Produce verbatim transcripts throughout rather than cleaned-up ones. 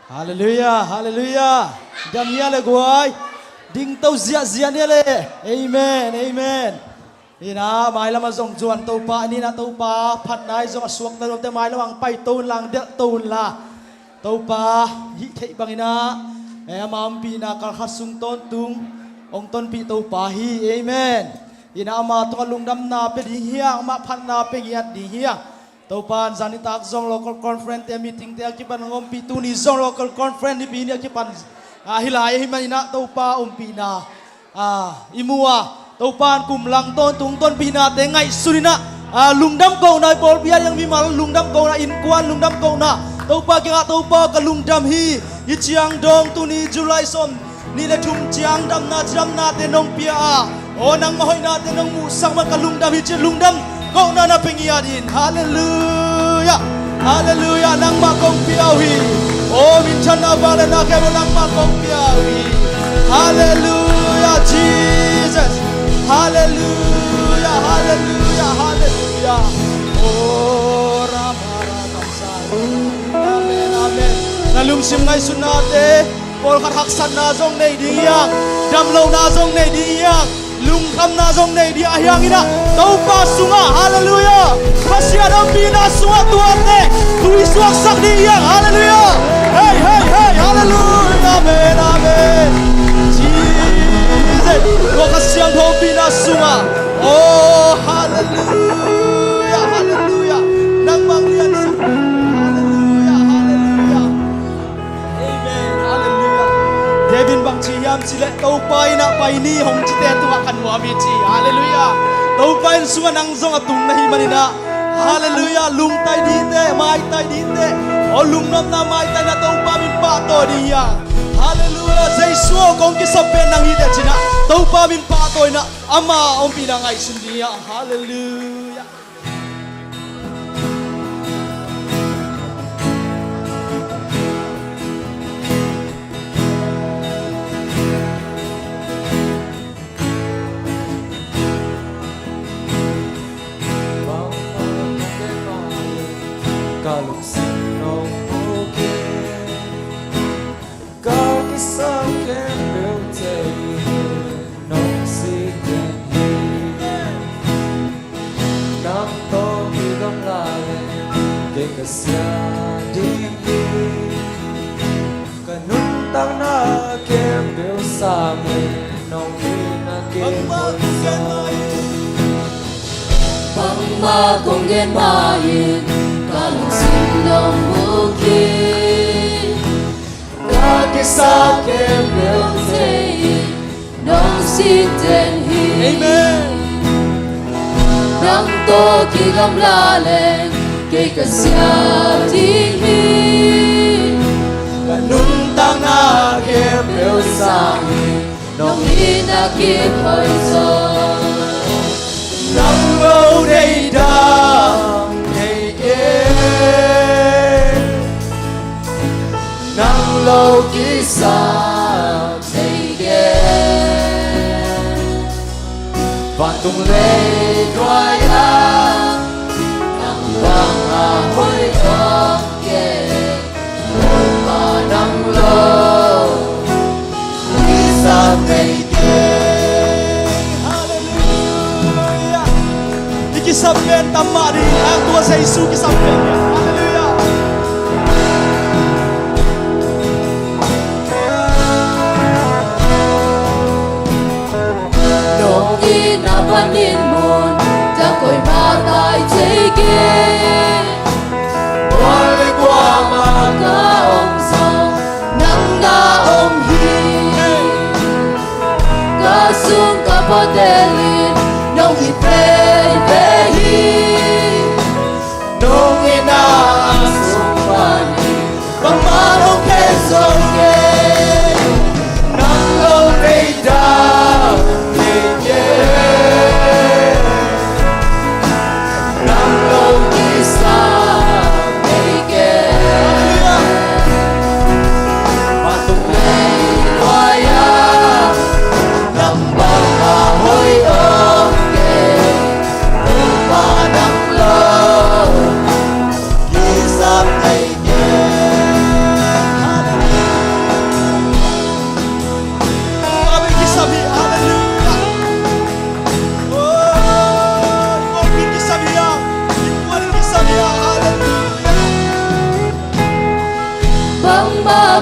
Halleluia, halleluia. Dam hia le guai. Dingto ziahziah nia le. Amen, amen. Inah mailam a zong zuan Topa, ninah Topa phatna i zong a suakta nuamte mailam ang paito unla, ang delhto unla. Topa hih theih banginah, e, ama ompihna kalkhat sung tawntung hong tonpih Topa hi. Amen. Inah ama tungah lungdamna pia ding hiang, ama phatna pia ngiat ding hiang. Topa in zanitak zong local conference te meeting te a kipan hong ompih, tuni zong local conference nipi ni a kipan, a, hi lai ahih maninah Topa ompihna, a, i mu a, Topa in kum lang tawntung tonpihnate ngaihsun inah, a, lungdam kohna i pawlpi a ding mimal lungdam kohna, innkuan lungdam kohna, Topa kiangah Topa ka lungdam hi, i ciang dong tuni July sawm nih le thum ciang damna cidamnate nong pia a, aw nangmah hoihnate nong muhsak man ka lungdam hi ci lungdam kohna na pia ngiat in. Halleluia, halleluia, nangmah kong pia uh hi. Aw minthanna vang le na khem aw nangmah kong pia uh hi. Halleluia, Jesus. Halleluia, halleluia, halleluia. Aw rama rama sa. Amen, amen. Na lungsim ngaihsutnate pawlkhat haksatna zong nei ding hiang, damlohna zong nei ding hiang, lungkhamna zong nei ding a hiang inah Topa sungah, halleluia, Pasian ompihna sungah tuate tui suaksak ding hiang, halleluia. Hei, hei, hei, halleluia, amen, amen. Jesus, tua Kha Siangtho ompihna sungah, oh, halleluia, halleluia. Nangmah liansak, halleluia, halleluia. Amen. Halleluia. David bang ci hiam cih leh Topa innah pai ni hong cite tungah ka nuam hi ci. Halleluia. Topa inn sungah nang zong a tung na hi maninah. Halleluia. Lungtai dite, maitai dite. Aw lungnopna maitai na Topa min pahtawi ding hiang. Halleluia. Jesu aw kong kisap pen nang hi teh cinah Topa min pahtawi na ama ompihna ngaihsun ding hiang. Halleluia. Ka lungsim nong mukin ka kisap khempeuh thei hi. Nong sik den hi. Nang tawh kigamla leng kei ka sia ding hi. Ka nuntakna khempeuh sang leng nong itna kei hoih zaw. Bangmah kong gen mah in ka lungsim nong mukin ka kisap khempeuh thei hi. Nong sik den hi. Amen. Nang tawh kigamla leng kei ka sia ding hi. Ka nuntakna khempeuh sang hi. Nong itna kei hoih zaw. Nang lo nei dang nei kei. Nang lo kisap nei kei. Vantung lei duai ah nang bang a hoih om kei. Topa nang lo kisap nei kei. Halleluia. I kisap pen tam mah ding, ang tua Jesu kisap pen. Halleluia. Nong itna panin mun tak koimah tai thei kei. Kua le kuamah ka om zong nang na om hi. Ka sung ka pawtel in nong it veve hi. Nong itna sung panin bangmah hong phen zong kei. Nang lo nei dang nei kei. Nang lo kisap nei kei. Vantung lei duai ah nang bang a hoih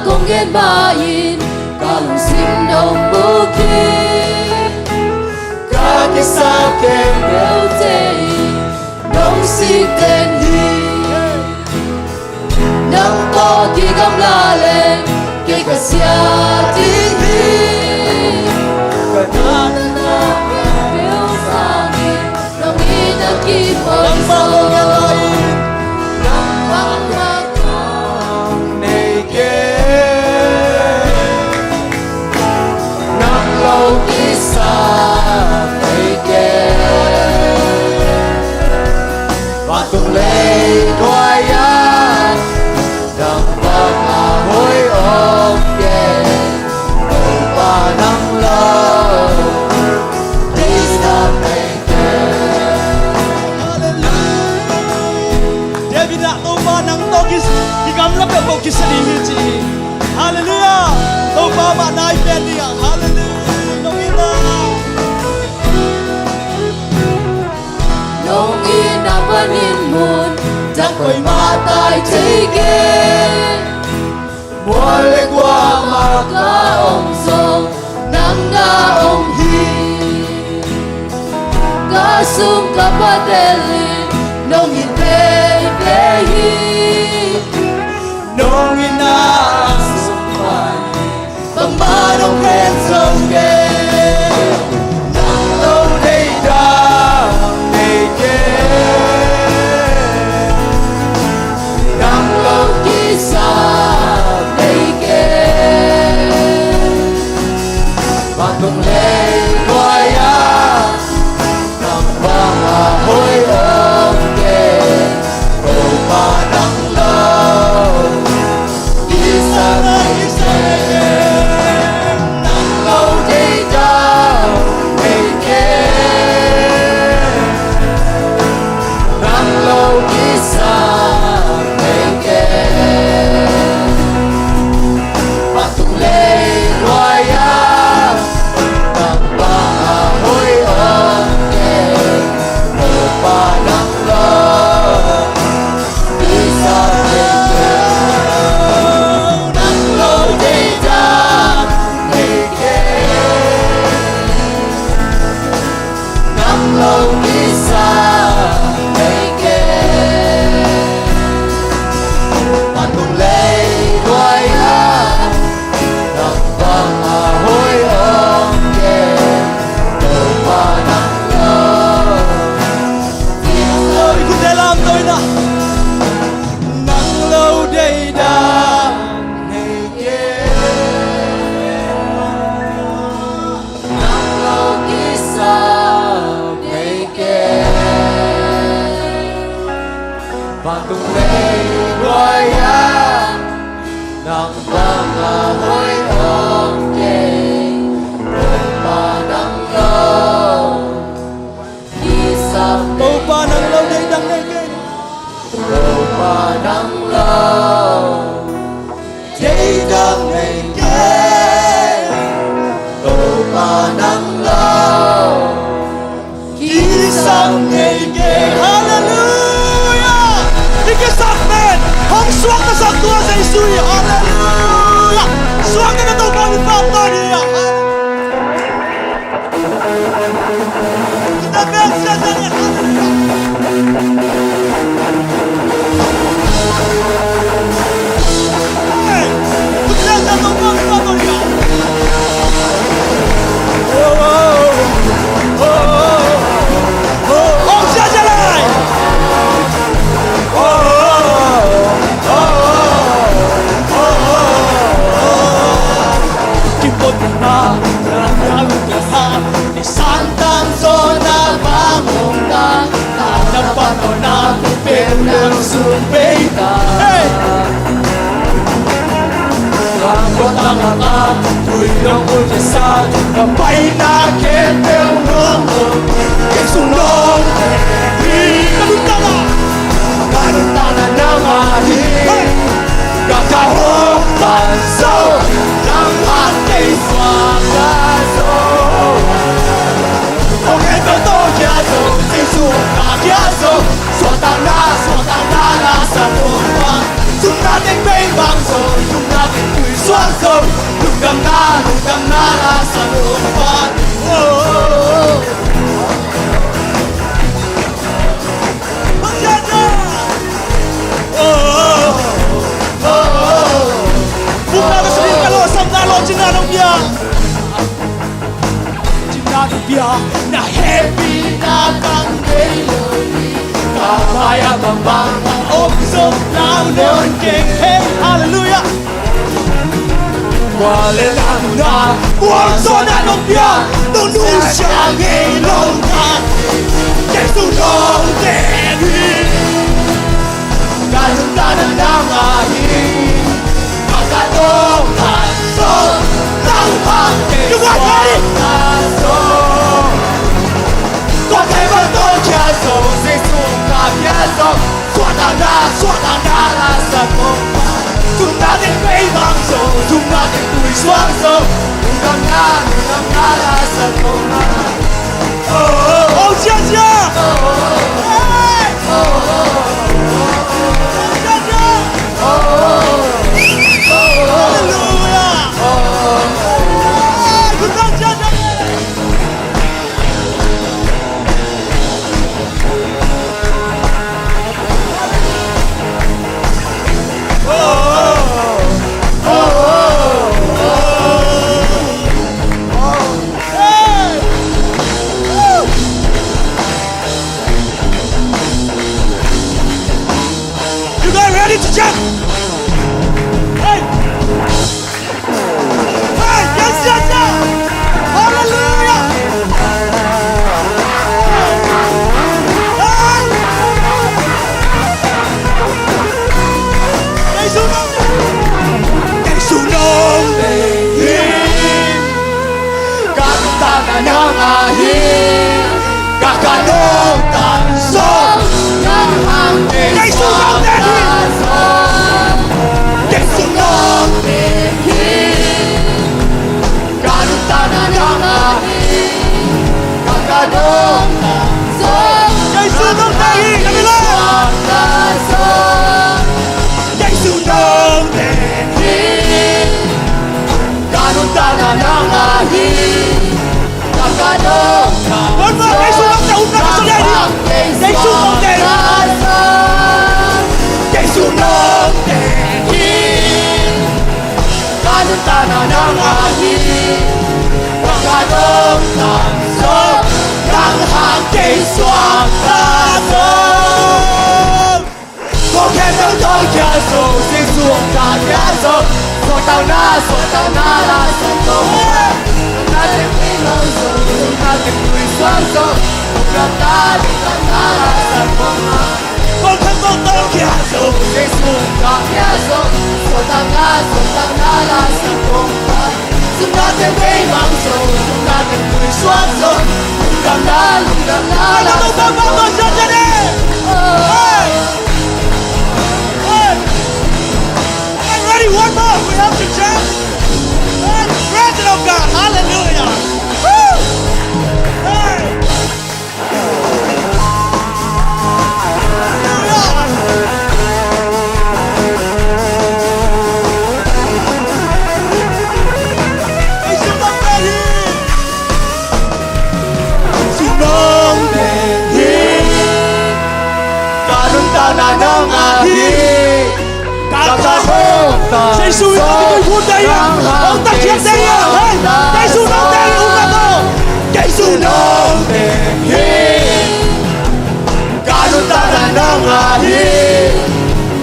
kong gen mah in ka lungsim nong buk hi. Ka kisap khempeuhte in nong sik den hi. Nang tawh kigamla leng kei ka sia ding hi. Ka na na na peuh sangin nong in a kipawlzaw. Nang bang mah kong nei kei. Nang lo kisam nei kei. Vantung lei duai ah nang bang a hoih om kei. Topa nang lo kisam nei kei. Halleluiah. David ah Topa nang tawh kis-, kigamla peuh ko kisia ding hi ci hi. Halleluiah. Topa mah nai pen ding ah. Halleluiah. Nong in ah. Nong in ah panin mun dang koimah tai thei kei. Mual le kuamah ka om zong nang na om hi. Ka sum ka pai tel in nong in veivei hi. Nong in ah sum pai bangmah nong phen zong kei. Nang lo deih dang nei kei. Nang lo kisam nei kei. Vantung lei duai ah nang bang a hoih om kei. Topa nang lo kisam nei kei. Nang lo deih dang nei kei. Nang lo kisam nei kei. Vantung lei duai ah nang bang a hoih om kei. Topa nang lo kisam nei kei. Nang lo deih dang nei kei. Nang lo kisam nei kei. Vantung lei duai ah nang bang a hoih om kei. Topa nang lo. Nang lo deih dang nei kei. Nang lo kisam nei kei. Vantung lei duai ah nang bang a hoih om kei. Topa nang lo kisam nei kei. Topa nang lo deih dang nei kei. Topa nang lo deih dang nei kei. Topa nang lo kisam nei kei. Halleluiah. I kisam pen hong suaktasak tua Jesu hi. Halleluiah. Suakta na Topa min pamtawn hi. Halleluiah. Kipotna, na, na, na, Santang zona bangong ta, na, na, panona, pen, na, sum, pei, ta. Hey! Rambut tangata, tui dong pun kesa, na, pai, na, ken, pen, nong, nong, ken, sung, nong, ri, ka, lu, ta, la. Ka, lu, ta, la, na, ma, ri. Hey! Ka, ka, ho, pan, so, nang, man, kei, sua, ka, so. Ong en to to kia zo, Jesu na kia zo. Suakta na, suakta na na sa to pa. Sum na teng pei bang zo, sum na teng pui Zong lungdamna, lungdamna la sa lo pa. Oh, oh, oh. Oh, oh, oh. Bukna ka sini ka lo, samna lo, cina lo bia. Cina lo bia. Na happy na kang dei lo ni. Ka maya bang bang bang om song lau non keng. Hey, hallelujah. Kuale lamna kuang zona nong pia, nong nusia ngei lo na. Jesu nong te hi. Ka lungdamna nang ahi. Ka ka dong kan so. Lau ha. You want money? Tua thei bang tawh kia zo, Jesu ka kia zo. Suahtakna, suahtakna la sa kong pa. Sumna teng bei bang zo, sumna teng tui suang zo. Lungdamna, lungdamna la sa kong pa. Oh, oh, oh, sia, sia. Hey! Oh, oh, oh, sia, sia. Oh, oh, oh, oh. Hallelujah. Oh, oh, oh. Hey, lungdam, sia, sia. You guys ready to jump? Hey! Hey, yes, yes, yes. Hallelujah. Hey. Jesu nong te hi. Jesu nong te hi. Ka lungdamna nang ahi. Ka ka nong tan song nang hang Jesu nong te hi. Jesu nong te hi. Ka lungdamna nang ahi. Ka ka nong tan song Jesu nong te hi. Ka mi lo. Jesu nong te hi. Ka lungdamna nang ahi. Ka ka dong ka. One more, Jesu nong te, um na ka sa dai ni. Jesu nong te. Jesu nong te hi. Ka lungdamna nang ahi. Ka ka dong ka song. Nang hang kei suang ka song. Kong khen dong dong kia zo, Jesu hong ta kia zo. Suahtakna, suahtakna la sa kong. Na teng tui lo zo, na teng tui suang zo. Lungdamna, lungdamna la sa kong. Kong khen dong dong kia zo, Jesu hong ta kia zo. Suahtakna, suahtakna la sa kong. Sumna teng bei bang zo, sumna teng tui suang zo. Lungdamna, lungdamna la sa kong. Hey! Hey! Hey! Ready, one more. We have to jump. Hey, presence of God. Hallelujah. Woo! Hey! Jesu in a kituikhun te hi a, hong tatkhiat te hi a, hei, Jesu nong te hi, hong na ko. Jesu nong te hi. Ka lungdamna nang ahi.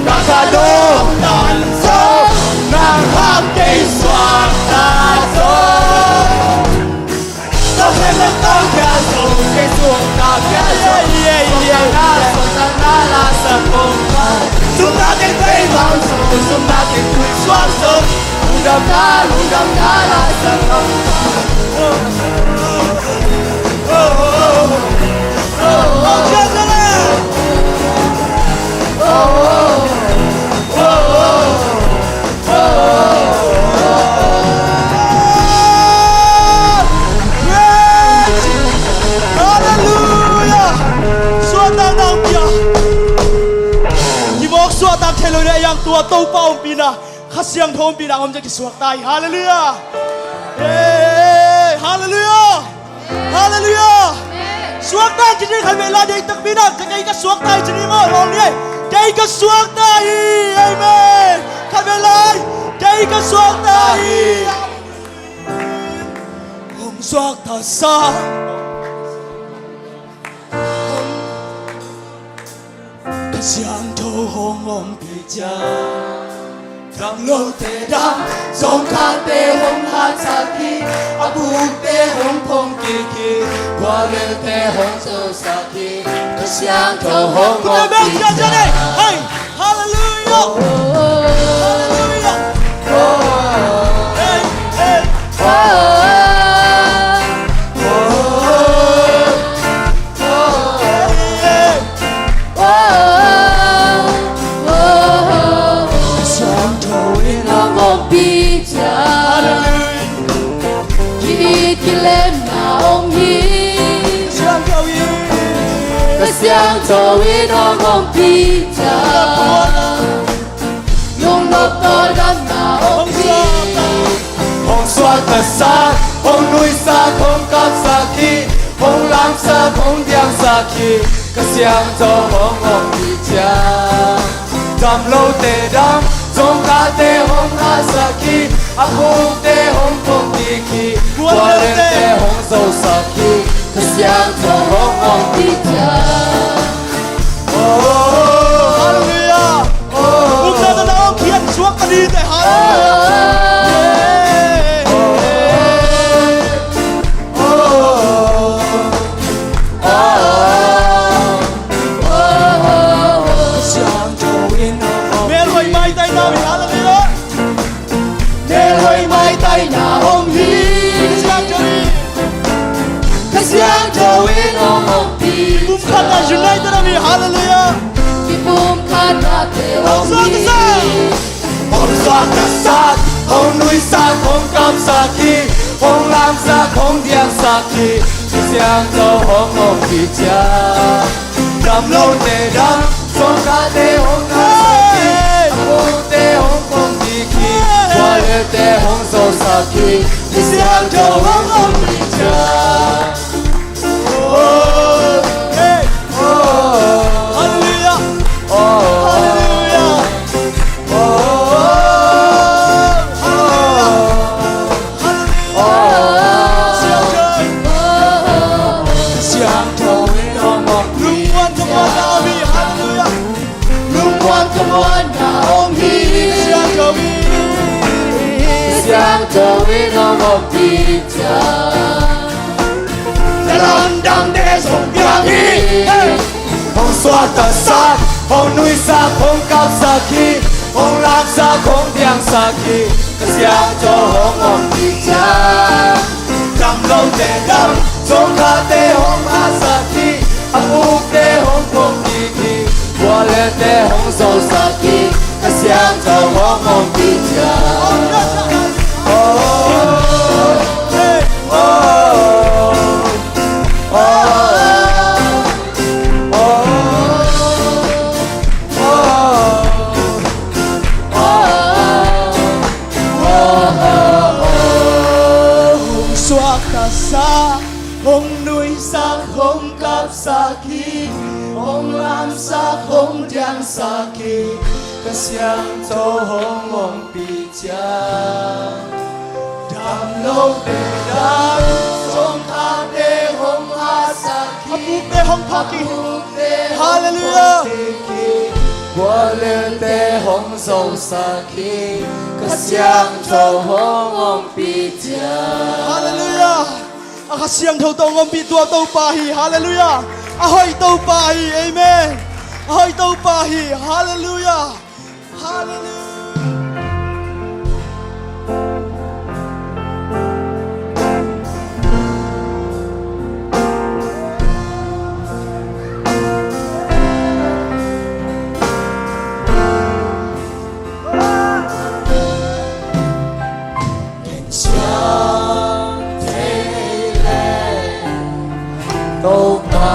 Ka ka dong tan zo. Nang hang kei suang ta zo. Hallelujah! Suahtakna hong pia. Kimawk suahtak thei lo ding a, yang tua Topa ompihna Kha Siangtho ompihna om ciang kisuak ta hi. Halleluiah. Hey, halleluiah. Halleluiah. Suakta in ci ni. Khatvei lai deih takpi in, ka, kei ka suakta hi ci ni maw. Lawng ni ei. Kei ka suakta hi. Amen. Khatvei lai. Kei ka suakta hi. Hong suakta sa. Kha Siangtho hong ompih ciang, dam lote dam, zawngkhate hong hatsak hi. A bukte hong phong kik hi. Gualnate hong zosak hi. Kha Siangtho hong ompih ciang. Hey, halleluiah. Halleluiah. Hey, hey. Siangtho in hong ompih ciang, ki-it kilemna hong hi. Ka Siangtho in hong ompih ciang, lungnop tawldamna hong hi. Hong suaktasak, hong nuisak, hong kapsak hi. Hong lamsak, hong diangsak hi. Kha Siangtho hong ompih ciang, dam lote dam, zawngkhate hong hatsak hi. A bukte hong phong kik hi. Gualnate hong zosak hi. Kha Siangtho hong ompih ciang. Oh, halleluiah. Ukna na na ong khian suak ka dite. Halleluiah. Melhoih maitai na mi. Halleluiah. Melhoih maitai na om hi. Kha Siangtho in hong ompih. Pumkhatna united a mi. Halleluiah. Kipumkhatnate om hi. Hong suaktasak, hong nuisak, hong kapsak hi. Hong lamsak, hong diangsak hi. Kha Siangtho hong ompih ciang, dam lote dam, zawngkhate hong hatsak hi. A bukte hong phong kik hi. Gualnate hong zosak hi. Kha Siangtho hong ompih ciang. Oh, hey, oh. Halleluiah. Oh. Halleluiah. Oh, oh, oh. Siangtho in hong ompih. Lungmuan thamuanna om hi. Halleluiah. Lungmuan thamuanna om hi. Siangtho in. Siangtho in hong ompih ciang, na lamdangte zong piang hi. Hey. Hong suaktasak, hong nuisak, hong kapsak hi. Hong lamsak, hong diangsak hi. Kha Siangtho hong ompih ciang, dam lote dam, zawngkhate hong hatsak hi. A bukte hong phong kik hi. Gualnate hong zosak hi. Kha Siangtho hong ompih ciang. Oh, hey, oh, oh. Hong suaktasak, hong nuisak, hong kapsak hi. Hong lamsak, hong diangsak hi. Kha Siangtho hong ompih ciang, dam lote dam, zawngkhate hong hatsak hi. A bukte hong phong kik hi. Halleluiah. Gualnate hong zosak hi. Kha Siangtho hong ompih ciang. Halleluiah. A Kha Siangtho tawh hong ompih tua Topa hi. Halleluiah. A hoih Topa hi. Amen. A hoih Topa hi. Halleluiah. Halleluiah.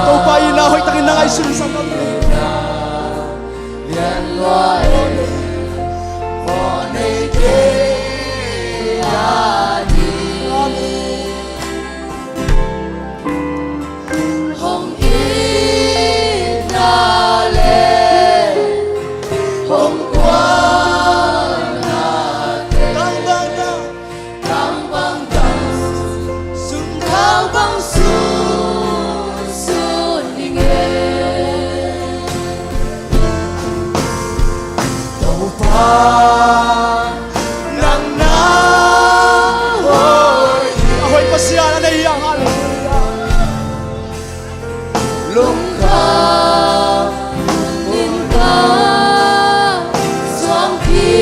Topa in a hoihtakin na ngaihsun sam lo. Nang na hoih. A hoih Pasian a nei hiang, halleluiah. Lungkham in ka suangpi.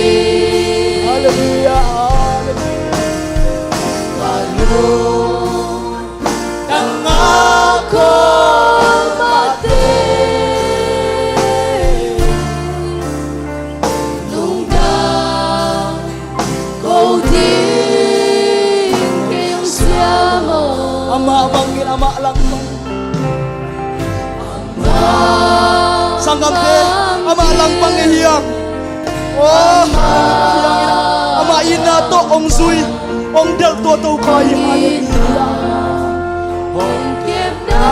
Halleluiah, halleluiah. Ka lung tang a kol mate. Lungdam ko ding kei hong siam aw. Amah bangin amah langpang. Amah sanggamte, amah langpang ei hiam? Oh, amah itna tawh hong zui, hong delh tua Topa hi. Halleluiah. Hong kepna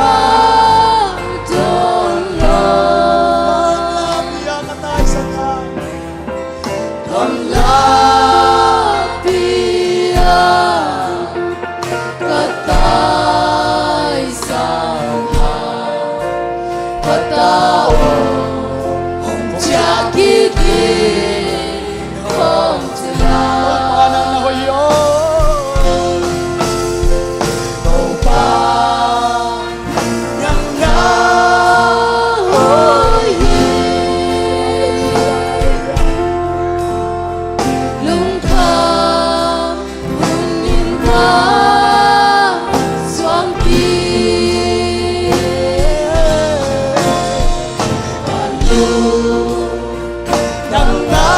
tawh lo. Ka taisan a Gamla pia ka taisan a ka ta aw, hong ciah kik in hong ci lai. Topa nang na hoih aw. Topa nang na hoih hi. Lungkham hun in ka suangpi. Ka lung nang na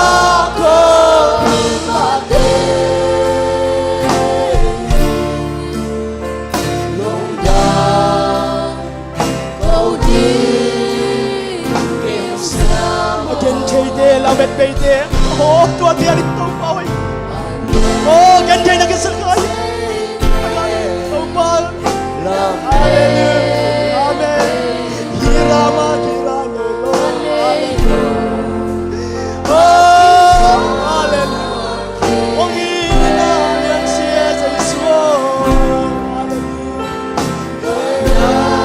kol mate. Lungdam ko ding kei hong siam aw. A gentheite, lamet beite. Oh, tua ciangin Topa hoih. Oh, gentheihna kisa kha hi. Topa. Halleluiah. Amen. Hi rama, hi rama. Halleluiah. Oh, halleluiah. Hong itna liansia Jesu. Halleluiah.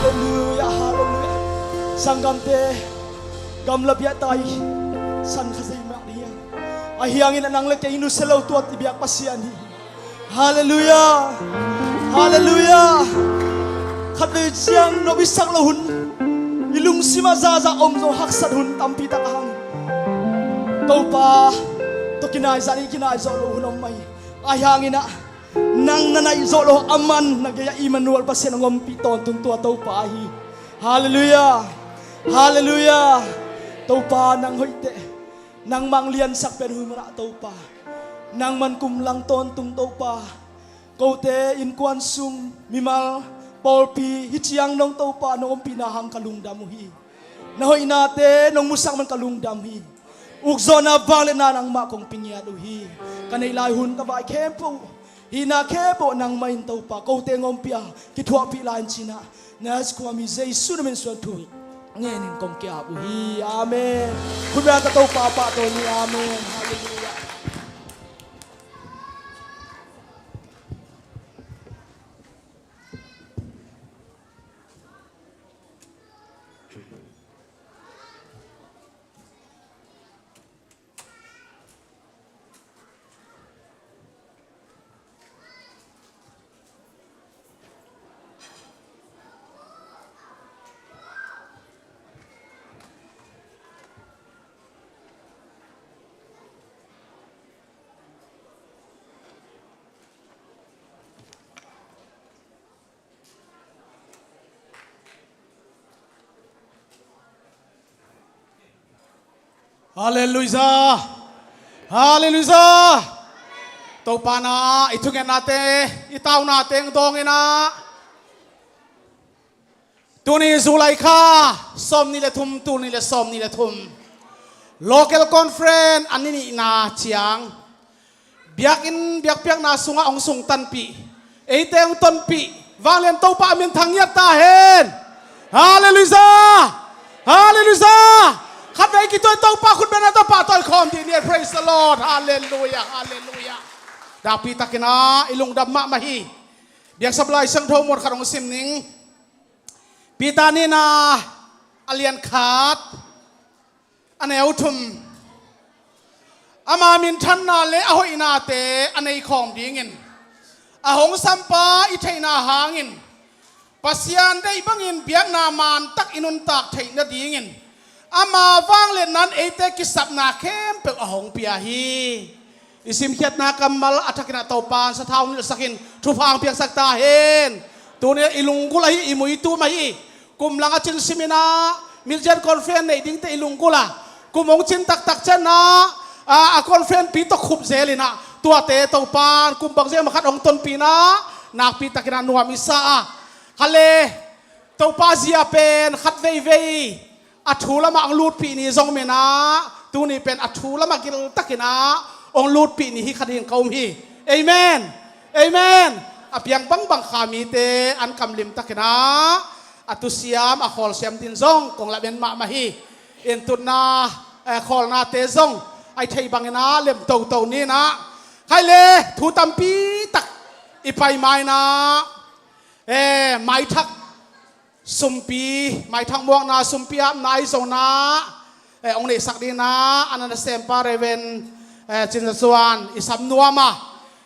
Halleluiah, halleluiah. Sanggamte, gamla biahta i san kha zeimah ding hi. Ahi hangin a nang le kei nusia lo tuat i biak Pasian hi. Halleluiah. Halleluiah. Khatvei ciang nop i sak lo hun, i lungsim ah zahzah om zong haksat hun tampi tak a hang, Topa tawh kinaizah i kinaizawh lo hun om mah hi. Ahi hangin ah nang na naih zawh lo a man na gei-ah Immanuel Pasian hong ompih tawntung tua Topa ahi. Halleluiah. Halleluiah. Topa nang hoihteh. Nangmah hong liansak pen hun manah Topa. Nangmah hong kumlang tawntung Topa. Kote innkuan sung, mimal, pawlpi, hih ciang nong Topa nong ompihna hang ka lungdam uh hi. Na hoihnate nong musak man ka lungdam hi. Ukzawhna vangliatna nangmah kong pia ngiat uh hi. Ka neih lai hun ka vai khempeuh Hihna khempeuh nangmah in Topa, kote ngawmpia kithuahpih lai in cinah, Nazareth khuami Jesu na min suang thu hi. Ngenin kong kiap uh hi. Amen. Khut beng ta Topa pahtawi ni. Amen. Halleluiah. Halleluiah. Halleluiah. Topa na i thungetnate, i taunate hong dawng inah, tuni July kha sawmnih le thum, tuni le sawmnih le thum local conference a ni nihna ciang biakinn biakpiakna sungah hong sungtanpih, eite hong tonpih vanglian Topa a min thang ngiat ta hen. Halleluiah. Halleluiah. Khatvei kituai Topa khut beng ta pahtawi khawm dih ni. Praise the Lord. Halleluiah. Halleluiah. Nakpi takinah i lungdam mahmah hi. Biaksa Lai Siangtho muat khat hong sim ning. Peter nihna a lian khat, a neu thum. Ama minthanna le a hoihnate a nei khawm dingin a hong sampa i theihna hangin Pasian deih bangin biakna mantak i nuntak theih nadingin ama vangliatna in eite kisapna khempeuh a hong pia hi. I simkhiatna kammal a thakinah Topa in sathau nilhsakin thupha hong piaksak ta hen. Tuni i lunggulh ahi, i muitu mah hi. Kum lang a cin siminah midyear conference neih dingte i lunggulh a, kum hong cin taktak cianah a, a conference pi tawh khup zel inah tuate Topa in kum bangzia mah khat hong tonpih inah nakpi takinah nuam i sa a, khalle Topa zia pen khat veivei a thu lamah hong lutpih ni zong menah tuni pen a thu lamah giltakinah hong lutpih ni hi kha ding ka um hi. Amen. Amen. A piang bangbang kha mite an kamlim takinah a tusiam a khawlsiam din zong kong lamen mahmah hi. Intutna, eh, khawlnate zong a i thei banginah lem toto ninah, khaile thu tampi tak i pai mainah, eh, maithak sumpi, maithak muakna sumpi apna i zonah, eh, hong neihsak dinah a na nasempa Reverend, eh, Cin Za Suan i sam nuam a,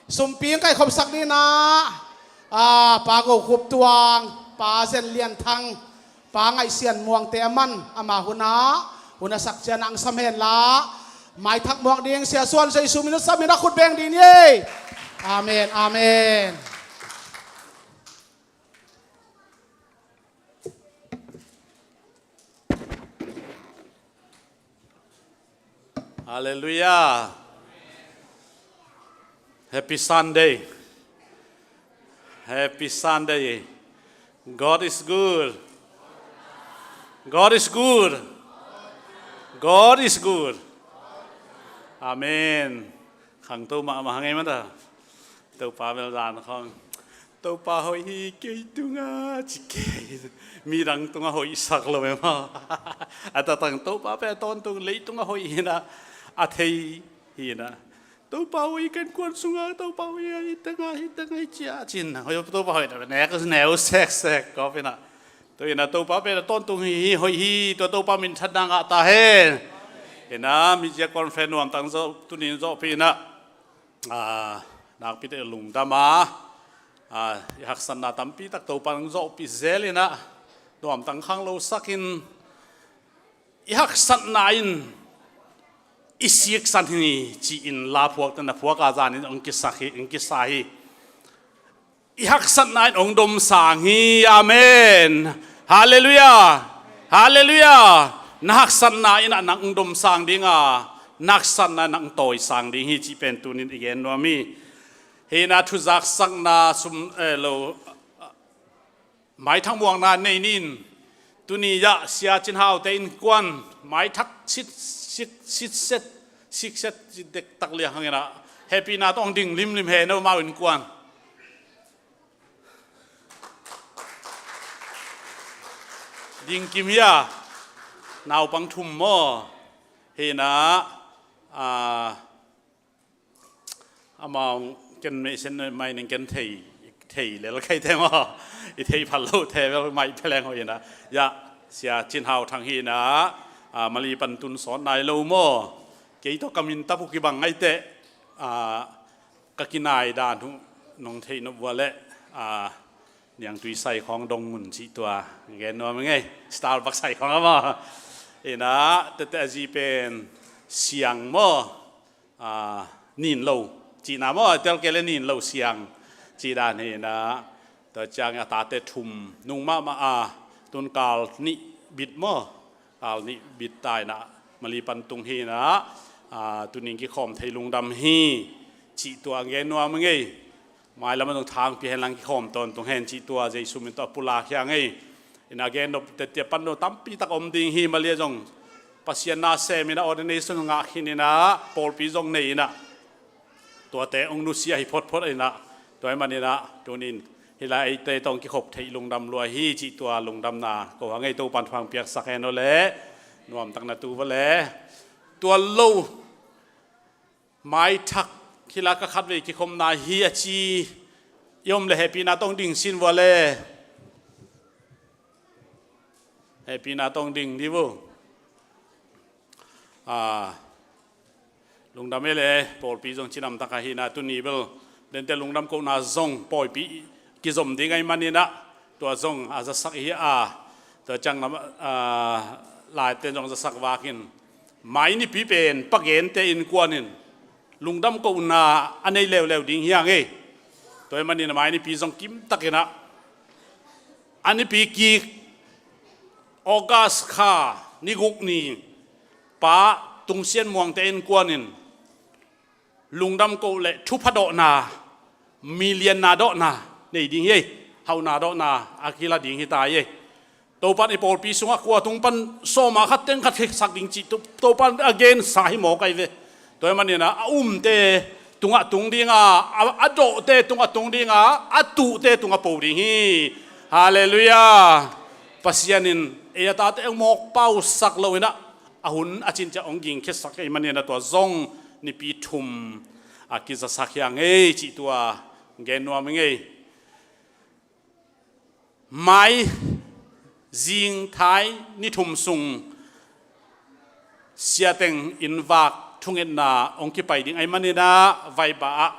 sumpi hong kaikhopsak dinah, ah, Pa Go Khup Tuang, Pa Zen Lian Thang, Pa Ngaih Sian Muangte a man ama hunah hun a sak cianah hong sam henla, maithak muak ding Sia Suan Jesu min a sam inah khut beng dih ni. Amen. Amen. Hallelujah. Happy Sunday. Happy Sunday. God is good. God is good. God is good. Amen. Khangto mahmah ngei mata. Topa bel dan khong. Topa hoih hi kei tungah ci kei. Midang tungah hoihsak lo mah. A tatang Topa pen tawntung leitungah hoih hinah a thei hinah. Topa hoih kan kuan sungah Topa hoih hi tengah hi tengah hi ciah cin. Hoih Topa hoih na nek neu seksek kawp hinah. Tua hinah Topa pen a tawntung hi, hi hoih hi, tua Topa minthanna ngah ta hen. Hinah mizia conference nuamtang zawh tunin zawhpih hinah. Ah, nakpite lungdam a, ah, i haksatna tampi tak Topa nang zawhpih zel inah nuamtang khang lo sakin i haksatna in i siksan hi ci-in la phuakte na phuak a zanin hong kisak hi, hong kisa hi. I haksatna in hong domsang hi. Amen. Halleluiah. Halleluiah. Na haksatna in ah nang hong domsang ding a, na haksatna in nang hong tawisang ding hi cih pen tunin i gen nuam hi. Hinah thuzaksakna sum, eh, lo, maithak muakna nei nin. Tuni ah Sia Cin Haute innkuan maithak sit, sit, sit set, sit set, sit dektak liang hang inah Hehpihna tawh hong ding limlim hen, amau innkuan. Ding kim hi a, naupang thum maw. Hi na, a, amau ken meisen mai ning ken thei, thei lel kai te maw. I thei phal lo te bel mai pheleng ho hi na. Ya, Sia Cin Hau Thang hi na, a, Mali pan tun sawt nai lo maw. Kei tawh ka min tapu kibang ngai te, a, ka kinai dan hu nong theih nop vua leh, a, Niangtui sai khawng dong mun cih tua gen nuam ngei. Starbucks sai khawng a maw. Hi na, tete a zi pen Siang maw. A, nin lo cihna maw, tel kei le nin lo Siang cih dan hi na. Tua ciang a tate thum nung mahmah a, tun kal nih bit maw. Kal nih bit tai na, Mali pan tung hi na, a, tuning kikhawm thei lungdam hi cih tua gen nuam ngei. Mailam a zong thangpi hen lang kikhawm tawntung hen cih tua Jesu min tawh a pulak hi a ngei. Ina gen nop tete pan no tampi tak om ding hi, Mali a zong Pasian na sem ina ordination ngah khin ina pawlpi zong nei ina. Tuate ong nusia hi photphot ina. Tua hi man ina tunin hi lai eite tawh kikhop theih lungdam lua hi cih tua lungdamna ko hang ei, Topan thu hang piaksak hen aw le. Nuamtak na tu va le. Tua lo maithak hi la ka khatvei kikhopna hi a ci i om le hehpihna tawh ding sin vua le. Hehpihna tawh ding di vo. A, lungdam e le, pawlpi zong cinam tak a hi na, tuni bel dente lungdam kohna zong pawipi kizom ding a hi man ina, tua zong a zasak hi a, tua ciang lam, a, laite zong zasak vakin, mai nipi pen pa gente innkuan in lungdam kohna a nei leuleu ding hi a ngei. Tua hi man ina mai nipi zong kim tak ina, a nipi kik August kha ni guk ni pa Tung Sian Muangte innkuan in lungdam koh le thupha dawhna, million na dawhna nei ding hi ei. Hauhna dawhna a kila ding hi ta hi ei. Topan i pawlpi sungah kua tung pan sawma khat teng khat kheksak ding cih To-, Topan a gensa hi mawk ahi ve. Tua hi man ina a umte tungah tung dinga, a, a dawhte tungah tung dinga, a tuhte tungah po ding hi. Halleluiah. Pasian in ei a tate eng mawk pausak lo ina a hun a cin ciah ong gingkhiasak ei man ina tua zong nipi thum a kizasak hi a ngei cih tua gen nuam i ngei. Mai zing thai ni thum sung siateng inn vak thungetna ong kipai ding a hi man ina vaiba ah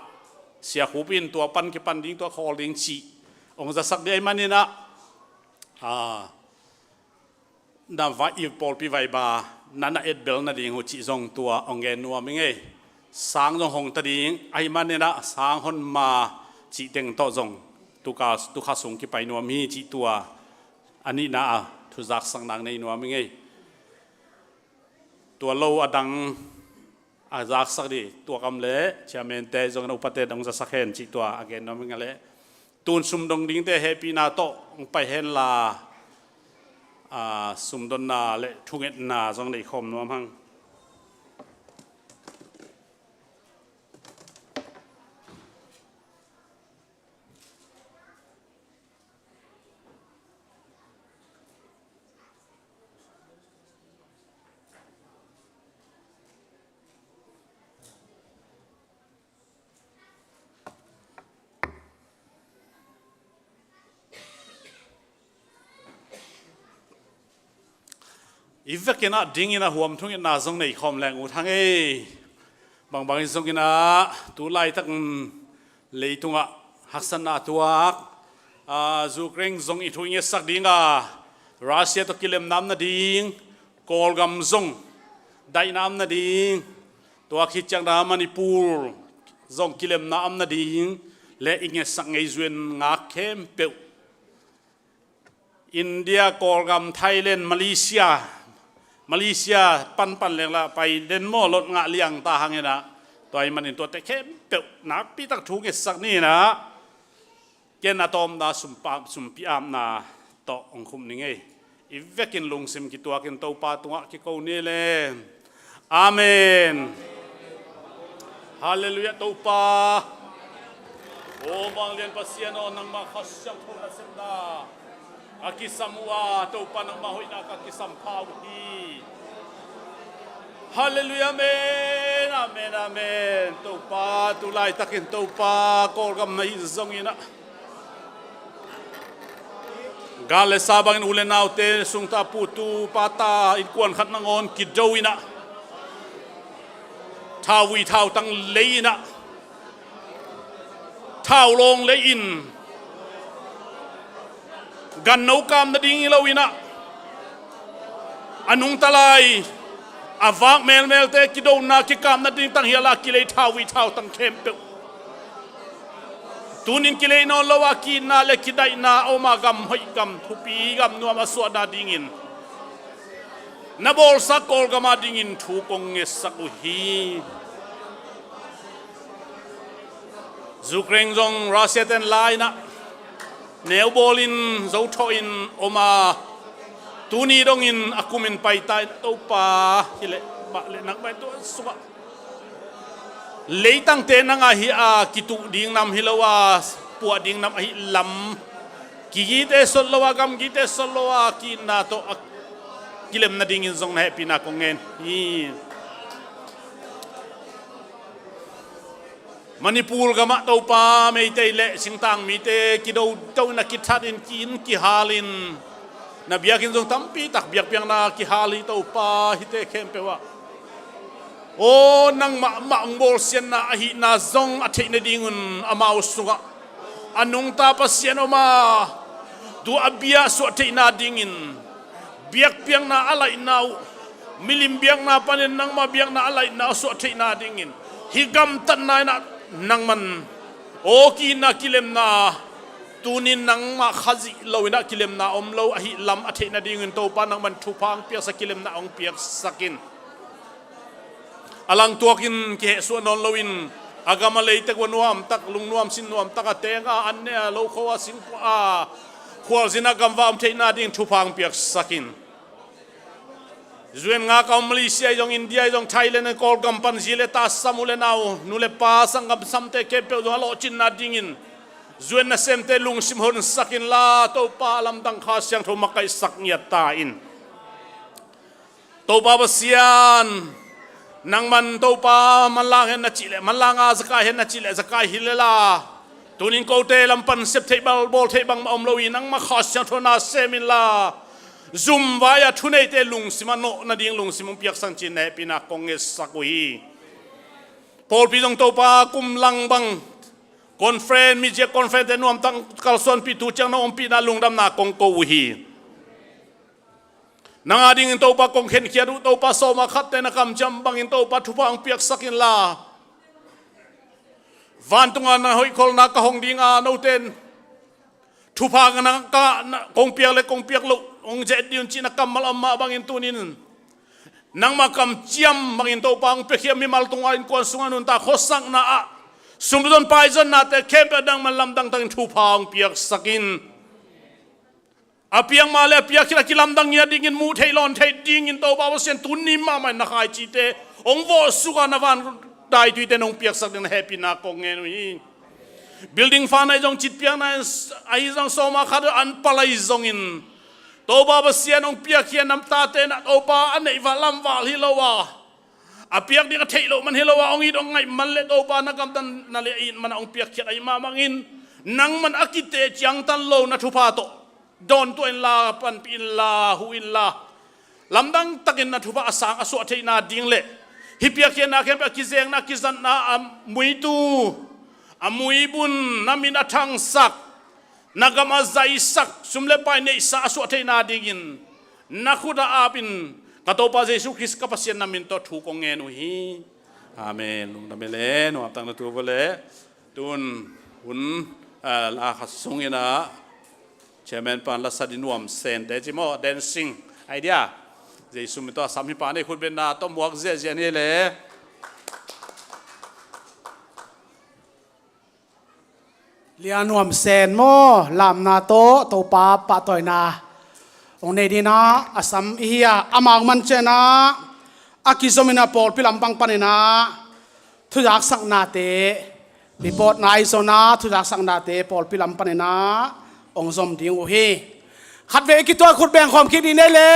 Sia Khup in tua pan kipan ding, tua khawl ding cih ong zasak ding a hi man ina, a, na vai, i pawlpi vaiba na na etbel nading uh cih zong tua ong gen nuam i ngei. Sang zong hong ta ding a hi man ina sang hon ma cih teng tawh zong tuka, tukha sung kipai nuam hi cih tua a nihna a thuzaksak nang nei nuam i ngei. Tua lo a dang a zaksak dih tuak am le chairman te zong na upate dong zasak hen cih tua a gen nuam i ngei le. Tun sumdong dingte hehpihna tawh ong pai hen la, a, sumdonna le thungetna zong nei khawm nuam hang. I vekin ah dingin a huam thungetna zong nei khawm leng ut hang ei. Bangbang in zongin ah tu laitak in leitungah haksatna a tuak, a, Ukraine zong i thu i ngetsak ding a, Russia tawh kilemna om nading, Kawlgam zong daihna om nading, tua khit ciangin ah Manipur zong kilemna om nading le i ngetsak ngei zuin ngak khempeuh. India, Kawlgam, Thailand, Malaysia, Malaysia panpan lengla pai den maw, lot ngah liang ta hangin ah, tua hi manin tuate khempeuh nakpitak thu ngetsak ni in ah, ken a tawmna sumpa, sumpi apna tawh ong khum ni ngei. I vekin lungsim kituakin Topa tungah kiko ni le. Amen. Halleluiah, Topa. O Vanglian Pasian aw, nangmah Kha Siangtho nasepna ka kisam uh a, Topa, nangmah hoihna ka kisam pha uh hi. Halleluiah, amen, amen, amen. Topa, tu laitakin Topa, Kawlgam na hih zongin ah, gal le sa bangin u le naute sungta putu pata innkuan khat nangawn kido in ah, thauvui thautang lei in ah, thau lawng lei in, ganno kam nading hi lo in ah, a nungta lai a vak melmelte kidona kikam nading tang hial a kilei thauvui thautang khempeuh, tunin kilei nawn lo a ki-itna le kidaihna a om a, gam hoih, gam thupi, gam nuam a suahna dingin na bawlsa Kawlgam a dingin thu kong ngetsak uh hi. Ukraine zong Russia ten la in ah, neu bawlin zo thawhin om a, tuni dongin a kumin paita in, Topa, hileh mah le nangmah in tua sungah leitangte nang ahi a, kituh ding nam hi lo a, puah ding nam ahi lam, kigite sot lo a, gamgite sot lo a, ki-itna tawh a kilem nadingin zong na hehpihna kong ngen hi. Manipur gamah, Topa, Meitei le singtang mite kidoto in a kithat in, ki-in kihalin, na biakinn zong tampi tak biakpiakna kihal hi, Topa, hihte khempeuh ah, aw, nangmah mah hong bawlsiatna ahihna zong a theih nadingun amau sungah a nungta Pasian om a, tua a bia suah theihna dingin biakpiakna a laihna uh, milim biakna panin nangmah biakna a laihna uh suah theihna dingin, hih gamtatna in ah nangman, aw, ki-itna kilemna, tunin nangmah Khazih lo in ah kilemna om lo ahih lam a theih nadingin, Topa, nangman thupha hong piaksak, kilemna hong piaksak in. A langtuakin kihehsuah nawn loin, a gam a lei tek ua nuamtak, lungnuam sinnuamtak a, teng a, an ne a, lokho a, singpua a, khualzin a gamva om theihna ding thupha hong piaksak in. U N ngak a om Malaysia ahi zong, India ahi zong, Thailand ahi, Kawlgam pan zi le ta, sam, u le nau, nu le pa, sanggam samte khempeuh zong a lawhcinna dingin U N nasemte lungsim honsak inla, Topa, a lamdang Kha Siangtho makaihsak ngiat ta in. Topa Pasian, nangman, Topa, manlang hen na cih leh manlang a, zakai hen na cih leh zakai hi lel a, tunin kote lam pan sep theih bang, bawl theih bangmah om lo hi. Nangmah Kha Siangtho na sem inla, zumvai a thuneite lungsim a nawh nading lungsim hong piaksak in ci-in na hehpihna kong ngetsak uh hi. Pawlpi zong, Topa, kum lang bang conference, mizia conference te nuamtak kalsuanpih, tu ciang na ompihna, lungdamna kong ko uh hi. Nang a dingin, Topa, kong khenkhiat uh, Topa, sawma khatte na kamciam bangin, Topa, thupha hong piaksak inla, vantunga na hoihkholhna ka hong ding a, note in thupha na ka, na, kong piak le kong piak loh hong ze-et dih un cih na kammal a om mah bangin, tunin nangmah kamciam bangin, Topa, hong piakhia mimal tungah, innkuan sungah, nuntak khuasakna ah, sumzon paizonnate khempeuh ah nangman lamdang takin thupha hong piaksak in. A piak mah le a piakhia a kilamdang ngiat dingin, muh theih lawn theih dingin, Topa Pasian, tuni mahmah in na khaicite hong vawhsuk a, na van daituite nong piaksak ding na hehpihna kong ngen uh hi. Building fund ahi zong, citpiakna ahi zong, sawma khat an pal ahi zongin, Topa Pasian, hong piakhia na tate in ah, Topa, a neih val lam val hi lo a, a piak ding a theih loh man hi lo a, hong it hong ngaih man le, Topa, na gamtatna le a it man ah hong piakkhiat ahih mah bangin, nangman a kite ciangtan lo na thupha tawh dawntuah inla, panpih inla, huh inla, lamdang takin na thupha a sang a suah theihna ding le hih piakkhiatna khempeuh a kizengna, a kizatna, a muitu, a muibun, na min a thangsak, na gam a zaisak, sum le pai neihsa a suah theihna dingin na khut ah ap in, ka Topa Jesu Khrist ka Pasian na min tawh thu kong ngen uh hi. Amen. Lungdam hi le, nuamtak na tu vo le. Tun hun, ah, la khat sungin ah, chairman pan la sa ding nuam sente ci maw, dancing idea. Jesu min tawh a sam hi pa nei khut betna tawh muak ziahziah ni le. Lia nuam sen maw, lamna tawh Topa pahtawina hong nei dingin ah a sam i hi a, amau man ciangin ah a kizomin ah pawlpi lampang panin ah thuzaksaknate, report nai zona thuzaksaknate pawlpi lam paninah hong zom ding uh hi. Khatvei kituak khut bengkhawm kik ni nei le.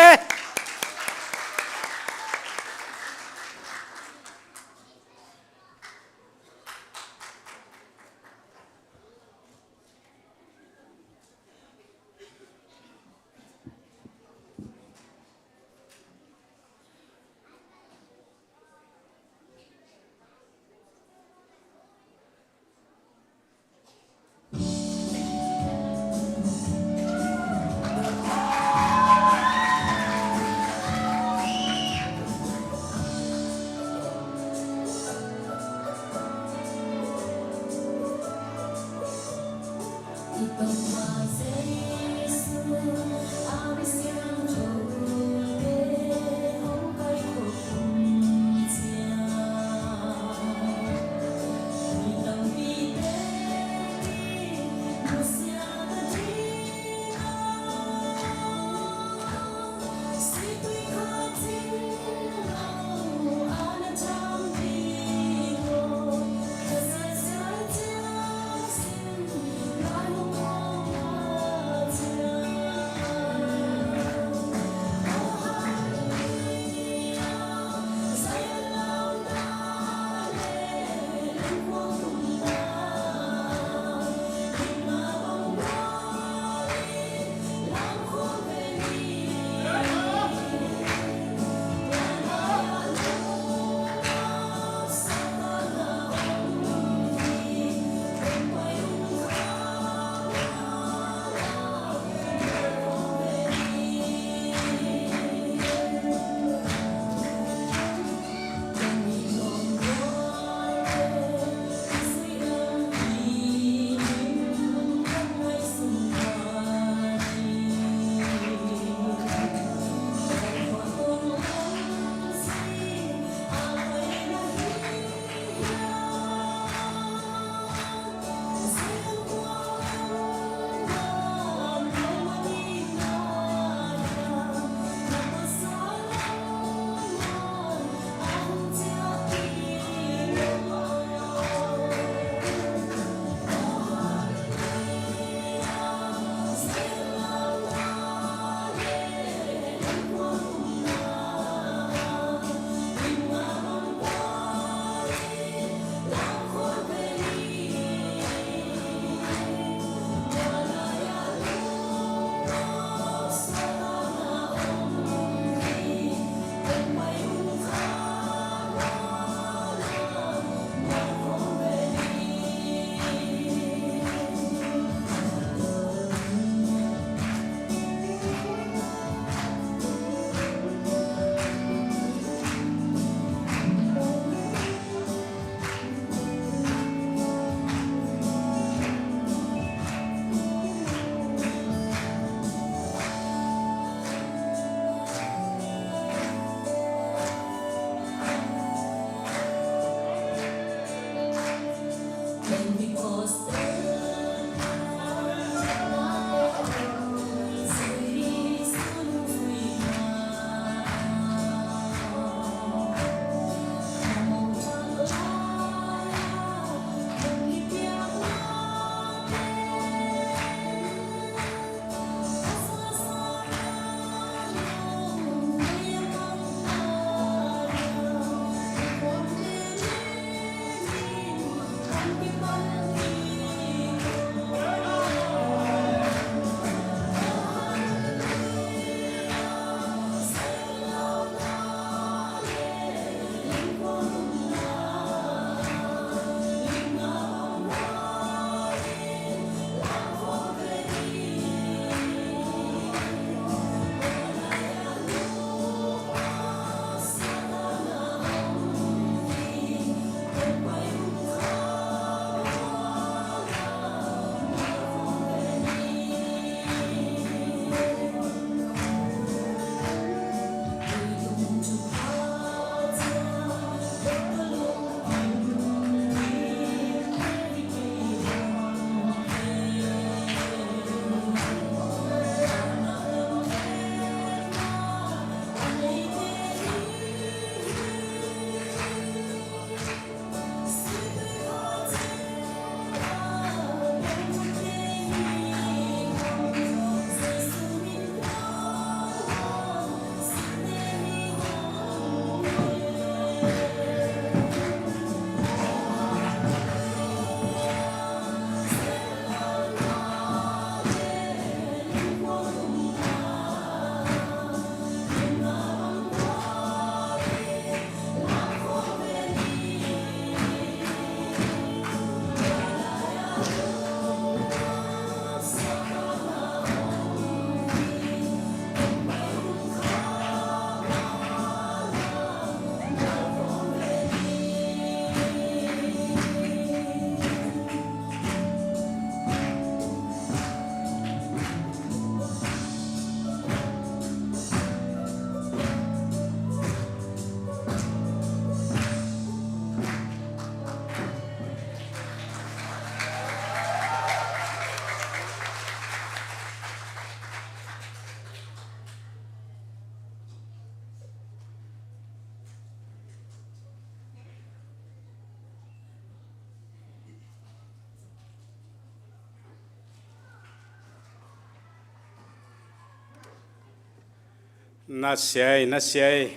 Na siai, na siai.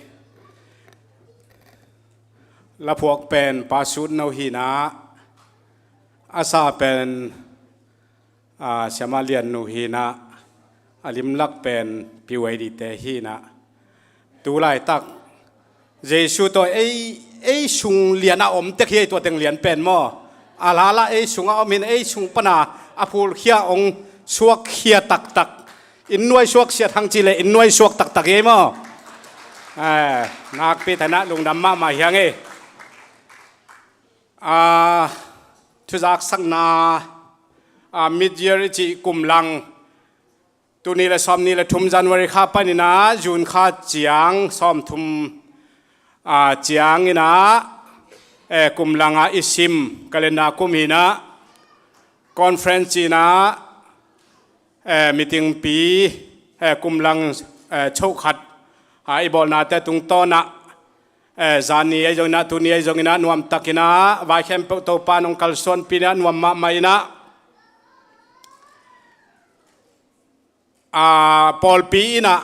Laphuak pen Pa Sut No hi-in ah, a sa pen, a, Siama Lian Nu hi-in ah, a limlak pen Pi Wai Di te hi-in ah. Tu laitak Jesu tawh ei, ei sung lian a om tek hi, tua teng lian pen maw. A lala ei sung a om hi-in, ei sung pana a phulkhia hong suakkhia taktak. Inn nuai suak siat hang ci leh inn nuai suak taktak hi maw. Eh, nakpi takin ah lungdam mahmah hi hang e. Ah, thuzaksakna, ah, mid-year i cih kum lang, tul nih le sawmnih le thum January kha panin ah June kha ciang sawmthum, ah, ciangin ah, eh, kum lang a i sim, calendar kum hi-in ah, conference ci-in ah, eh, meeting pi, eh, kum lang, eh, chokhat, ah, i bawlnate tungtawn ah, eh, zani ahi zongin ah, tuni ahi zongin ah, nuamtakin ah vai khempeuh Topa'n hong kalsuanpih in ah, nuam mahmah in ah, ah, pawlpi in ah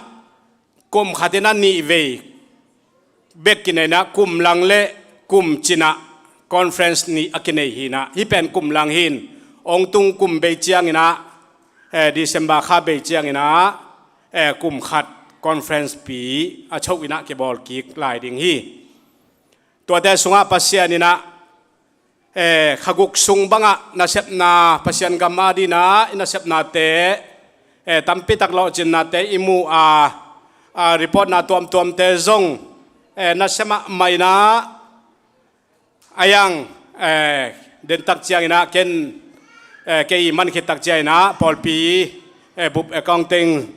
kum khat in ah nih vei bek kinei in ah, kum lang le kum cin ah conference nih a kinei hi-in ah, hih pen kum lang hi-in, hong tung kum bei ciangin ah, eh, December kha bei ciangin ah, eh, kum khat conference pi a cho in ah kibawl kik lai ding hi. Tuate sungah Pasian in ah, eh, kha guk sung bangah nasepna, Pasian gam adingin ah i nasepnate, eh, tampitak lawhcinnate i mu a, a, reportna tuamtuamte zong, eh, nasem mahmah in ah, a yang, eh, dentak ciangin ah ken, eh, kei i man khit tak ciangin ah pawlpi, eh, bup accounting,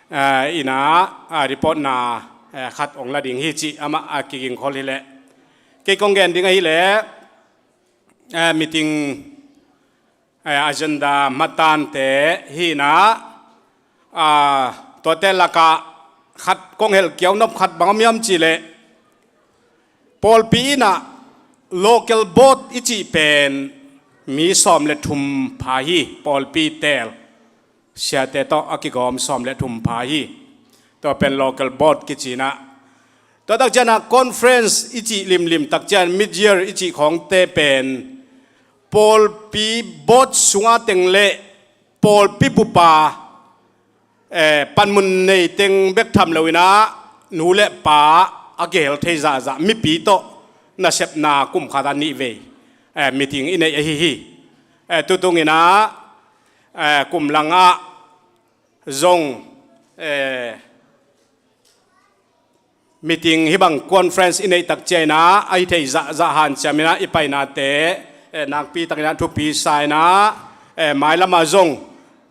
eh, in ah, ah, reportna, eh, khat hong la ding hi cih amah a kigingkhol hi leh. Kei kong gen ding ahih leh, eh, meeting, eh, agenda matante hi-in ah, ah, tuate lakah khat kong helkiau nop khat bang om hiam cih leh, pawlpi in ah local board i cih pen mi sawm le thum pha hi, pawlpi teel siate tawh a kigawm sawm le thum pha hi. Tua pen local board kici-in ah. Tua tak ciangin ah conference i cih limlim tak ciang, mid-year i cih khawngte pen pawlpi board sungah teng le pawlpi bup a, eh, panmun nei teng bek tham loin ah, nu le pa a kihel thei zahzah mipi tawh nasepna kum khat ah nih vei, eh, meeting i neih ahi hi. Eh, tutungin ah, eh, kum lang ah zong, eh, meeting hih bang conference i neih tak ciangin ah, a hi thei zahzah hanciamin ah i painate, eh, nakpi takin ah thupi sa-in ah, eh, mailam ah zong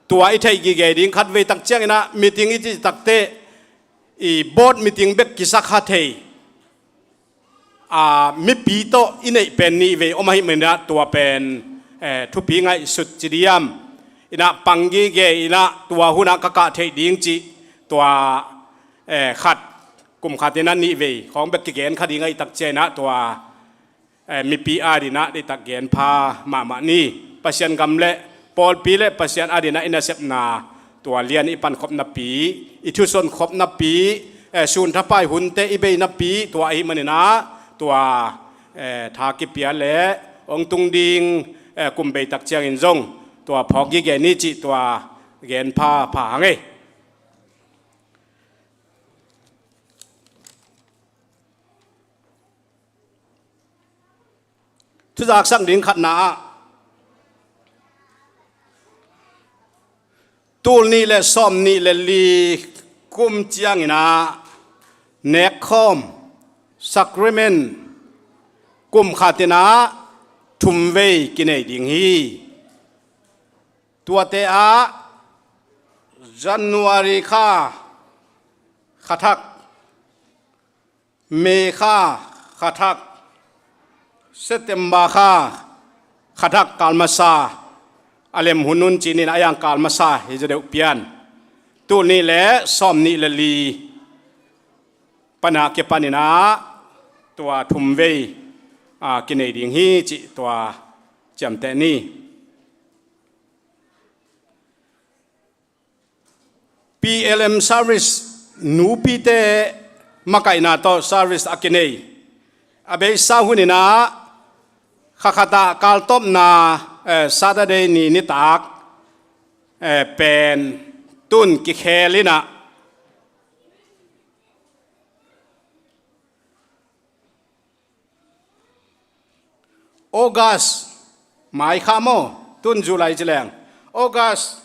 tua i theih gige ding, khatvei tak ciangin ah meeting i cih takteh i board meeting bek kisa kha thei, ah, mipi tawh i neih pen nih vei om ahih manin ah, tua pen, eh, thupi ngaihsut ci diam in ah, pang gige in ah, tua hun ah ka kah theih ding cih, tua, eh, khat, kum khat in ah nih vei khawng bek kigen kha ding ahih tak ciangin ah, tua, eh, mipi adingin ah deihtak genpha mahmah ni. Pasian gam le pawlpi le Pasian adingin ah i nasepna, tua lian i pankhopnapi, i thuson khopnapi, eh, sun thapai hunte i beinapi, tua ahih manin ah, tua, eh, tha kipia le hong tung ding, eh, kum bei tak ciangin zong tua phawk gige ni cih, tua genpha pha hang ei. Thuzaksak ding khatna ah, tul nih le sawmnih le li kum ciangin ah nekkhawm, sacrament, kum khat in ah thum vei kinei ding hi. Tuate ah January kha, kha thak, May kha, kha thak, September kha, kha thak kal masa, a lem hun un ci-in ah, a yang kal masa hi zaw deuh pian. Tul nih le sawmnih le li pan a kipanin ah tua thum vei, a, kinei ding hi cih tua ciamteh ni. P L M service nupite makaihna tawh service a kinei. A beisa hunin ah kha khat ah kaltawpna, eh, Saturday ni nitak, eh, pen tun kikhel in ah August, mai kha maw, tun July ci leng, August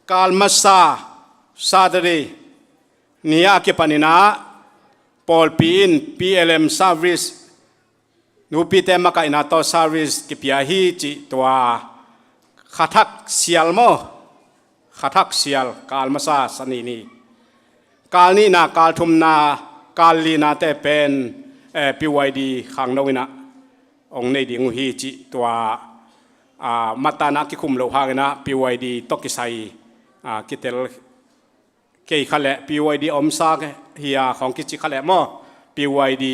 kal masa Saturday ni a kipanin ah pawlpi in P L M service, nupite makaihna tawh service kipia hi cih tua kha thak sial maw? Kha thak sial, kal masa Sani ni. Kal nihna, kal thumna, kal linate pen, eh, P Y D khangno in ah hong nei ding uh hi cih tua, ah, matana kikhum loh hangin ah P Y D tawh kisai, ah, kitel kei kha leh P Y D omsa hi a khawng kici kha leh maw, P Y D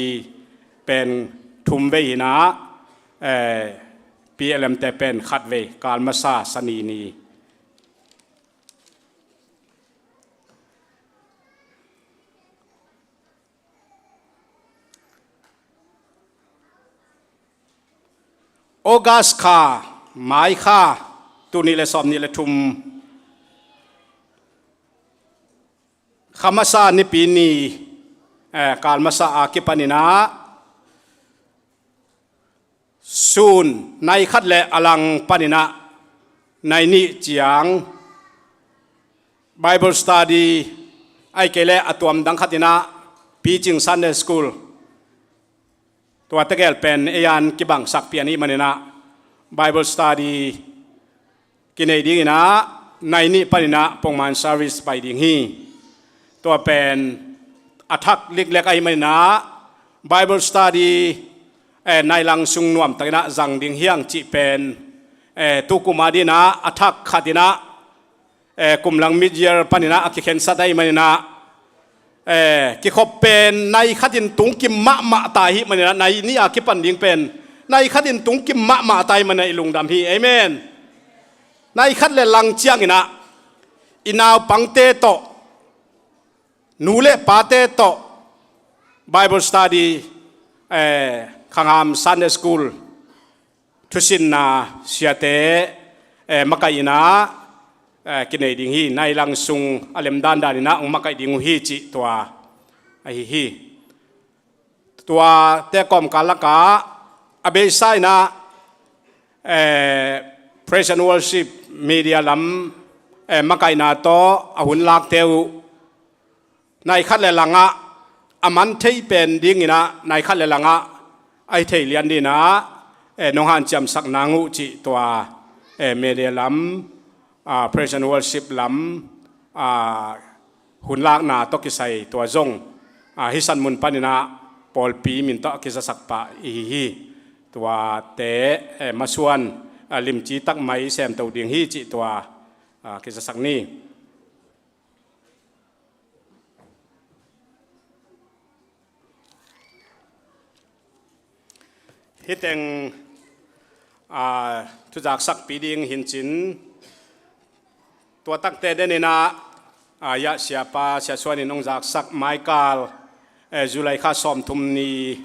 pen thum vei hi in ah, eh, P L M te pen khat vei, kal masa Sani ni. August kha, mai kha, tul nih le sawmnih le thum, kha masa Nipi ni, eh, kal masa a kipanin ah sun nai khat le a lang panin ah nai nih ciang Bible study, ahih kei leh a tuam dang khat in ah Picing Sunday School, tua tegel pen ei an kibangsak pian ahih manin ah Bible study kinei dingin ah nai nih panin ah pongman service pai ding hi. Tua pen a thak liklek ahih manin ah Bible study, eh, nai lang sung nuamtakin ah zang ding hi hang cih pen, eh, tukum a dingin ah a thak khat in ah, eh, kum lang mid-year panin ah a kikhensat ahih manin ah, eh, kikhop pen nai khatin tungkim mahmah ta ahih manin ah, nai nih a kipan ding pen nai khatin tungkim mahmah ta ahih manin ah i lungdam hi. Amen. Nai khat le lang ciangin ah i naupangte tawh, nu le pate tawh Bible study, eh, Khangam Sunday School, thusinna siate, eh, makaihna, eh, kinei ding hi. Nai lang sung a lem dandan in ah hong makaih ding uh hi cih tua ahi hi. Tuate kawmkal lakah a beisa in ah, eh, Praise and Worship Media lam, eh, makaihna tawh a hun lakte uh nai khat le lang ah a man thei pen dingin ah nai khat le lang ah a hi thei lian dingin ah, eh, nong hanciamsak nang uh cih tua, eh, media lam, ah, Praise and Worship lam, ah, hun lakna tawh kisai tua zong, ah, hih san mun panin ah pawlpi min tawh a kizasak pah i hi hi. Tuate, eh, masuan, ah, limci tak mai semto ding hi cih tua, ah, kizasak ni. Hih teng, aa, thuzaksakpi ding hi in cin, tua takte den in ah, aa, Yah Siapa, Sia Suan in hong zaksak Maikal, eh, July kha sawmthum ni,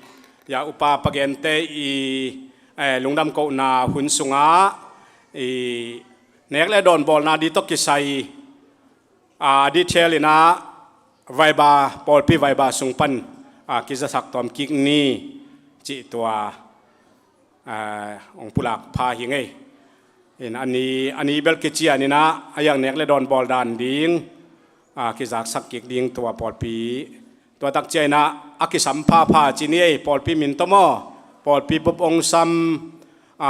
Yah Upa Pa Gente i, eh, lungdam kohna hun sungah i nek le dawn bawlna ding tawh kisai, a, detail in ah Viber, pawlpi Viber sung pan, a, kizasak tawm kik ni cih tua, a, hong pulak pha hi ing ei. In a ni, a ni bel kician in ah a yangnek le dawn bawl dan ding, a, kizaksak kik ding tua pawlpi. Tua tak ciang in ah a kisam phapha ci ni ei, pawlpi min tawh maw, pawlpi bup hong sam, a,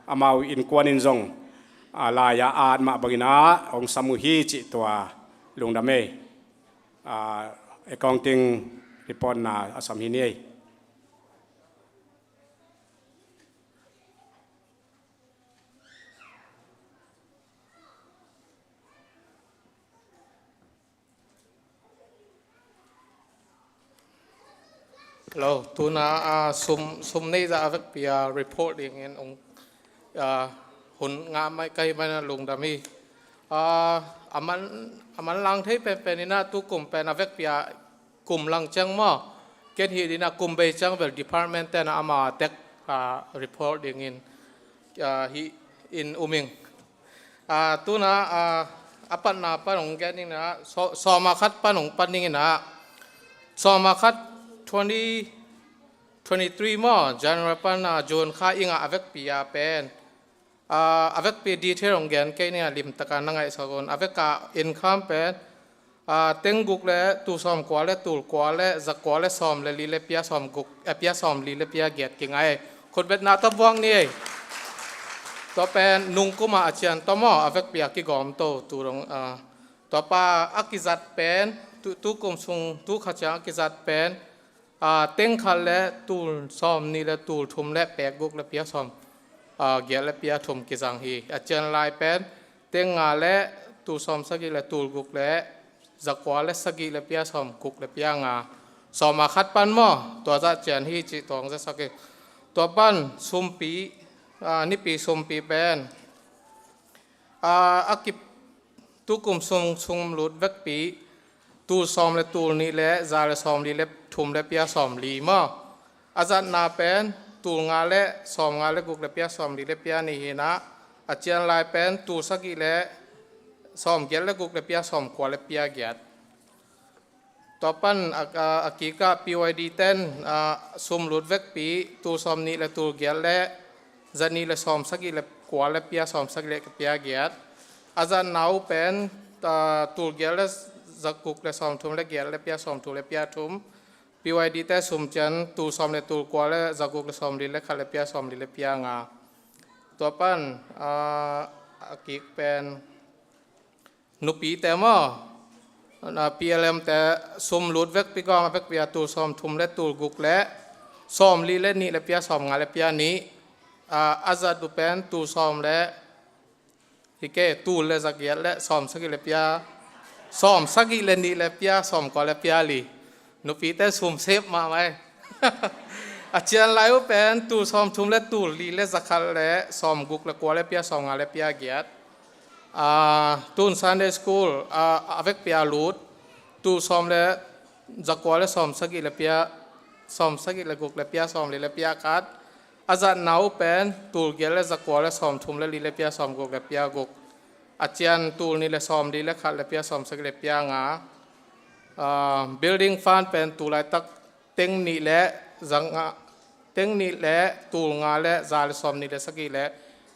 amau innkuan in zong, a, lai-ah a at mah bangin ah hong sam uh hi cih tua lungdam ei. A, accounting report na a sam hi ni ei. Hello, tuna, ah, sum, sum neih zah a vekpi a report dingin hong, ah, hun ngah mai ka hih manin ah lungdam hi. Ah, a man, a manlang thei penpen in ah tu kum pen a vekpi-a kum lang ciang maw, ken hih in ah kum bei ciang bel department ten ah ama tek, ah, report dingin, ah, hih in um ing. Ah, tu-in ah, ah, a patna pan hong gen ning in ah, saw-, sawm a khat pan hong pan ning in ah, sawm a khat twenty twenty-three maw, January pan, ah, June kha i ngah a vekpi-a pen, ah, a vekpi detail hong gen kei ning a, limtak a na ngaihsak un. A vek-a income pen, ah, teng guk le tul sawm kua le tul kua le za kua le sawm le li le pia sawm guk, eh, pia sawm li le pia giat kingah hi. Khutbetna tawh buak ni ei. Tua pen nung kum a a cian tawh maw, a vekpi-a kigawm to tu dong, ah, tua pa a kizat pen, tu, tu kum sung, tu kha ciang a kizat pen, ah, teng khat le tul sawm nih le tul thum le pek guk le pia sawm, ah, giat le pia thum kizang hi. A cian lai pen teng nga le tul sawm sagih le tul guk le za kua le sagih le pia sawm guk le pia nga. Sawm a khat pan maw, tua zah cian hi cih tua hong zasak hi. Tua pan sumpi, ah, nipi sumpi pen, ah, a kip, tu kum sung sum lut vekpi, tul sawm le tul nih le za le sawm li le thum le pia sawm li maw. A zatna pen tul nga le sawm nga le guk le pia sawm li le pia nih hi in ah, a cian lai pen tul sagih le sawm giat le guk le pia sawm kua le pia giat. Tua pan a, a, a kik ah P Y D ten, ah, sum lut vekpi, tul sawm nih le tul giat le za nih le sawm sagih le kua le pia sawm sagih le pia giat. A zatna uh pen, ah, tul giat le za guk le sawm thum le giat le pia sawm thum le pia thum. P Y D te sum cian tul sawm le tul kua le za guk le sawm li le khat le pia sawm li le pia nga. Tua pan, ah, a kik pen nupite maw, na P L M te sum lut vekpi gawng a vekpi-a tul sawm thum le tul guk le sawm li le nih le pia sawm nga le pia nih. Ah, a zat uh pen tul sawm le, hi kei, tul le za giat le sawm sagih le pia, sawm sagih le nih le pia sawm kua le pia li. Nupite sum sep mahmah ei. A cian lai uh pen tul sawm thum le tul li le za khat le sawm guk le kua le pia sawm nga le pia giat. Ah, tun Sunday school, ah, a vekpi-a lut, tul sawm le za kua le sawm sagih le pia, sawm sagih le guk le pia sawm li le pia khat. A zatna uh pen tul giat le za kua le sawm thum le li le pia sawm guk le pia guk. A cian tul nih le sawm li le khat le pia sawm sagih le pia nga. Ah, building fund pen tu laitak teng nih le za nga, teng nih le tul nga le za le sawm nih le sagih le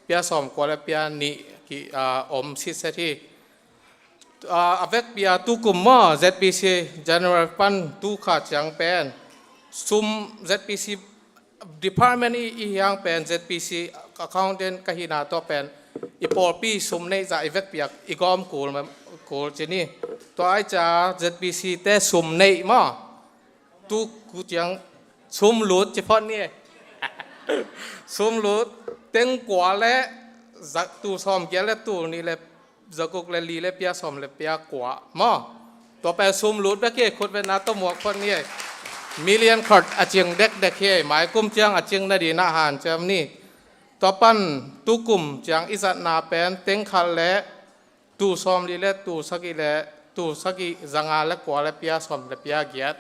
pia sawm kua le pia nih ki, ah, om sitset hi. Ah, a vekpi-a tu kum maw, Z P C General Fund tu kha ciang pen sum, Z P C department i, i hiang pen Z P C accountant ka hihna tawh pen i pawlpi sum neih zah i vekpi-a i gawm kul, kul ci ni. Tua ai ca Z P C te sum neih maw. Tu ku ciang sum lut ci phot ni. Sum lut, teng kua le za, tul sawm giat le tul nih le za guk le li le pia sawm le pia kua maw. Tua pen sum lut bek hi, khutbetna tawh muak phot ni. Million khat a cing dekdek hi, mai kum ciang a cing nading ah hanciam ni. Tua pan tu kum ciang i zatna pen teng khat le tul sawm li le tul sagih le tul sagih za nga le kua le pia sawm le pia giat.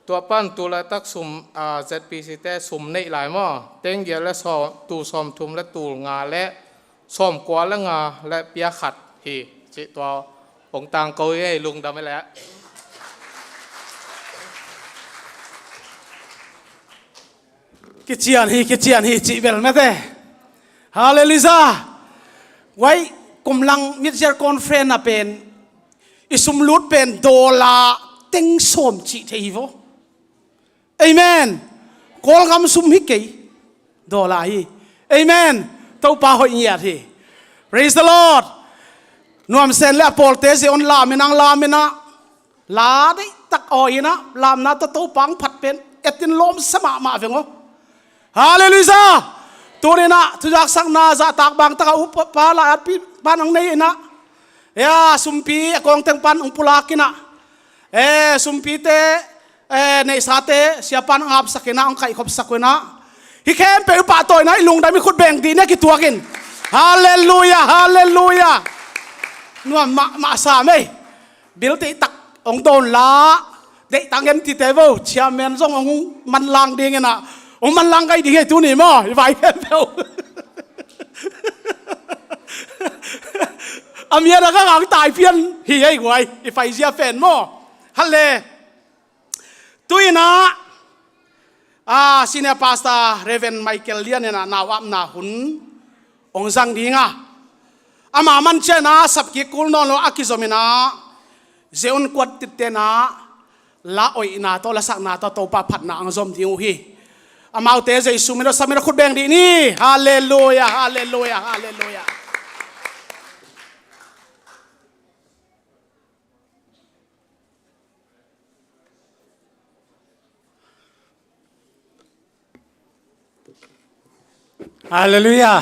Tua pan tu laitak sum, ah, Z P C te sum neih lai maw, teng giat le sawm, tul sawm thum le tul nga le sawm kua le nga le pia khat hi. Cih tua hong tangko hi, lungdam hi leh. Kician hi, kician hi cih bel mete. Halleluiah. Wai, kum lang mid-year conference ah pen i sum lut pen dollar teng sawm cih thei hi vo. Amen. Kawlgam sum hi kei. Dollar hi. Amen. Topa hoih ngiat hi. Praise the Lord. Nuam Sen le a pawlte Zion lam in ang lam in ah. La deihtak awi in ah, lamna tawh Topa ang phat pen etin lawmsa mahmah veng aw. Halleluiah. Tuni in ah thuzaksakna zahtak bangtak a upa la a pi pan ang nei in ah, ea, sumpi a kawngteng pan ang pulak in ah, e, sumpite, e, neihsate sia pan ang apsak in ah, ang kaihkhopsak uh in ah, hih khempeuh i pahtawi in ah i lungdam i khut beng dih ni a kituak in. Halleluiah. Halleluiah. Nuam mahmah sam ei. Bil deihtak hong dawn la, deihtak ngen tite vo, chairman zong hong manlang ding inah, hong manlang kai ding hi tuni maw, i vai khempeuh. A mian a ka ngang tai pian hi ei guai, i faizia pen maw. Hale. Tu inah, ah, Senior Pastor Reverend Michael Lian inah nau apna hun hong zang ding a, ama man cianah sapkik kul nawn lo a kizom inah, zeun kuat tittenah la oihna tawh, la sakna tawh Topa phatna ang zom ding uh hi. Amaute Jesu min tawh samin a khut beng dih ni. Halleluia, halleluia, halleluia. Halleluia.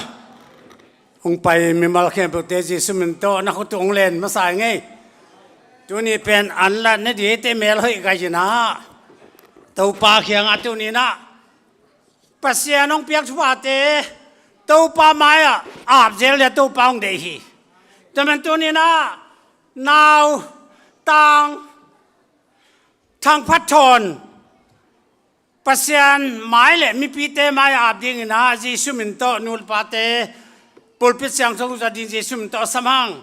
Hong pai mimal khempeuhte Jesu min tawh na khut uh hong len masa ing ei. Tuni pen an lat na dite mel hoih gai inah, Topa kiangah tuni inah Pasian hong piak thuphate Topa mai-ah ap zel dia Topa hong deih hi. Tua man tuni inah nau tang thangphat thawn Pasian mai le mipite mai-ah ap ding inah Jesu min tawh nu le pate pulpit siangtho za ding Jesu min tawh sam hang.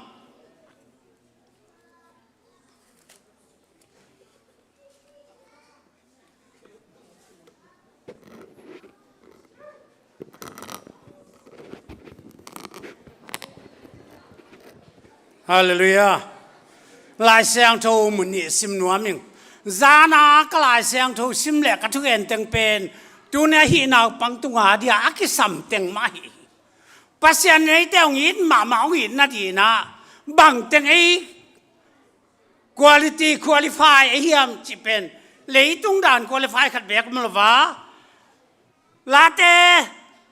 Halleluia. Lai Siangtho mun nih sim nuam ing. Zana ka Lai Siangtho sim le ka thugen teng pen tuni a hih naupang tunga dia a kisam teng mah hi. Pasian in eite hong it mahmah, hong itna ding inah bang teng ei quality, qualify ei hiam cih pen leitung dan qualify khat beek om lo va. Late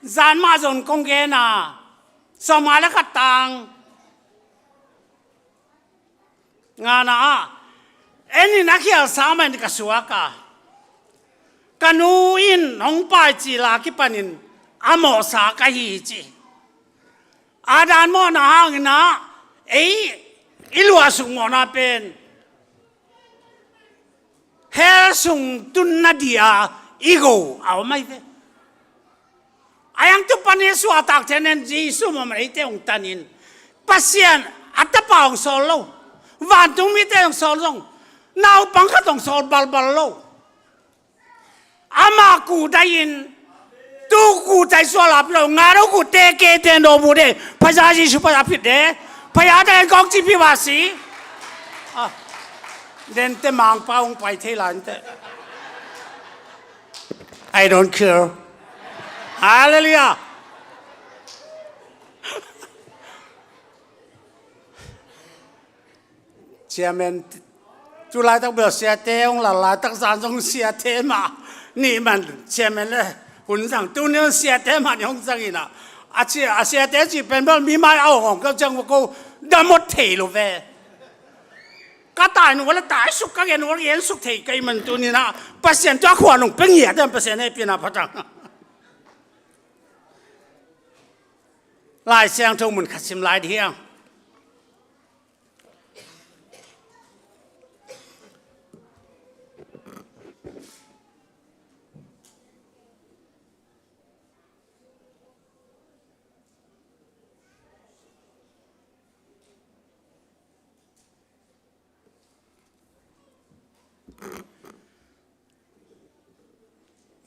zan mah zong kong gen a, sawmnga le khat tang ngana ah, en in a khialsa mah in ka suak a, ka nu in hong pai cil a kipanin a mawhsa ka hi ci. A dan mawhna hangin ah ei i luahsuk mawhna pen hell sung tunna dia i go a om ahi ve. A yang tu pan i suahtak thei nen Jesu mah eite hong tanin, Pasian a tapa hong sawl lo, vantung mite hong sawl zong, naupang khat hong sawl balbal lo. Ama kudai in, tu kudai sual ap lo, nga lo kute ke te no bu de, phaza Jesu phaza phit de, phaza te kong ci pi va si. Ah, den te mangpa hong pai thei lan te. I don't care. Hallelujah. Chairman, tu laitak bel siate hong lal laitak zan zong siate mah nih man chairman le hun zang, tuni hong siate mah nih hong zang inah, a cia, a siate cih pen bel mi mai a hong hong keu ciang ko damot thei lo ve. Ka tai nung le tai suk, ka gen nung le gen suk thei ka hih man tuni inah Pasian tua khua nung pia ngiat dan Pasian hehpihna phatang. Lai Siangtho mun khat sim lai dih hiang.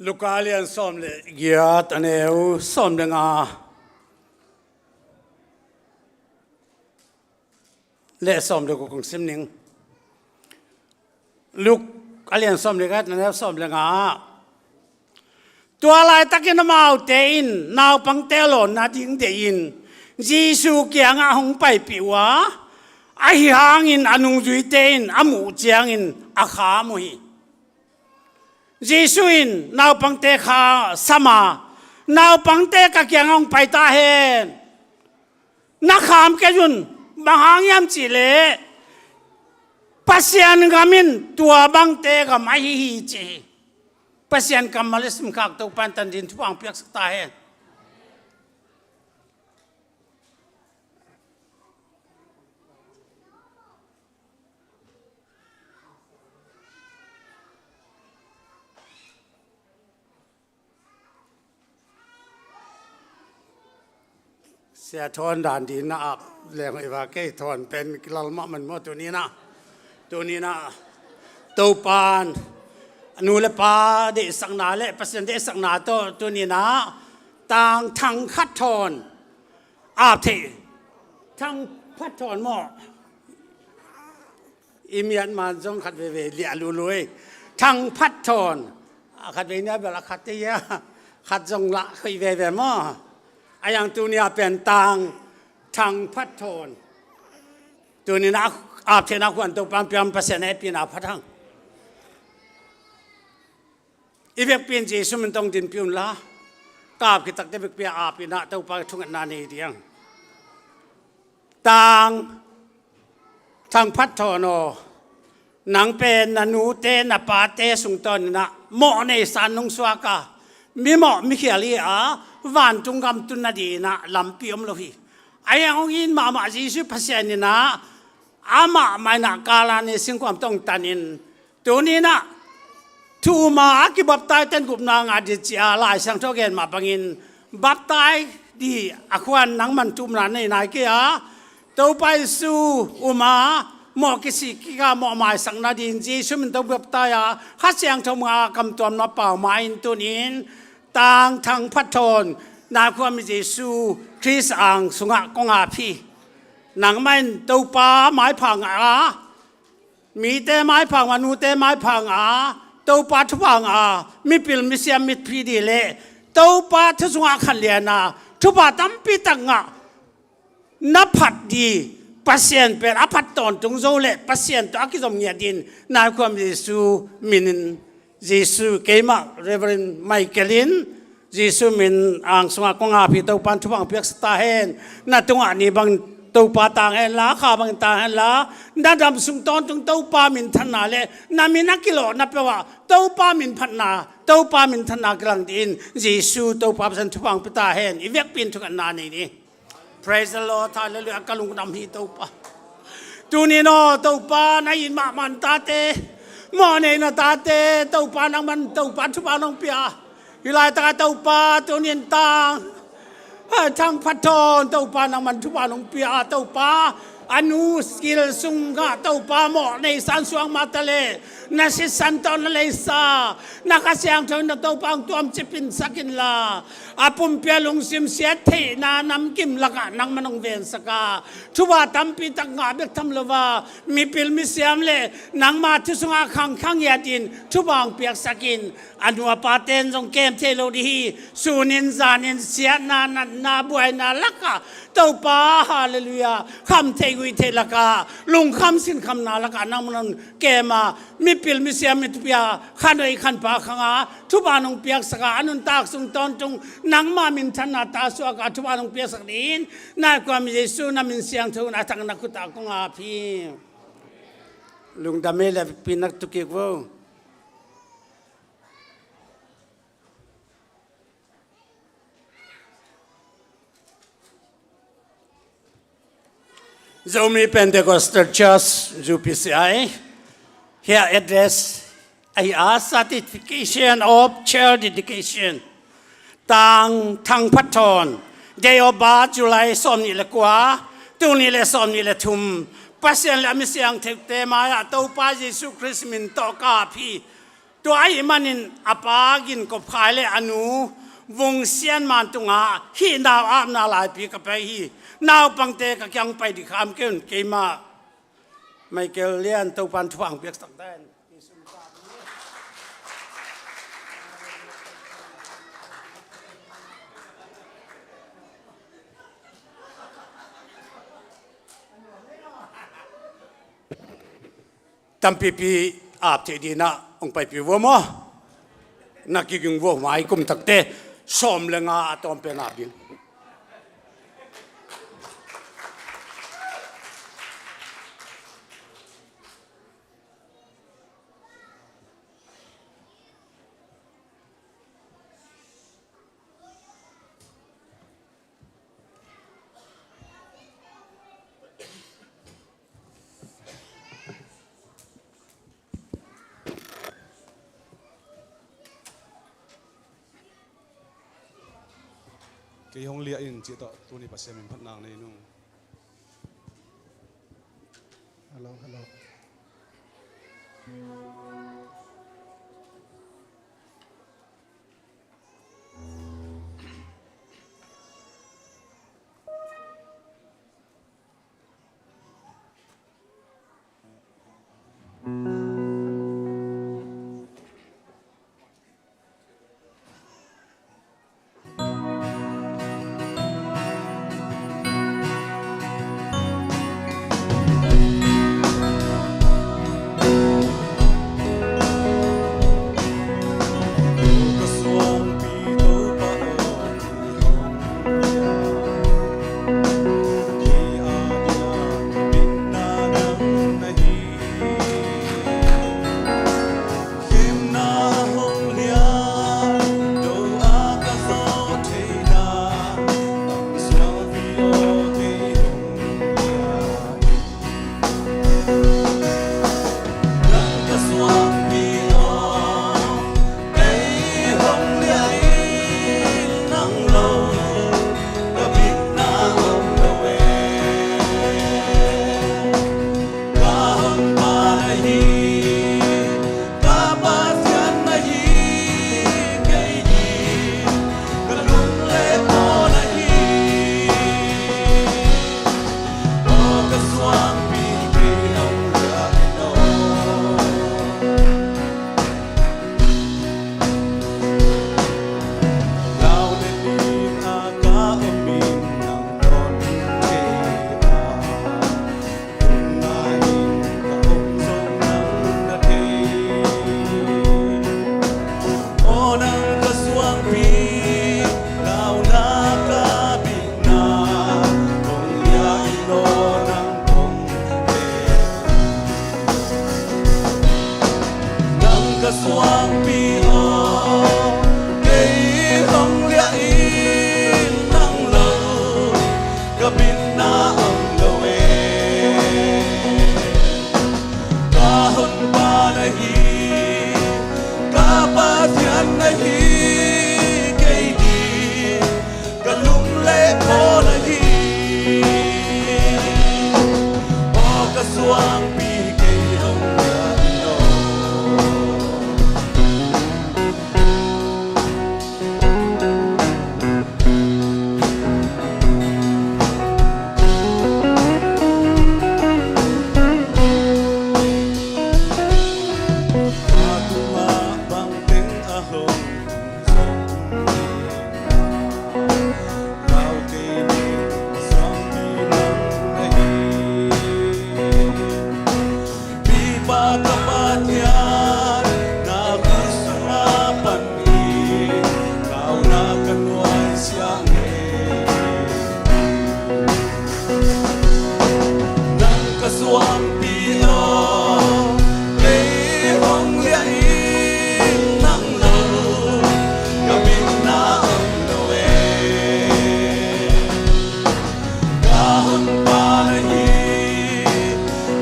Luka lian sawm le giat, a neu sawm le nga le sawm le guk kong sim ning. Luk a lian sawm le giat, a neu sawm le nga ah, tua laitakin amaute in naupangte a lawnna ding deihin Jesu kiangah hong paipih uh a, ahi hangin a nungzuite in a muh ciangin a kham uh hi. Jesu in naupangte kha sam a, naupangte ka kiangah hong pai ta hen. Na kham kei un, bang hang hiam cih leh Pasian gam in tua bangte gam ahi hi ci hi. Pasian kammal i simkhak Topa in tan ding thupha hong piaksak ta hen. Sia Thawn dan ding na ap leng i va kei Thawn pen kilal mahmah maw tuni-in ah. Tuni-in ah Topa'n nu le pa deihsakna le Pasian deihsakna tawh tuni-in ah Tang Thang Phat Thawn ap thei. Thang Phat Thawn maw? I miat man zong khat veve liah lului. Thang Phat Thawn. A khat vei nia bel a khat te ia. Khat zong lah khoih veve maw? A yang tuni-a pen Tang Thang Phat Thawn. Tuni-in ah ap theihna khuan Topa'n piang Pasian hehpihna phat hang. I vekpi in Jesu min tawh dinpih unla, ka ap khit takte vekpi-a ap in ah Topa thungetna nei ding. Tang Thang Phat Thawn aw, nang pen na nute na pate sung tawnin ah mawhnei san nong suak a, mimawh mikhial hi a, vantung gam tun nadingin ah lampi om lo hi. A yang hong it mahmah Jesu Pasian in ah amah mah in ah Kalvari singkhuam tawh hong tanin, tuni-in ah thu um a kibaptize ten gupna ngah ding ci-a Lai Siangtho gen mah bangin baptize ding a khuan nangman thu umna nei nai kei a, Topa Jesu um a mawh kisik kik a mawh maisak nadingin Jesu min tawh baptize a Kha Siangtho mah a kamtuam na pau mah in tuni-in Tang Thang Phat Thawn, na khuami Jesu Khrist ang sungah kong ap hi. Nangmah in Topa maipha ngah a, mite maipha ngah a, nute maipha ngah a, Topa thupha ngah a, mipil misiam mipi ding le Topa thu sungah khanlian a thupha tampi tak ngah na phat ding, Pasian pen a phat tawntung zo le Pasian tawh a kizom ngiat dingin na khuami Jesu minin, Jesu, keimah Reverend Michael in Jesu min ang sungah kong ap hi. Topa'n thupha hong piaksak ta hen. Na tungah ni bangin Topa tang hen la, kha bangin tang hen la, na dam sung tawntung Topa minthanna le na min a kilawhna peuhah Topa min phatna, Topa minthanna kilang dingin Jesu Topa Pasian thupha hong pia ta hen. I vekpi in thungetna nei ni. Praise the Lord, hallelujah, ka lungdam hi Topa. Tuni-in aw Topa, na it mahmah na tate, mawhnei na tate, Topa nangman Topa thupha nong pia. Hih laitakah Topa tuni-in Tang Thang Phat Thawn Topa nangman thupha nong pia a, Topa a nu skill sungah Topa mawhnei san suak mah ta leh na sisan tawh na leisa, na Kha Siangtho in na Topa hong tuamcip insak inla, a pumpi a lungsim siat theihna namkim lakah nangman hong vensak a, thupha tampi tak ngah bek tham lo a, mipil misiam le nangma thu sungah khangkhang ngiat in thupha hong piaksak in. A nu a pate in zong kem thei lo ding hi. Sunin zanin siatna, natna, buaina lakah Topa, hallelujah, kham theih guih theih lakah, lungkham sinkhamna lakah nangman hong kem a, mipil misiam mipumpi a khanhoih khanpha khang a thupha nong piaksak a, a nuntak sung tawntung nangma minthanna ta suak a thupha nong piaksak dingin na khuami Jesu na min siangtho in a thak na khut ah kong ap hi. Lungdam ei le vekpi in na tu kik vo. Zomi Pentecostal Church, U P C I, hih address ahi a, Certification of Church Dedication. Tang Thang Phat Thawn, date of birth July sawmnih le kua, tul nih le sawmnih le thum. Pasian le a mi siangthote mai-ah Topa Jesu Khrist min tawh ka ap hi. Tua ahih manin a pa Gin Kop Khai le a nu Vung Sian Man tungah hih nau apna laipi ka pia hi. Naupangte ka kiang pai ding kham kei un, keimah Michael Lian Topa'n thupha hong piaksak ta hen. Tampipi ap theih dingin ah hong paipih vua maw? Na kiging vua, mai kum takte sawm le nga a tawm pen ap ding. Kei hong liah in cih tawh tuni Pasian min phatna nei nung. Hello, hello. Nang ka suangpi aw, kei hong liah in nang lo ka bitna om lo e. Ka honpa na hi, ka Pathian na hi, kei ding ka lung le khawl ahi. Aw ka suangpi, kei hong liah in aw. Ka tungah bang teng a hong Nang ka suangpi aw, kei hong liah in nang lo ka bitna om lo e. Ka honpa na hi,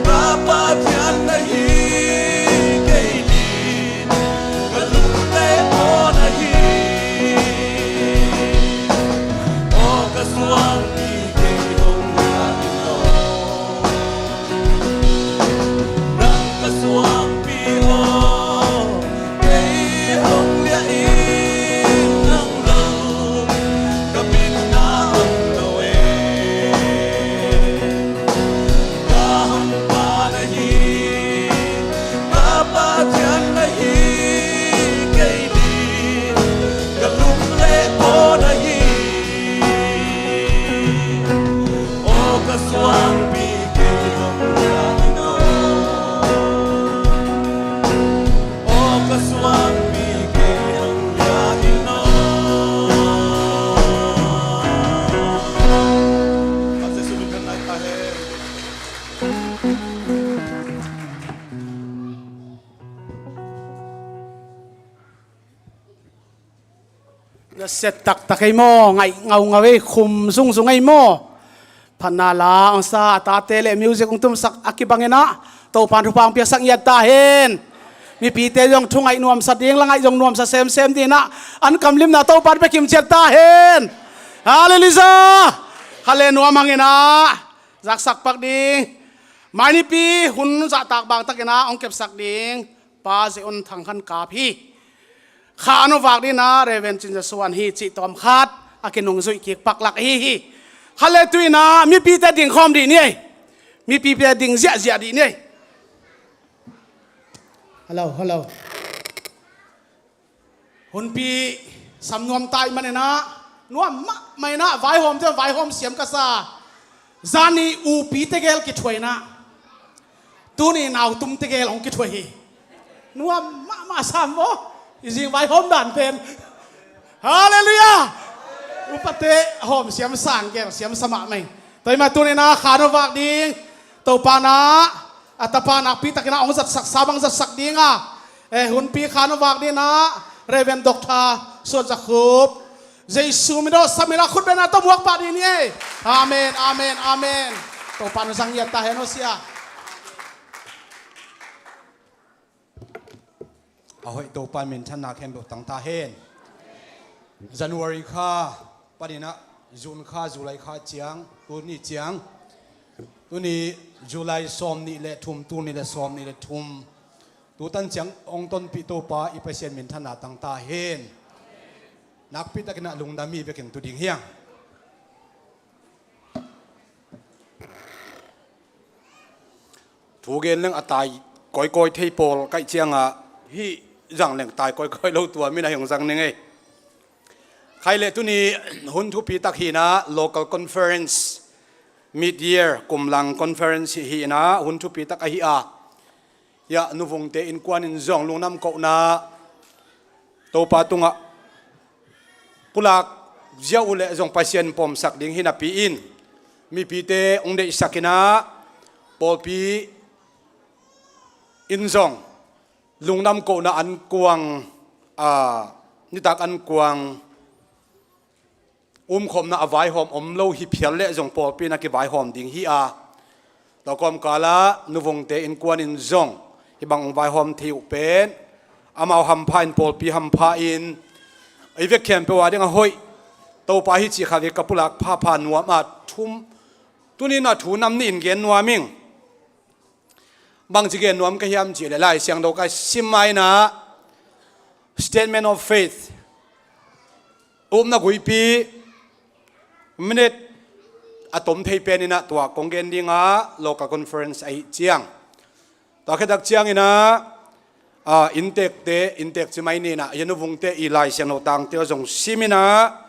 ka Pathian na hi, kei ding ka lung le khawl ahi. Aw ka suangpi, kei hong liah in aw. Nang ka suangpi aw, kei hong liah in nang lo ka bitna om lo e. Ka honpa na hi, ka Pathian na hi, kei ding ka lung le khawl ahi. Aw ka suangpi, kei hong liah in aw. Aw ka suangpi, kei hong liah in aw. Jesu min in ka nai ta hen. Na set taktak ei maw, ngaih ngaungau ei, khum zungzung ei maw. Phatna la hong sa a tate le music hong tumsak a kibang in ah, Topa'n thupha hong piaksak ngiat ta hen. Mipite zong thu ngaih nuamsa ding, la ngaih zong nuamsa semsem ding in ah, an kamlimna Topa'n pia kim ciat ta hen. Halleluiah! Khalle nuam hangin ah zaksak pak ding. Mai nipi hun zahtak bang takin ah hong kepsak ding Pa Ze Un Thang Khan Kap hi. Kha a nuvak dingin ah Reverend Cin Za Suan hi cih tawm khat a kinungzuih kik paklak ahi hi. Khalle tu-in ah mipite ding khawm dih ni ei. Mipite ding ziahziah dih ni ei. Hello, hello. Hunpi sam nuam ta ahih manin ah nuam mahmah in ah vaihawmte vaihawm siam ka sa. Zani upi tegel kithuah in ah tuni nautum tegel hong kithuah hi. Nuam mahmah sam maw? I zing vaihawm dan pen. Halleluiah! Upate hawm siam sang gel siam sa mahmah hi. Tua ahih manin tuni-in ah kha nuvak ding Topa in ah a tapa nakpi takin ah hong zatsak sa bang zatsak ding a, eh, hunpi kha nuvak dingin ah Reverend Doctor Suan Za Khup, Jesu min tawh sam in ah khut bengna tawh muak pah ding ni ei. Amen, amen, amen. Topa in zang ngiat ta hen aw sia. A hoih Topa in minthanna khempeuh tang ta hen. January kha panin ah June kha, July kha ciang, tuni ciang, tuni July sawm nih le thum, tul nih le sawm nih le thum, tu tan ciang hong tonpih Topa i Pasian minthanna tang ta hen. Nakpi takin ah lungdam hi. Vekin tu ding hi hang. Thu gen leng a tai kawikawi thei pawl ka hih ciangah hih zang leng tai kawikawi lo, tua min ah hong zang ning ei. Khaile tuni hun thupi tak hi in ah local conference, mid year kumlang conference hi in ah hun thupi tak ahi a, hiah Nuvungte innkuan in zong lungdam kohna Topa tungah pulak ziau uh leh zong Pasian pawmsak ding hi napi in mipite hong deihsak in ah pawlpi in zong lungdam kohna an kuang, a, nitak an kuang umkhopna a vaihawm om lo hi phial leh zong pawlpi in a kivaihawm ding hi a, tua kawmkal ah Nuvungte innkuan in zong hih bang hong vaihawm thei uh pen amau hampha in, pawlpi hampha in, ei vek khempeuh a ding a hoih, Topa hi cih kha vek ka pulak phapha nuam a, thum, tuni-in ah thu nam nih in gen nuam ing. Bangci gen nuam ka hiam cih leh Lai Siangtho ka sim ma-in ah Statement of Faith, upna guipi, minute a tom thei pen in ah tua kong gen ding a, local conference ahih ciang. Tua khit tak ciangin ah, a, inntekte, inntek ci mai ni in ah, Nuvungte i Lai Siangtho tangte zong sim in ah,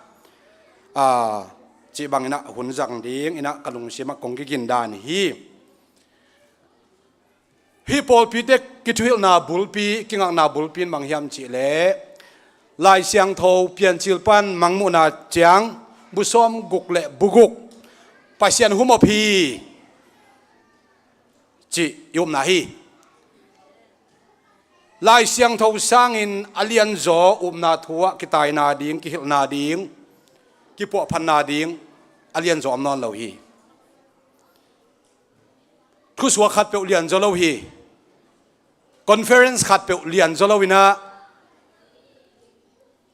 a, cih bangin ah hun zang dingin ah ka lungsim ah kong kigin dan hi. Hih pawlpite kithuhilhna bulpi, kingakna bulpi in bang hiam cih leh Lai Siangtho Piancil pan Mangmuhna ciang bu sawm guk le bu guk, Pasian humop hi cih i upna hi. Lai Siangtho sangin a lianzaw upna thu ah kitaina ding, kihilhna ding, kipuahphatna ding a lianzaw om nawn lo hi. Thusuak khatpeuh lianzaw lo hi. Conference khatpeuh lianzaw lo in ah,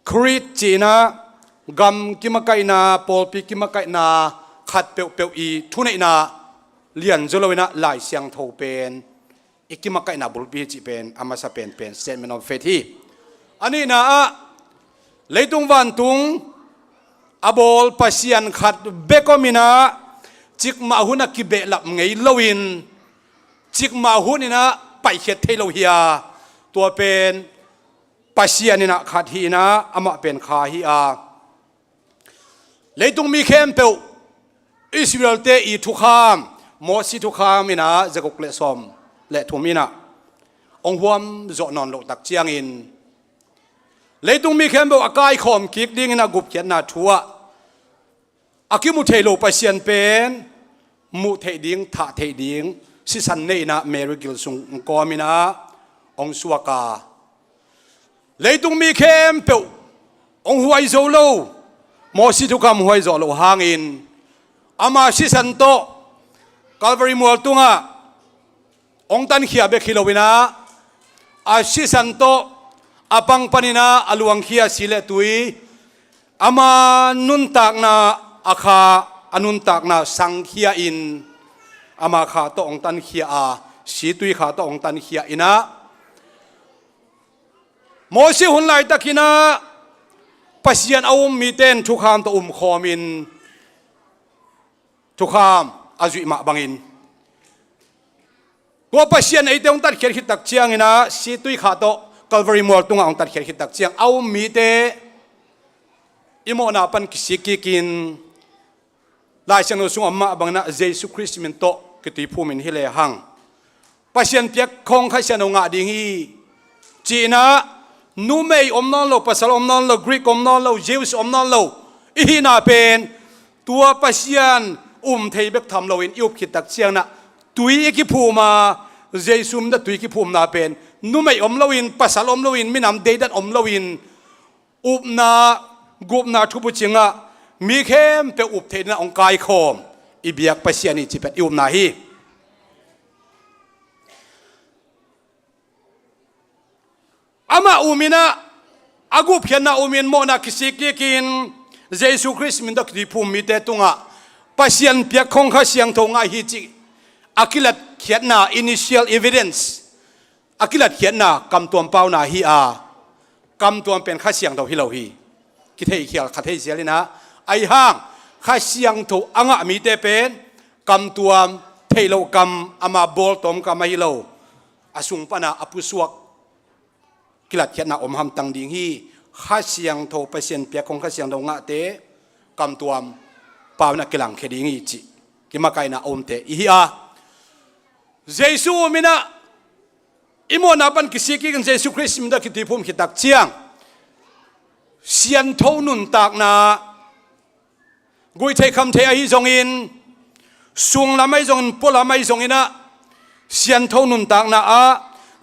Creed ci-in ah gam kimakaihna, pawlpi kimakaihna khat peuhpeuh i thuneihna lianzaw lo in ah Lai Siangtho pen i kimakaihna bulpi hi cih pen a masa penpen Statement of Faith hi. A nihna ah, leitung vantung a bawl Pasian khat bek om in ah, cikmah hun a kibehlap ngei loin, cikmah hun in ah paikhiat thei lo hi a, tua pen Pasian in ah khat hi in ah, amah pen kha hi a. Leitung mi khempeuh Israelte i thukham, Mosi thukham in ah zaguk le sawm le thum in ah hong huam zawh nawn loh tak ciangin, leitung mi khempeuh a kaikhawm kik dingin ah gupkhiatna thu ah a kimu thei lo Pasian pen muh theih ding, thah theih ding sisan nei in ah Mary gil sung kawm in ah hong suak a, leitung mi khempeuh hong huai zo lo, Mosi thukham huai zawh loh hangin ama sisan tawh Calvary mual tungah hong tankhia bek hi lo in ah, a sisan tawh a pang panin ah a luangkhia si le tui, Ama nuntakna a kha, a nuntakna sangkhia in, ama kha tawh hong tankhia a, situi kha tawh hong tankhia in ah, Moses hun laitakin ah Pasian a um mite in thukham tawh umkhawm in thukham a zuih mah bangin, tua Pasian eite hong tatkhiat khit tak ciangin ah, situi kha tawh Calvary mual tungah hong tatkhiat khit tak ciang a um mite i mawhna pan kisik kikin, Lai Siangtho sungah mah bangin ah Jesu Khrist min tawh kituiphum in hi lehang Pasian piak khong Kha Siangtho ngah ding hi, ci-in ah, numei om nawn lo, pasal om nawn lo, Greek om nawn lo, Jews om nawn lo, i hihna pen tua Pasian um thei bek tham loin i up khit tak ciangin ah tui i kiphum a, Jesu min tawh tui kiphumna pen numei om loin, pasal om loin, minam deidan om loin, upna, gupna thubucing ah mi khempeuh up theih dingin ah hong kaikhawm i biak Pasian hi cih pen i upna hi. Amah um in ah, a gupkhiatna um in, mawhna kisik kikin Jesu Khrist min tawh kituiphum mite tungah Pasian piak khong Kha Siangtho ngah hi cih a kilatkhiatna, initial evidence, a kilatkhiatna kamtuam pauna hi a, kamtuam pen Kha Siangtho hi lo hi. Kitheikhial kha thei zel in ah, ahi hang Kha Siangtho a ngah mite pen kamtuam, theih loh kam, ama bawltawm kam ahi lo, a sung pana a pusuak kilatkhiatna om hamtang ding hi. Kha Siangtho, Pasian piak khong Kha Siangtho ngahte kamtuam pau in ah kilangkhia ding hi cih kimakaihna a omte i hi a, Jesu um in ah i mawhna pan kisik kikin Jesu Khrist min tawh kituiphum khit tak ciang siangtho nuntakna, guih theih kham theih ahi zongin, sunglam ahi zongin, pualam ahi zongin ah, siangtho nuntakna ah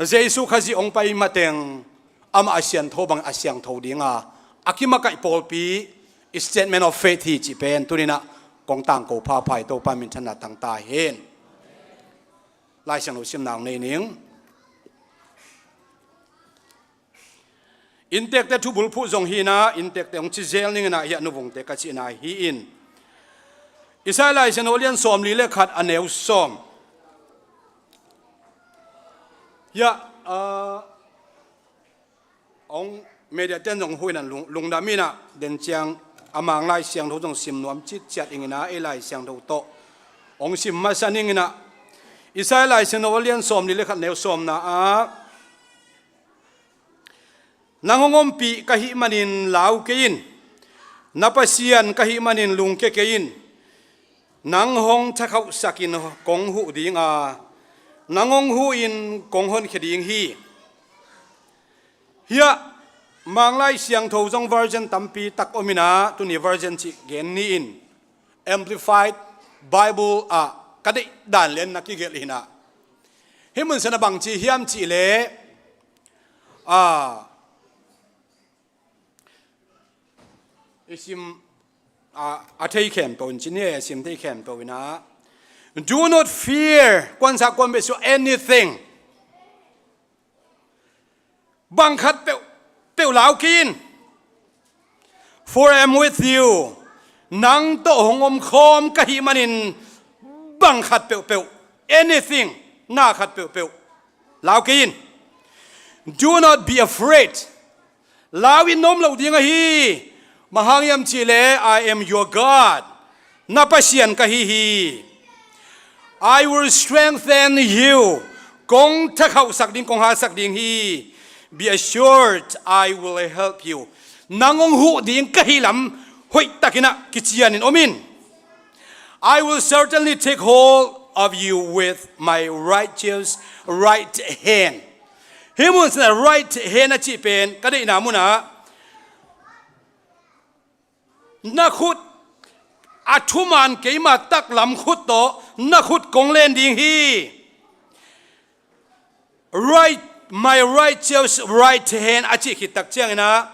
Jesu Khazih hong pai mateng amah a siangtho bang a siangtho ding a, a kimakaih pawlpi, statement of faith hi cih pen tuni in ah kong tangko phapha hi. Topa minthanna tang ta hen. Lai Siangtho simna hong nei ning. Inntekte thubulphuh zong hi in ah, inntekte hong ci zel ning in ah, hiah nuvungte ka cihna hi in. Isaiah Lai Siangtho a lian sawmli le khat, a neu sawm. Hiah, ah, hong media ten zong huh in ah lung, lungdam in ah, den ciang a Mang Lai Siangtho zong sim nuam citciat ing in ah, ei Lai Siangtho tawh hong sim masa ning in ah. Isaiah Lai Siangtho a lian sawmli le khat, neu sawmna ah, nang hong ompih ka hih manin lau kei in. Na Pasian ka hih manin lungkia kei in. Nang hong thakhauhsak in kong huh ding a, nang hong huh in kong honkhia ding hi. Hiah Mang Lai Siangtho zong version tampi tak om in ah, tuni version cih gen ni in, Amplified Bible ah ka deih dan lian na kigelh hi in ah. Hih mun sungah bang ci hiam cih leh, a, i sim, a, a thei khempeuh in ci ni, a sim thei khempeuh in ah, "Do not fear," kuansa kuan beh sua, "anything." Bang khat peuhpeuh lau kei in. "For I am with you." Nang tawh hong omkhawm ka hih manin bang khat peuhpeuh, anything, na khat peuhpeuh lau kei in. "Do not be afraid." Lau in nuam lo ding ahi. Bang hang hiam cih leh, "I am your God." Na Pasian ka hi hi. "I will strengthen you." Kong thakhauhsak ding, kong hatsak ding hi. "Be assured, I will help you." Nang hong huh ding ka hih lam hoih takin ah kician in om in. "I will certainly take hold of you with my righteous right hand." Hih mun sungah right hand a cih pen ka deihna munah, na khut, a thuman keima taklam khut tawh na khut kong len ding hi. Right, "my righteous right hand," a cih khit tak ciangin ah,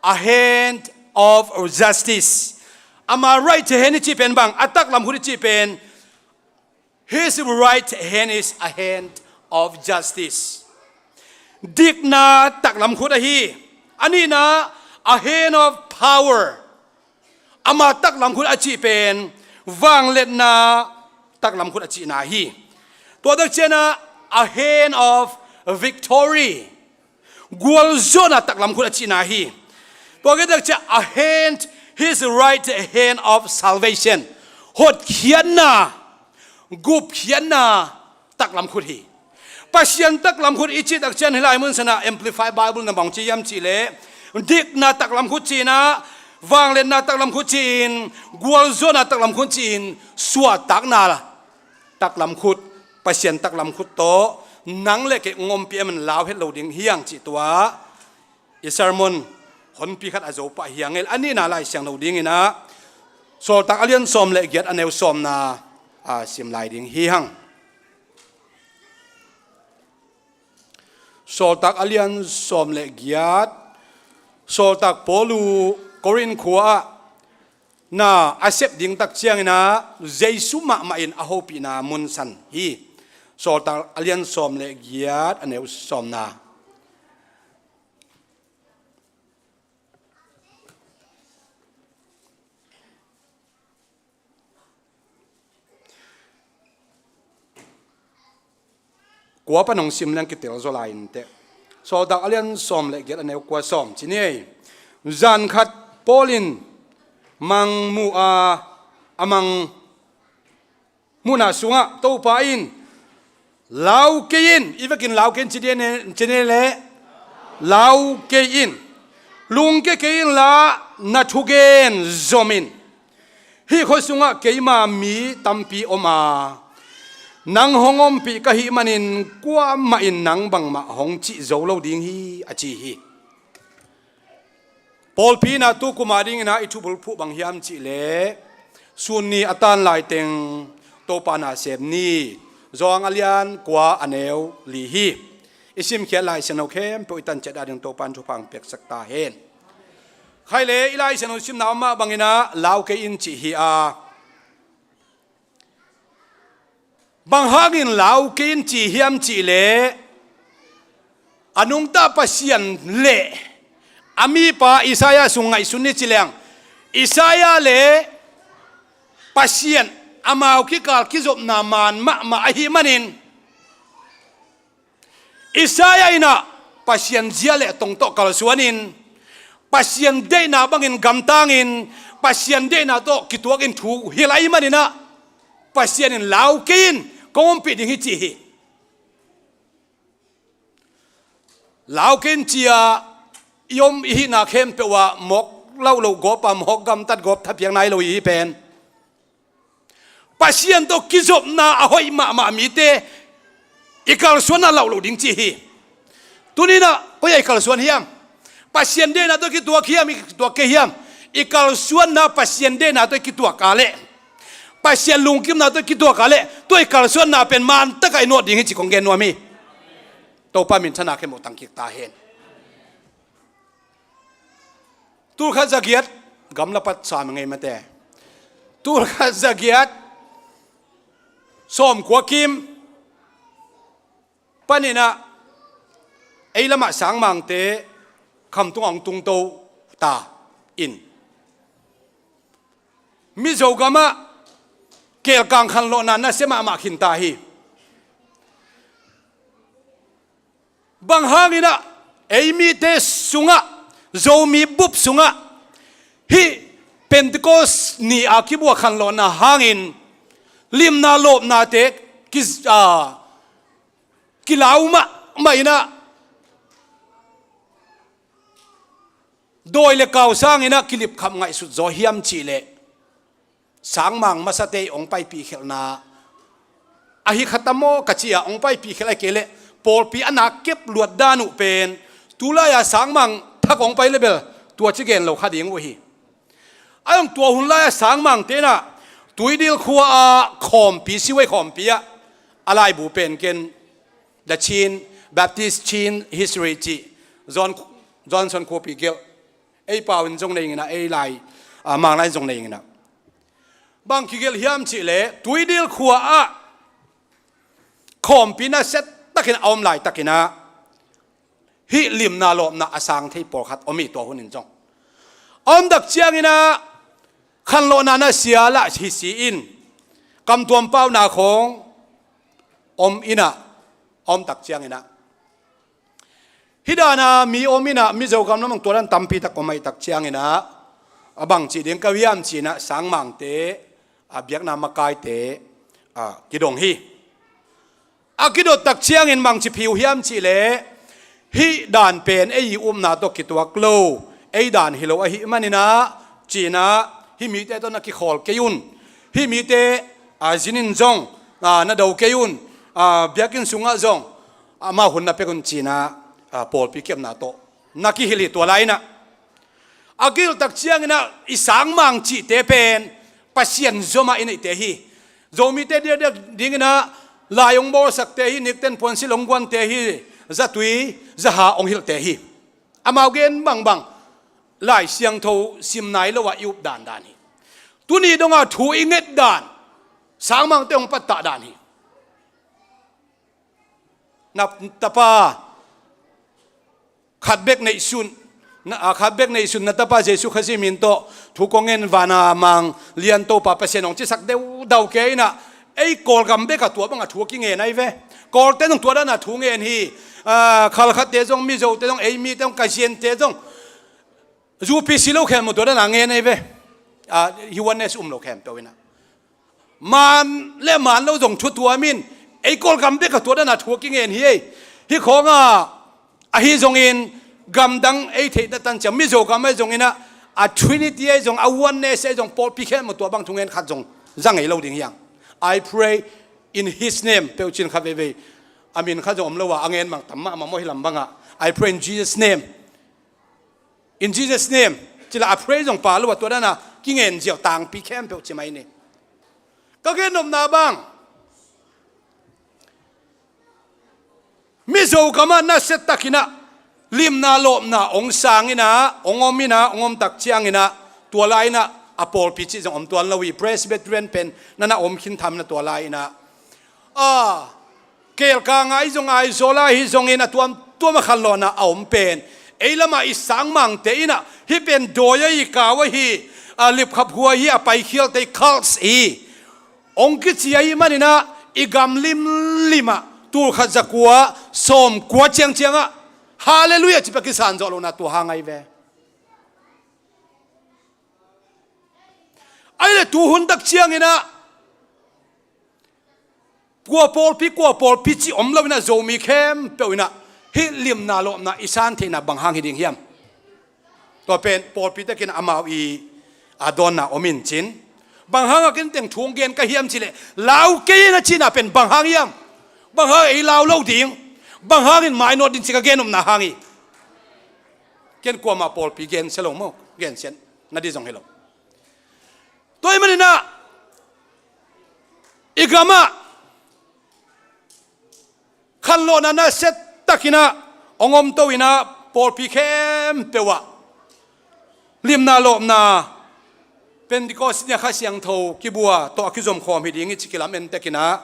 a hand of justice. Ama right hand i cih pen bang, a taklam khut i cih pen, his right hand is a hand of justice. Dikna taklam khut ahi. A nihna, a hand of power. Ama taklam khut a cih pen vangliatna taklam khut a cihna hi. Tua tak ciangin ah, a hand of victory, gualzawhna taklam khut a cihna hi. Tua khit tak ciang a hand, his right hand of salvation, hotkhiatna, gupkhiatna taklam khut hi. Pasian taklam khut i cih tak ciang hih lai mun san ah Amplified Bible in bang ci hiam cih leh, dikna taklam khut ci-in ah, vangliatna taklam khut ci-in, gualzawhna taklam khut ci-in, suahtakna taklam khut, Pasian taklam khut tawh nang le kei hong ompih a, amah in lau het lo ding hi hang cih tua i sermon honpi khat a zo pah hi hang e. A nihna Lai Siangtho dingin ah Sawltak a lian sawm le giat, a neu sawmna a sim lai ding hi hang. Sawltak a lian sawm le giat. Sawltak Paul uh Korin khua ah na a sep ding tak ciangin ah Jesu mahmah in a hopihna mun san hi. Sawltak a lian sawm le giat, a neu sawmna. Kua pan hong sim leng kitel zaw lai inteh. Sawltak a lian sawm le giat, a neu kua, sawm ci ni ei. Zan khat Paul in mang mu a, a mang muhna sungah Topa in, "Lau kei in," i vekin "Lau kei in," ci dih ne, ci ni leh, "Lau kei in, lungkia kei inla na thugen zom in. Hih khua sungah keima mi tampi om a, nang hong ompih ka hih manin kuamah in nang bangmah hong cih zo lo ding hi," a ci hi. Pawlpi in ah tu kum a dingin ah i thubulphuh bang hiam cih leh, sun ni a tan laiteng Topa nasem ni, Johan a lian kua, a neu li hi. I simkhiat Lai Siangtho khempeuh i tanciat a ding Topa in thupha hong piaksak ta hen. Khai le i Lai Siangtho simna mah bangin ah "Lau kei in," cih hi a, bang hangin "Lau kei in," ci hiam cih leh, a nungta Pasian le a mipa Isaiah sung ngaihsun ni ci leng, Isaiah le Pasian amau kikal kizopna maan mahmah ahih manin, Isaiah in ah Pasian zia le tong tawh kalsuanin, Pasian deihna bangin gamtangin, Pasian deihna tawh kituakin thu hilh ahih manin ah, Pasian in "Lau kei in, kong ompih ding hi," ci hi. "Lau kei in," ci-a i om i hihna khempeuh ah mawk lauh loh gawp a, mawk gamtat gawp thapiak nai lo i hi pen. Pasian tawh kizopna a hoih mahmah mite i kalsuanna lauh loh ding ci hi. Tuni in ah koi ah i kalsuan hiam? Pasian deihna tawh kituak hiam, i kituak kei hiam? I kalsuanna Pasian deihna tawh i kituak a leh, Pasian lungkimna tawh i kituak a leh, tua i kalsuanna pen maan takah i nawt ding hi cih kong gen nuam hi. Topa minthanna khempeuh tangkik ta hen. Tulkhat zagiat, gamla pat sam ngei mate. Tulkhat zagiat sawmkua kim panin ah ei lamah sangmangte khamtung ah hong tungto ta in, Mizo gamah kelkang khanlawhna nasia mahmah khin ta hi. Bang hangin ah ei mite sungah, Zomi bup sungah hih Pentecost ni a kibuak khanlawhna hangin limna lawpnate ki, a, kilau mahmah in ah, dawi le kau sangin ah kilipkhap ngaihsut zaw hiam cih leh, sangmang masate i hong paipih khelhna ahi kha ta maw ka ci-a hong paipih khelh ahih kei leh, pawlpi a na kep luat dan uh pen, tulai-a sangmang thak hong pai leh bel tua ci gen lo kha ding uh hi. A hong tua hun lai-a sangmangte in ah Tuidil khua-a khawmpi, Siwei khawmpi ah a laibu pen ken The Chin, Baptist Chin History cih, John, Johnson Khuapi gelh, ei pau in zong nei ing in ah, ei lai, a, Mang lai in zong nei ing in ah. Bang kigelh hiam cih leh, Tuidil khua-ah khawmpi nasia takin a om laitakin ah, hih limna lawpna a sang thei pawlkhat om hi tua hun in zong. A om tak ciangin ah, Khanlawhna nasia lah hi si in, kamtuam pauna khawng om inah, a om tak cianginah, hih dana mi om inah, Mizo gam lamah tua dan tampi tak om ahih tak cianginah, a bang cih ding ka hiam cinah, sangmangte, a biakna makaite, a kidong hi. A kidot tak ciangin bangci phi uh hiam cihleh, hih dan pen ei i upna tawh kituak lo, ei dan hi lo ahih maninah, cinah, hih mite tawh na kikhawl kei un. Hih mite, a, zinin zong, a, na do kei un. A, biakinn sungah zong, a, amau hun na pek un cinah, a, pawlpi kepna tawh na kihilh hi tua lai-inah. A kihilh tak cianginah i sangmang cihte pen Pasian zomah i neihte hi. Zomite diakdiak dinginah lai hong bawlsakte hi, nikten puansilh hong guante hi, zatui zaha hong hilhte hi. Amau gen bangbang Lai Siangtho sim nai lo ah i up dandan hi. Tuni dongah thu i nget dan sangmangte hong pattah dan hi. Na tapa khat bek neihsun, na, a, khat bek neihsun na tapa Jesu Khazih min tawh thu kong ngen, vana Mang Lian Topa Pasian hong cisak deudau kei inah, ei Kawlgam bekah tua bangah thu a kingen ahi ve. Kawlte zong tua dana thu ngen hi. A, Khalkhatte zong, Mizote zong, ei mite zong, Kaziante zong, U P C lo khempeuh tua dana ngen ahi ve. A, hih oneness um lo khempeuh inah, man le man lo zong thu tuam in, ei Kawlgam bekah tua dana thu a kingen hi ei. Hih khawngah ahi zongin, gamdang ei theihna tan ciang, Mizo gam ahi zonginah, a Trinity ahi zong, a oneness ahi zong, pawlpi khempeuh tua bang thungen khat zong za ngei lo ding hi hang. I pray in his name peuh cin khat veivei, a min khat zong om lo a, a ngen bang tam mahmah maw hih lam bangah. I pray in Jesus' name. In Jesus' name. Cila a pray zong pha lo a, tua dana kingen ziau tangpi khempeuh ci mai ni. Ka gen nopna bang, Mizo gamah nasia takinah limna lawpna hong sang inah, hong om inah, hong om tak cianginah, tua lai-inah a pawlpi cih zong om tuan lo hi. Presbyterian pen na na om khin tham inah tua lai-inah, a, Keelkang ah ahi zong, Aizawl ah ahi zongin a tuamtuam a khanlawhna a om pen, ei lamah i sangmangte inah hih pen dawi ahi, kau ahi, a, lipkhaphuai hi, a paikhialte hi, cults hi. Hong kici ahih maninah i gam limlimah tulkhat zakua sawmkua ciangciangah Halleluiah cih pia kisan zawh lohna tua hang ahi ve. Ahih leh tuhun tak cianginah kua pawlpi, kua pawlpi cih om loinah Zomi khempeuh inah hih limna lawpna i san theihna bang hang hi ding hiam? Tua pen pawlpi takin amau i, a, dawnna om in cin. Bang hangah ken teng thu hong gen ka hiam cihleh, lau kei in a cihna pen bang hang hiam? Bang hang ei lau lo ding? Bang hangin mainawt ding cih ka gen nopna hang hi. Ken kuamah pawlpi gensia lo maw, gensia na ding zong hi lo. Tua ahih maninah i gamah khanlawhna nasia takinah hong om to inah, pawlpi khempeuh ah limna lawpna, Pentecost ni-a Kha Siangtho kibua tawh a kizomkhawm hi ding hi ci kilamen tekinah,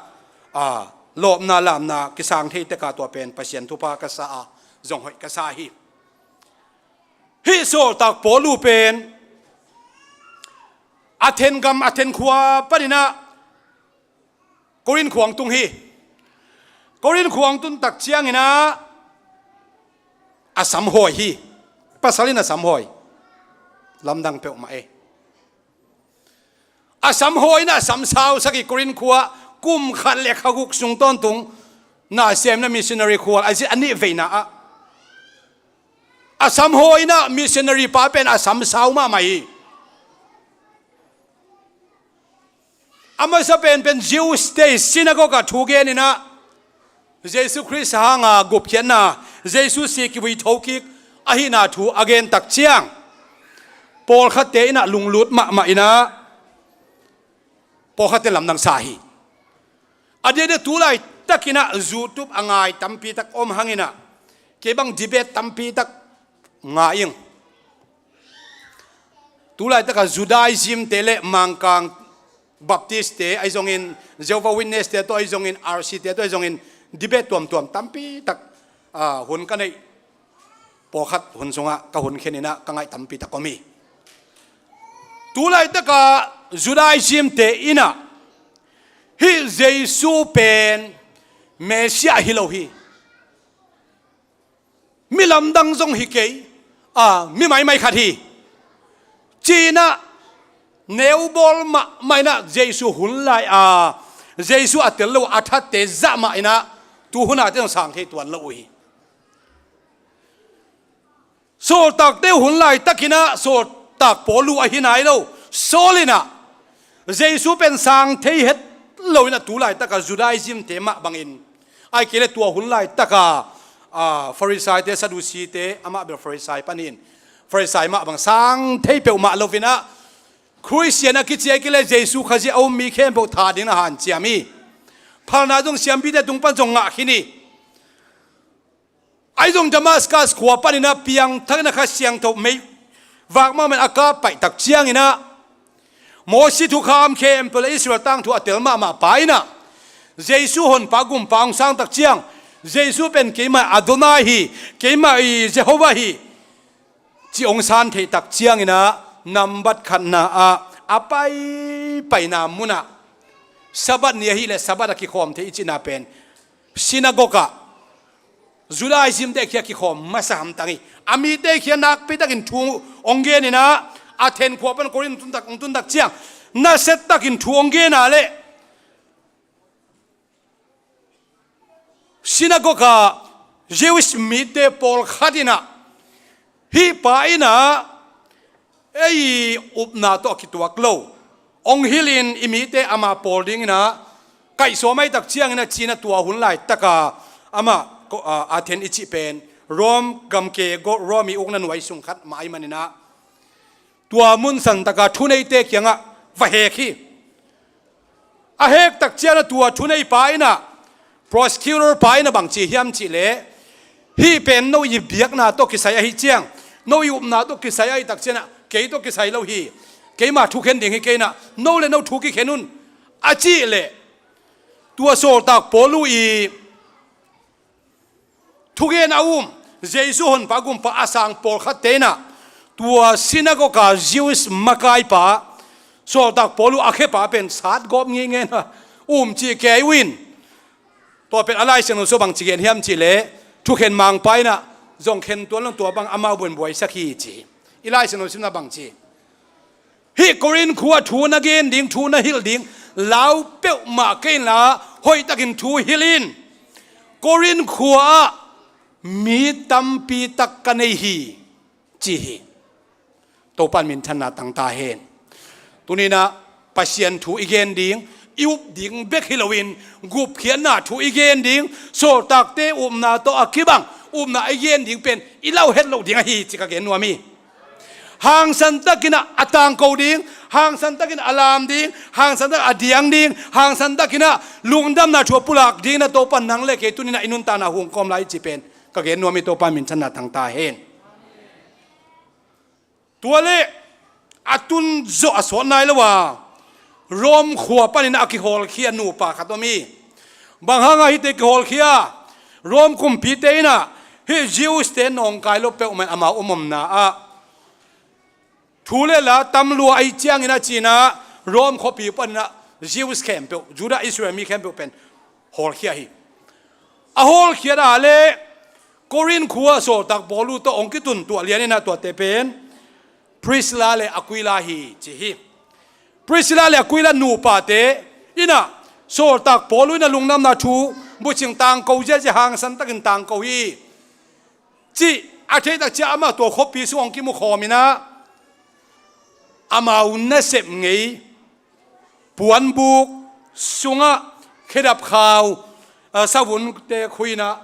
a, lawpna lamna kisang thei teka tua pen Pasian thupha ka sa a, zong hoih ka sa hi. Hih sawltak Paul uh pen Athen gam, Athen khua paninah Korin khua hong tung hi. Korin khua hong tun tak cianginah a sam hawi hi. Pasal in a sam hawi. Lamdang peuhmah e. A sam hawi inah a sam sausak hi. Korin khua kum khat le kha guk sung tawntung na semna missionary khual a zin a nih veina ah a sam hawi inah missionary pa pen a sam sau mahmah hi. A masa penpen Jews te synagogue ah thu gen inah Jesu Khrist hanga gupkhiatna, Jesu si kivui thokik ahihna thu a gen tak ciang, pawlkhatte inah lunglut mahmah inah pawlkhatte lamdang sa hi. A diakdiak tu laitakinah YouTube a ngai tampi tak om hanginah kei bang debate tampi tak ngai ing. Tu laitakah Judaism te le Mangkang Baptist te ahi zongin, Jehovah Witness te tawh ahi zongin, R C te tawh ahi zongin, debate tuamtuam tampi tak, a, hun ka neih. Pawlkhat hun sungah ka hun kheninah ka ngaih tampi tak om hi. Tu laitaka Judaism te in ah hih Jesu pen Messiah hi lo hi, mi lamdang zong hi kei, a, mi maimai khat hi, ci-in ah neubawl mahmah in ah Jesu hun lai a, Jesu a tel lo a thatte zah mah in ah tu hun a te zong sang thei tuan lo uh hi. Sawltakte hun laitakin ah sawltak Paul uh ahi nai lo, Saul in ah Jesu pen sang thei het lo in ah tu laitaka Judaism te mah bangin, ahih kei leh tua hun laitaka, a, Farisaite, Sadusite, amah bel Farisai panin, Farisai mah bang sang thei peuhmah lo in ah Khristian a kici ahih kei leh Jesu Khazih a um mi khempeuh that dingin a hanciam hi. Phalna zong siampite tung pan zong ngah khin hi. Ahi zong Damascus khua panin ah piangthakin ah Kha Siangtho meivak mahmah in a kap paih tak ciangin ah Mosi thukham khempeuh le Israel tangthu a tel mahmah pa in ah Jesu honpa gumpa hong sang tak ciang, Jesu pen keimah Adonai hi, keimah i Jehovah hi, ci hong san theih tak ciangin ah nambat khatna ah a paipaina munah Sabbath ni ahih leh Sabbath a kikhawm thei i cihna pen synagogue ah Judaism te khia kikhawm masa hamtang hi. A mite khia nakpitakin thu hong genin ah, Athen khua pan Korin hong tun tak, hong tun tak ciang nasia takin thu hong gen a leh synagogue ah Jewish mite pawlkhat in ah, hih pa in ah ei upna tawh a kituak lo, hong hilhin i mite ama pawl dingin ah kaihsawm ahih tak ciangin ah ci-in ah tua hun laitaka amah ko-, a, Athen i cih pen Rome gamke, go-, Rome i ukna nuai sung khat mah ahih manin ah tua mun santaka thuneite kiangah va hek hi. A hek tak ciangin ah tua thunei pa in ah, prosecutor pa in ah bang ci hiam cih leh, hih pen no i biakna tawh kisai ahih ciang, no i upna tawh kisai ahih tak ciangin ah kei tawh kisai lo hi, keima thukhen ding hi kei in ah, no le no thu kikhen un, a cih leh tua sawltak Paul uh i thugen a um, Jesu honpa gumpa a sang pawlkhatte in ah tua synagogue ah Jews makaipa, sawltak Paul uh a khepa pen satgawp ngeingei in ah um cih kei uh in, tua pen a Lai Siangtho sung bang ci gen hiam cih leh, thukhen mangpa in ah zong khen tuan lo, tua bang amau buanbuaisak hi ci hi. I Lai Siangtho simna bang ci, hih Korin khua thu na gen ding, thu na hilh ding lau peuhmah kei inla, hoihtakin thu hilh in. Korin khua ah mi tampi tak ka nei hi, ci hi. Topa in minthanna tang ta hen. Tuni-in ah Pasian thu i gen ding, i up ding bek hi loin, gupkhiatna thu i gen ding, sawltakte upna tawh a kibang upna i gen ding pen i lau het loh ding ahi ci ka gen nuam hi. Hangsan takin ah a tangko ding, hangsan takin a lam ding, hangsan takin a diang ding, hangsan takin ah lungdamna thu a pulak dingin ah Topa in nang le kei tuni-in ah i nuntakna hong kawm lai i ci pen ka gen nuam hi. Topa in minthanna tang ta hen. Tua leh a tun zawh a sawt nai lo a, Rome khua panin a kihawlkhia nupa khat om hi. Bang hanga hihte kihawlkhia? Rome kumpite in ah hih Jews-te nawngkai lo peuhmah in amau om omna ah thu le la tam lua ahih ciangin ah ci-in ah Rome khuapi panin ah Jews khempeuh, Judah Israel mi khempeuh pen hawlkhia hi. A hawlkhiat a leh Korin khua sawltak Paul uh tawh hong kitun tuah lian in ah tuate pen Priscilla le Aquila hi ci hi. Priscilla le Aquila nupate in ah sawltak Paul uh in ah lungdamna thu bucing tangko ziahziah, hangsan takin tangko hi cih a theih tak ciang amah tua khuapi sung hong kimukhawm in ah amau nasep ngei puanbuk sungah khedap khau, a, savunte khui in ah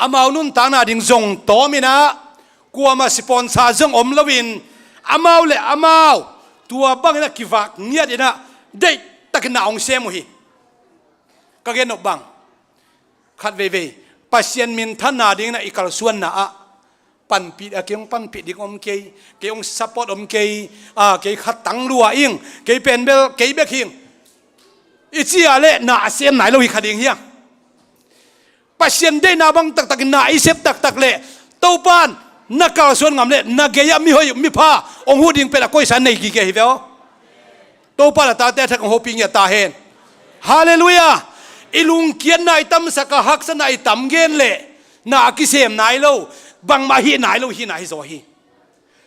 amau nuntakna ding zong tawm in ah, kuamah sponsor zong om loin, amau le amau tua bangin ah kivak ngiat in ah deihtakin na hong sem uh hi. Ka gen nop bang, khat veivei Pasian minthanna dingin ah i kalsuanna ah panpih, a, kei hong panpih ding om kei, kei hong support om kei, a, kei khat tang lua ing, kei pen bel kei bek hing i ci a leh na a sem nai lo hi kha ding hiam? Pasian deihna bang taktakin na i sep taktak leh Topa in Na kalsuan ngam le na gei-ah mihoih mipha hong huh ding pen a koisa nei gige hi ve aw. Topa na tate a thak hong hopih ngiat ta hen. Halleluiah. I lungkiatna i tamsak a, haksatna i tam gen le na a kisem nai lo, bangmah hih nai lo hihna hi zaw hi.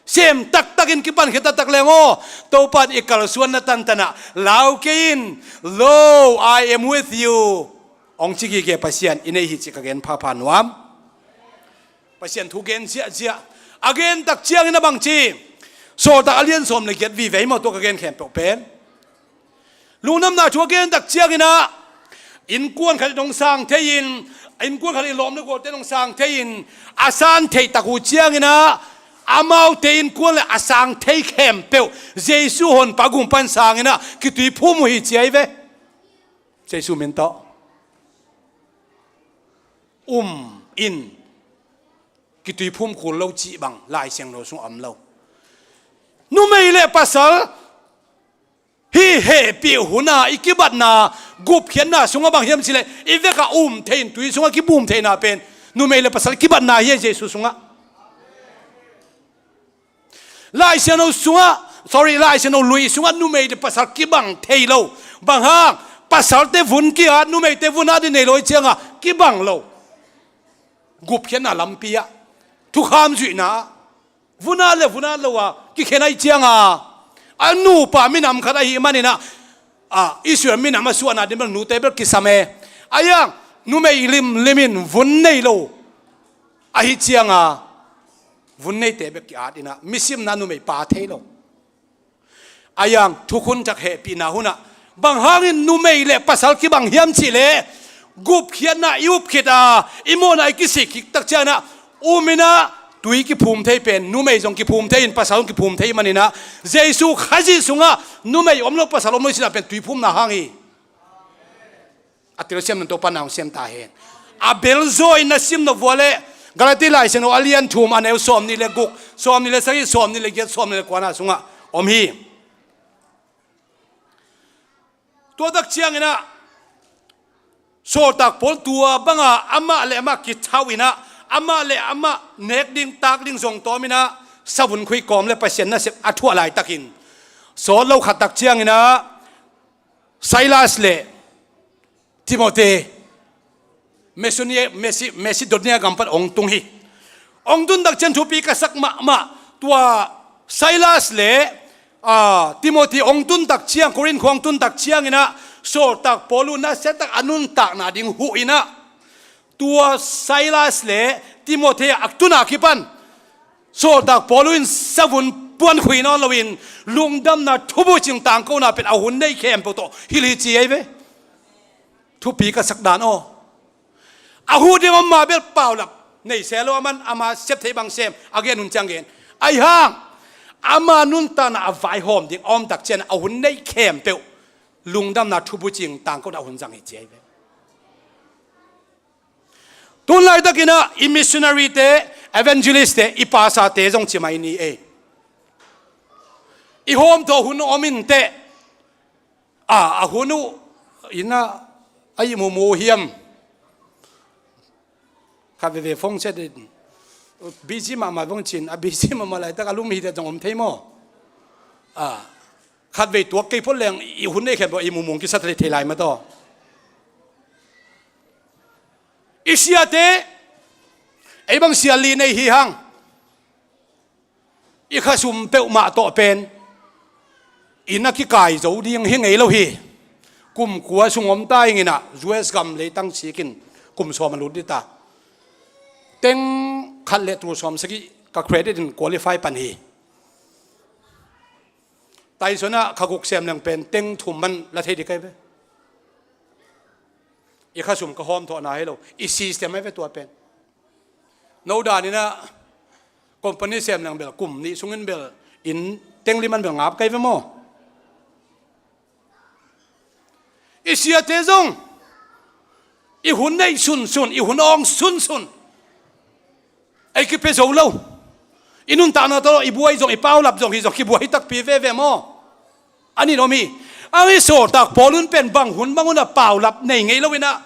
Sem taktakin kipankhia taktak leng aw, Topa in i kalsuanna tantanah lau kei in. Lo, I am with you, hong ci gige Pasian i nei hi cih ka gen phapha nuam. Pasian thu gen ziahziah. A gen tak ciangin a bangci, Sawltak a lian sawm le giat vive hi maw, tua ka gen khempeuh pen. Lungdamna thu a gen tak ciangin ah, innkuan khat in hong sang thei in, innkuan khat in lawm le gualte in hong sang thei in, a san theih tak uh ciangin ah, amaute innkuan le a sang thei khempeuh Jesu honpa gumpan sangin ah kitui phum uh hi ci ahi ve. Jesu min tawh. Um in kitui phum kul lo cih bang Lai Siangtho sung a om lo. Numei le pasal hih hehpih huna i kibatna gupkhiatna sungah bang hiam cileh, i vekah um thei in tui sungah kibum theihna pen numei le pasal kibatna hi a, Jesu sungah. Lai Siangtho sungah, sorry, Lai Siangtho lui sungah numei le pasal kibang thei lo. Bang hang? Pasalte vun ki-at, numeite vun at ding nei lo i ciangah kibang lo. Gupkhiatna lampi ah thukham zuihna ah vun at le vun at lo a kikhen ahi cianga, a nupa minam khat ahih maninah, a, Israel minam a suahna ding bel nute bel kisam e. Ahi hang numei limlim in vun nei lo ahi cianga, vun neite bek ki-at inah misimna numei pa thei lo. Ahi hang thukhun thak hehpihna hunah bang hangin numei le pasal kibang hiam cihleh, gupkhiatna i up khit a, i mawhna i kisik khit tak cianginah, um inah tui kiphum thei pen numei zong kiphum thei in pasal zong kiphum thei maninah, Jesu Khazih sungah numei om lo pasal om lo i sinah pen tui phumna hang hi. A telsiam nang Topa na hong siam ta hen. A belzaw in na sim nop vua leh Galati Lai Siangtho a lian thum a neu sawmnih le guk, sawmnih le sagih, sawmnih le giat, sawmnih le kuana sungah om hi. Tua tak cianginah Sawltak Paul tua banga amah le amah kithauh inah amah le amah nek ding tak ding zong tawm inah savun khuih kawm le Pasian nasep a thuah laitakin sawt lo khat tak cianginah Silas le Timothy Macedonia, Mace-, Macedonia gam pan ong tung hi. Ong tun tak ciang thupi ka sak mahmah tua Silas le, a, Timothy ong tun tak ciang, Korin khua ong tun tak cianginah Sawltak Paul uh nasia tak a nuntakna ding huh inah tua Silas le Timothy a tuna kipan Sawltak Paul uh in savun puan khui nawn loin lungdamna thubucing tangkona pen a hun nei khempeuh tawh hilh hi ci ei ve. Thupi ka sak dan aw. A huh ding om mah bel paulap nei se lo, aman ama sep theih bang sem a gen hun ciang gen. Ahi hang ama nuntakna a vaihawm ding a om tak ciang a hun nei khempeuh lungdamna thubucing tangkona a hun zang hi ci ei ve. Tun laitakinah i missionary te, evangelist te, i pastor te zong ci mai ni ei. I hawmthawh hun om in teh, a, a hun uh inah a i mumu hiam. Khat veve phone set in busy mahmah vong cin, a busy mahmah laitak a lum hi te zong om thei maw? A, khat vei tuak kei phot leng i hun nei khempeuh i mumung kisa thei lai mataw. I siate, ei bang sia li nei hi hang. I khasum peuhmah tawh pen inn a kikai zo ding hi ngei lo hi. Kum kua sung om ta inginah U S gam leitang sikin kum sawm a lut dita. Teng khat le tul sawm sagih ka credit in qualify pan hi. Taisonah kha guk sem leng pen teng thum man la thei dih kai ve. I khasum ka hawmthawhna hi lo, i system ahi ve tua pen. No daninah company sem leng bel kum nih sungin bel inn teng li man bel ngap kai ve maw? I siate zong i hun neih sunsun, i hun awng sunsun. Ei kipia zo lo. I nuntakna tawh i buai zong, i paulap zong hi zong kibuai takpi veve maw? A nin om hi. Ang i Sawltak Paul un pen bang hun bang un a paulap nei ngei lo inah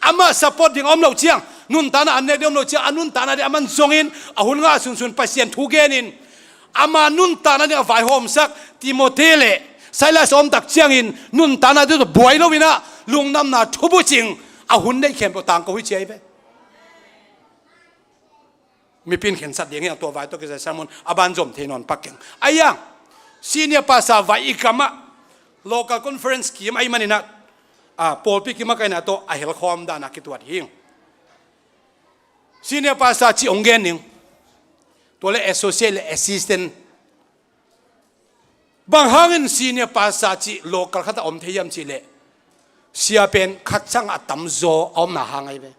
amah support ding a om lo ciang Nuntakna an nek deuh om lo ciang a nuntakna ding a man zongin a hun ngah sunsun Pasian thu genin ama nuntakna ding a vaihawmsak Timothy le Silas a omtak ciangin nuntakna deuh tawh buai loinah lungdamna thubucing a hun neih khempeuh tangko hi ci ahi ve. Mipi in khensat ding hi a, tua vai tawh kisai sermon a ban zom thei nawn pak keng. Ahi hang senior pastor vai i kamah local conference kim ahi maninah, a, pawlpi kimakaihna tawh a helkhawm dana kituat hi. Senior pastor cih hong gen ning. Tua le associate le assistant. Bang hangin senior pastor cih local khatah om thei hiam cihleh sia pen khat sangah a tamzaw a omna hang ahi ve.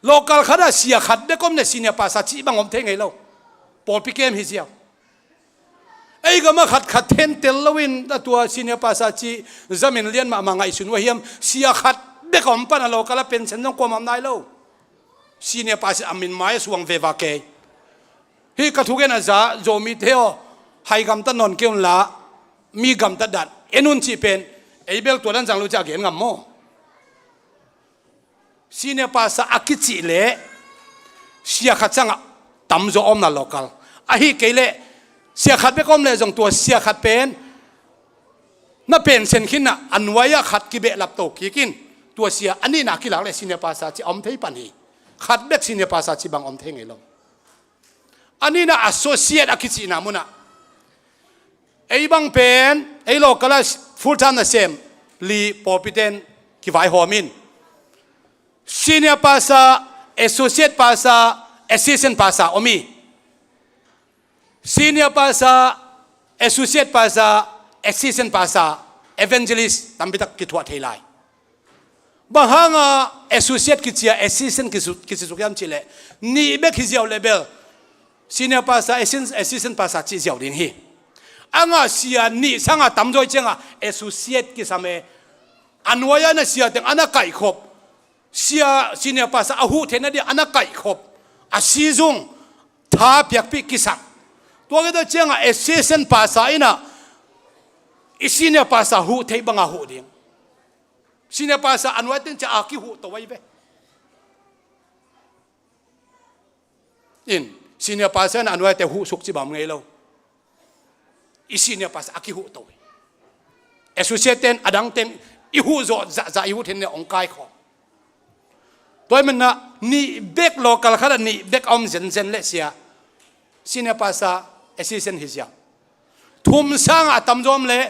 Local khatah sia khat bek om le senior pastor cih bang om thei ngei lo. Pawlpi kem hi ziau. Ei gamah khat khat thentel loin a tua senior pastor cih zamin lian mahmah ngaihsun uh a hiam, sia khat bek a om pan a local a pension zong kuamah om nai lo. Senior pastor a min mai a suang veva kei. Hih ka thugen a za Zomite aw, hai gamtat nawn kei unla, mi gamtat dan en un cih pen ei bel tua dan zang lo ciah a gen ngam maw? Senior pastor a kicih leh sia khat sangah tamzaw a omna local. Ahi kei leh sia khat bek a om leh zong tua sia khat pen na pension khinah a nuai-ah khat kibehlap to kikin tua sia a nihna kilak leh senior pastor cih a om thei pan hi. Khat bek senior pastor cih bang om thei ngei lo. A nihna associate a kicihna munah ei bang pen ei local ah full time nasem li pawlpiten kivaihawm in. Senior pastor, associate pastor, assistant pastor om hi. Senior pastor, associate pastor, assistant pastor, evangelist tampitak kithuah thei lai. Bang hanga associate kici a assistant kisu-, kisisuk hiam cihleh nih bek hi ziau leh bel senior pastor, assistant, assistant pastor cih ziau ding hi. A ngah sia nih sanga tamzaw hi cianga associate kisam e. A nuai-ah na sia teng a na kaihkhop, sia senior pastor a huh theihna ding a na kaihkhop, a sizung tha piakpih kisam. Tua kita cianga assistant pastor innah i senior pastor huh theih banga huh ding. Senior pastor a nuai teng ciah a kihuh to ahi ve. In senior pastor in a nuaite huh suk cih bang ngei lo. I senior pastor a kihuh to hi. Associate ten a dang ten i huh zawh zahzah i huh theihna ding hong kaikhawm. Tua hi manah nih bek local khatah nih bek a om zenzen leh sia senior pastor assistant hi ziau. Thum sangah a tamzaw om leh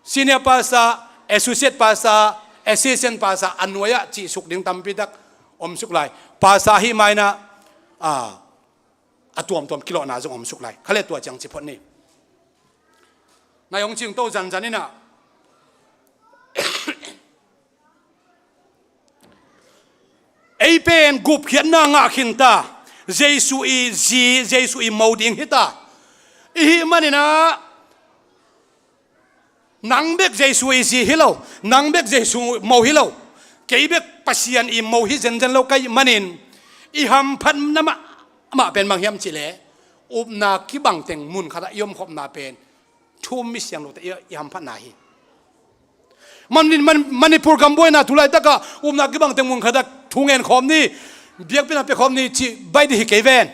senior pastor, associate pastor, assistant pastor a nuai-ah cihsuk ding tampitak omsuk lai. Pastor ahih ma innah a, a tuamtuam kilawhna zong omsuk lai. Kha le tua ciang ci phot ni. Nai hong cingto zanzan innah ei pen gupkhiatna ngah khinta, Jesu i zi, Jesu i mo ding hita. Ihih maninah nang bek Jesu i zi hi lo, nang bek Jesu mo hi lo, kei bek Pasian i mo hi zenzen lo ka hih manin i hamphatna mah, mah pen bang hiam cihleh upna kibangteng mun khatah i omkhopna pen thu-um misiangthote i, i hamphatna hi. Man, man, Manipur gam buaina tu laitakah upna kibangteng mun khatah thu ngen khawm ni, biakpiakna pia khawm ni cih baih ding hi kei ven.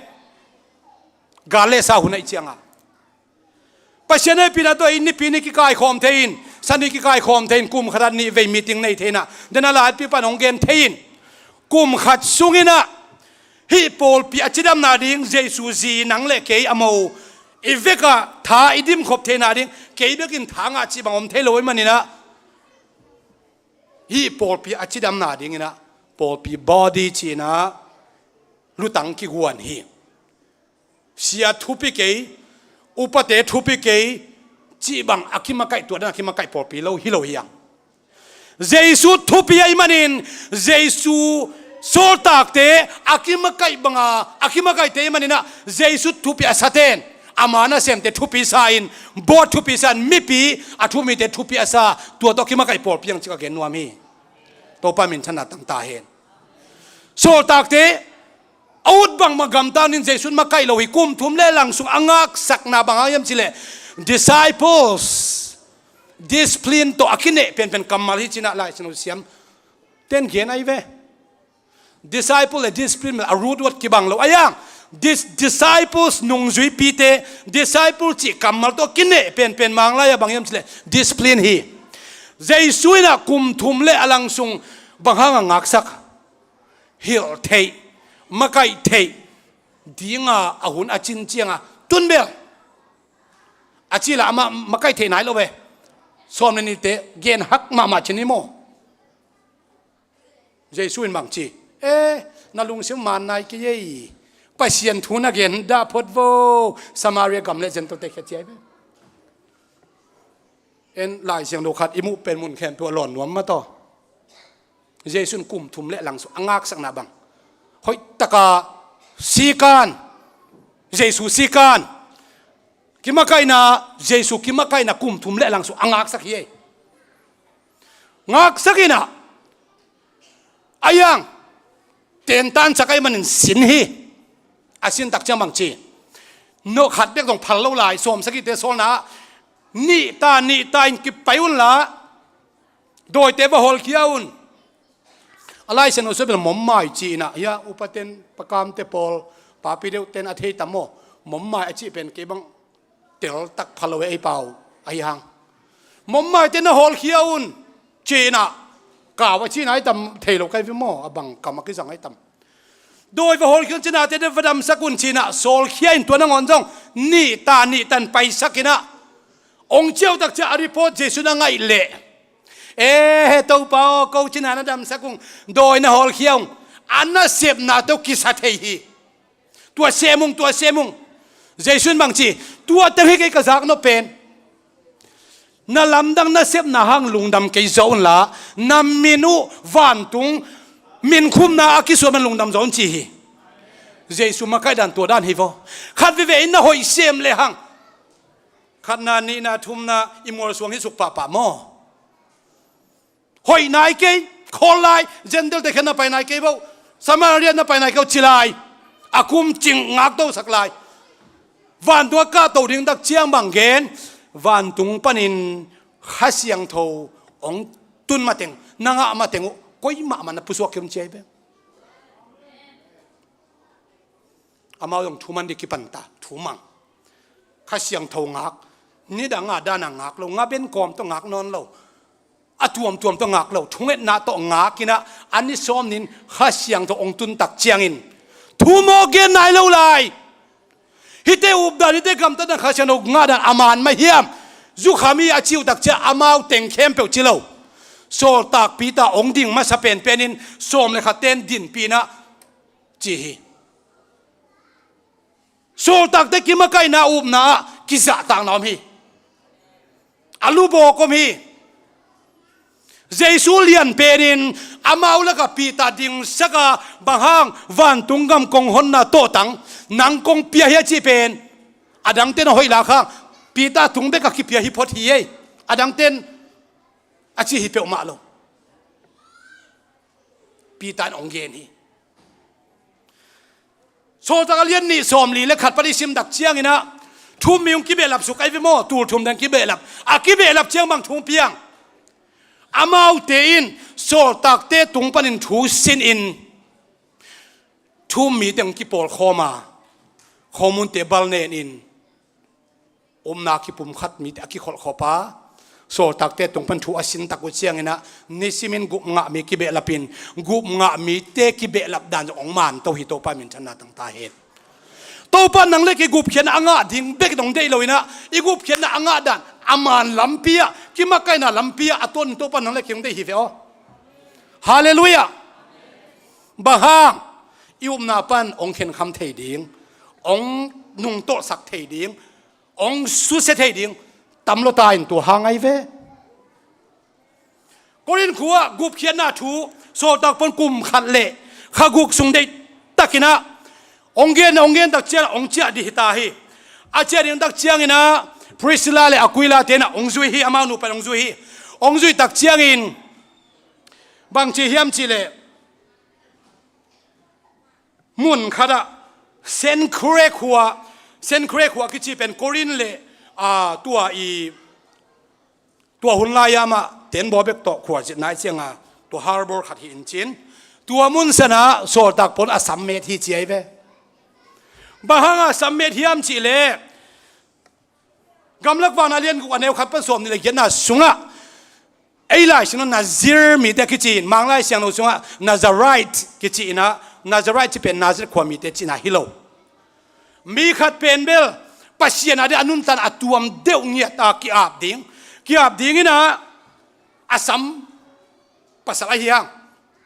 Gal le sa hun ahih cianga Pasian hehpihna tawh i nipi ni kikaikhawm thei in, sa ni kikaikhawm thei in, kum khatah nih vei meeting nei thei inah, dena laipi pan hong gen thei in, kum khat sunginah hih pawlpi a cidamna ding Jesu zi nang le kei a mo i vekah tha i dimkhop theihna ding, kei bekin tha ngah cih bang om thei lo ahih maninah hih pawlpi a cidamna dinginah pawlpi body cihinah lutang kiguan hi. Sia thupi kei, upate thupi kei cih bang a kimakaih, tua dan a kimakaih pawlpi lo hi lo hi hang. Jesu thupi ahih manin, Jesu sawltakte a kimakaih banga a kimakaihte ahih maninah Jesu thupi a saten ama nasemte thupi sa-in, board thupi sa-in, mipi a thumite thupi a sa, tua tawh kimakaih pawlpi hang cih ka gen nuam hi. Topa minthanna tang ta hen. Sawltakte a ut bangmah gamtang ding Jesu in makaih lo hi. Kum thum le lang sung a ngaksakna bang hang hiam cihleh disciples, discipline tawh a kineh penpen kammal hi cinah Lai Siangtho siam ten gen ahi ve. Disciple le discipline a root word kibang lo. Ayang, dis-, disciples nungzuipite, disciple cih kammal tawh kineh penpen Mang lai-a bang hiam cileh discipline hi. Jesu in ah kum thum le a lang sung bang hang a ngaksak? Hilh theih, makaih theih dinga a hun a cin cianga tun bel a ci la, amah makaih theih nai lo ve. Sawm le nihte gen hak mahmah cin hi maw? Jesu in bang ci? E, na lungsim man nai kei ei. Pasian thu na gen dah phot vo. Samaria gam le Gentile te khia ciai ve. En Lai Siangtho khat i muh pen mun khempeuh a lawn nuam mah tawh. Jesu in kum thum le lang sung a ngaksakna bang? Hoih taka sikan. Jesu sikan. Kimakaihna, Jesu kimakaihna kum thum le lang sung a ngaksak hi ei. Ngaksak in ah, ayang, tentan sak ahih manin sin hi. A sin tak ciang bang ci? Nokhat bek zong phal lo lai, sawm sagihte sawlna ah, nihta nihta in kipai unla, dawite va hawlkhia un. A Lai Siangtho sung pen mommai ci-in ah, hia upaten, pakamte pawl, papi deuhten a thei tam maw? Mommai a cih pen kei bang teltak pha lo e, ei pau ahi hang. Mommaite na hawlkhia un ci-in ah, kau a cihna ahi tam, thei lo ka hi ve maw, a bang kam a kizang ahi tam. Dawi va hawlkhia un, cinate va damsak un ci-in ah, sawlkhia in tua nangawn zong nihta nihta in paisak in ah, ong ciautak ciah a report Jesu na ngaih leh, e, he Topa aw, ko cina na damsak ung, dawi na hawlkhia ung, a nasepna tawh kisa thei hi. Tua sem ung, tua sem ung. Jesu in bang ci? Tua teng hi kei ka zak nop pen. Na lamdang nasepna hang lungdam kei zaw unla, na min uh vantung min khumna a kisuam in lungdam zaw un ci hi. Jesu makaih dan tua dan hi vaw. Khat veve in na hoih sem le hang, khatna, nihna, thumna, i mualsuang hi suk pahpah maw? Hoih nai kei, khawl lai, Gentile te khia na pai nai kei bo, Samaria na pai nai kei bo ci lai, a kum cing ngaktosak lai. Vantung a kahto ding tak ciang bang gen? Vantung panin Kha Siangtho ong tun mateng, na ngah mateng uh, koi mahmah na pusuak kei un ci ahi ve. Amau zong thu man ding kipan ta, thu mang. Kha Siangtho ngak, nidang a dan a ngak lo, ngaben kawm tawh ngak nawn lo, a tuamtuam tawh ngak lo, thungetna tawh ngak in ah, a ni sawm ni-in Kha Siangtho ong tun tak ciangin thu mawk gen nai lo lai. Hihte updan, hihte gamtatna, Kha Siangtho ngahdan a man mah hiam? Zukham hi a ci uh tak ciang amau teng khempeuh ci lo. Sawltak Peter ong ding masa penpen in sawm le khatte in dinpih in ah ci hi. Sawltakte kimakaihna, upna ah kizahtakna om hi. A lubawk om hi. Jesu lian penin amau lakah Peter dingsak a, bang hang, vantung gam kong honna tawhtang nang kong pia hi a cih pen, a dangte'n a hoih lak hang, Peter tung bekah kipia hi phot hi ei. A dangte'n a ci hi peuhmah lo. Peter in ong gen hi. Sawltak a lian nih sawmli le khat pan i sim tak ciangin ah, thu-um mi ong kibehlap suk ahi ve maw, tul thum dang kibehlap. A kibehlap ciang bang thu ong piang? Amaute in sawltakte tung panin thu sinin, thu-um mite ong kipawlkhawm a, khomunte bal nenin, upna kipumkhat mite a kikholhkhop a, sawltakte tung pan thu a sin tak uh ciangin ah, nisimin gup ngah mi kibehlap in, gup ngah mite kibehlap dan zong ong manto hi. Topa minthanna tang ta hen. Topa nang le kei gupkhiatna a ngah ding bek dong deih lo in ah, i gupkhiatna a ngah dan a man lampi ah, kimakaihna lampi ah a tuan Topa nang le kei ong deih hi ve aw. Halleluiah. Bang hang? I upna pan ong khenkham thei ding, ong nungtolhsak thei ding, ong susia thei ding tam lua ta in, tua hang ahi ve. Korinth khua-ah gupkhiatna thu, sawltak pan kum khat le kha guk sung deih takin ah, ong gen, ong gen tak ciang ong ciah ding hi ta hi. A ciah ding tak ciangin ah, Priscilla le Aquila te'n ah ong zui hi, amau nupa in ong zui hi. Ong zui tak ciangin bang ci hiam cih leh, mun khatah, Cenchreae khua, Cenchreae khua kici pen Korinth le, aa, tua i, tua hun lai-a mah tenbaw bek tawh khua zin nai cianga, tua harbour khat hi in cin. Tua mun sanah sawltak Paul a sam met hi ci ahi ve. Bang hanga sam met hiam cihleh, Gamlak Vanna lian guk a neu khat pan sawm nih le giatna sungah, ei Lai Siangtho Nazir mite kici in, Mang Lai Siangtho sungah Nazarite kici inah, Nazarite ci pen Nazareth khua mite cihna hi lo. Mi khat pen bel Pasian a ding a nuntan a tuam deuh ngiat a ki-ap ding, ki-ap ding inah, a sam pasal ahi hang,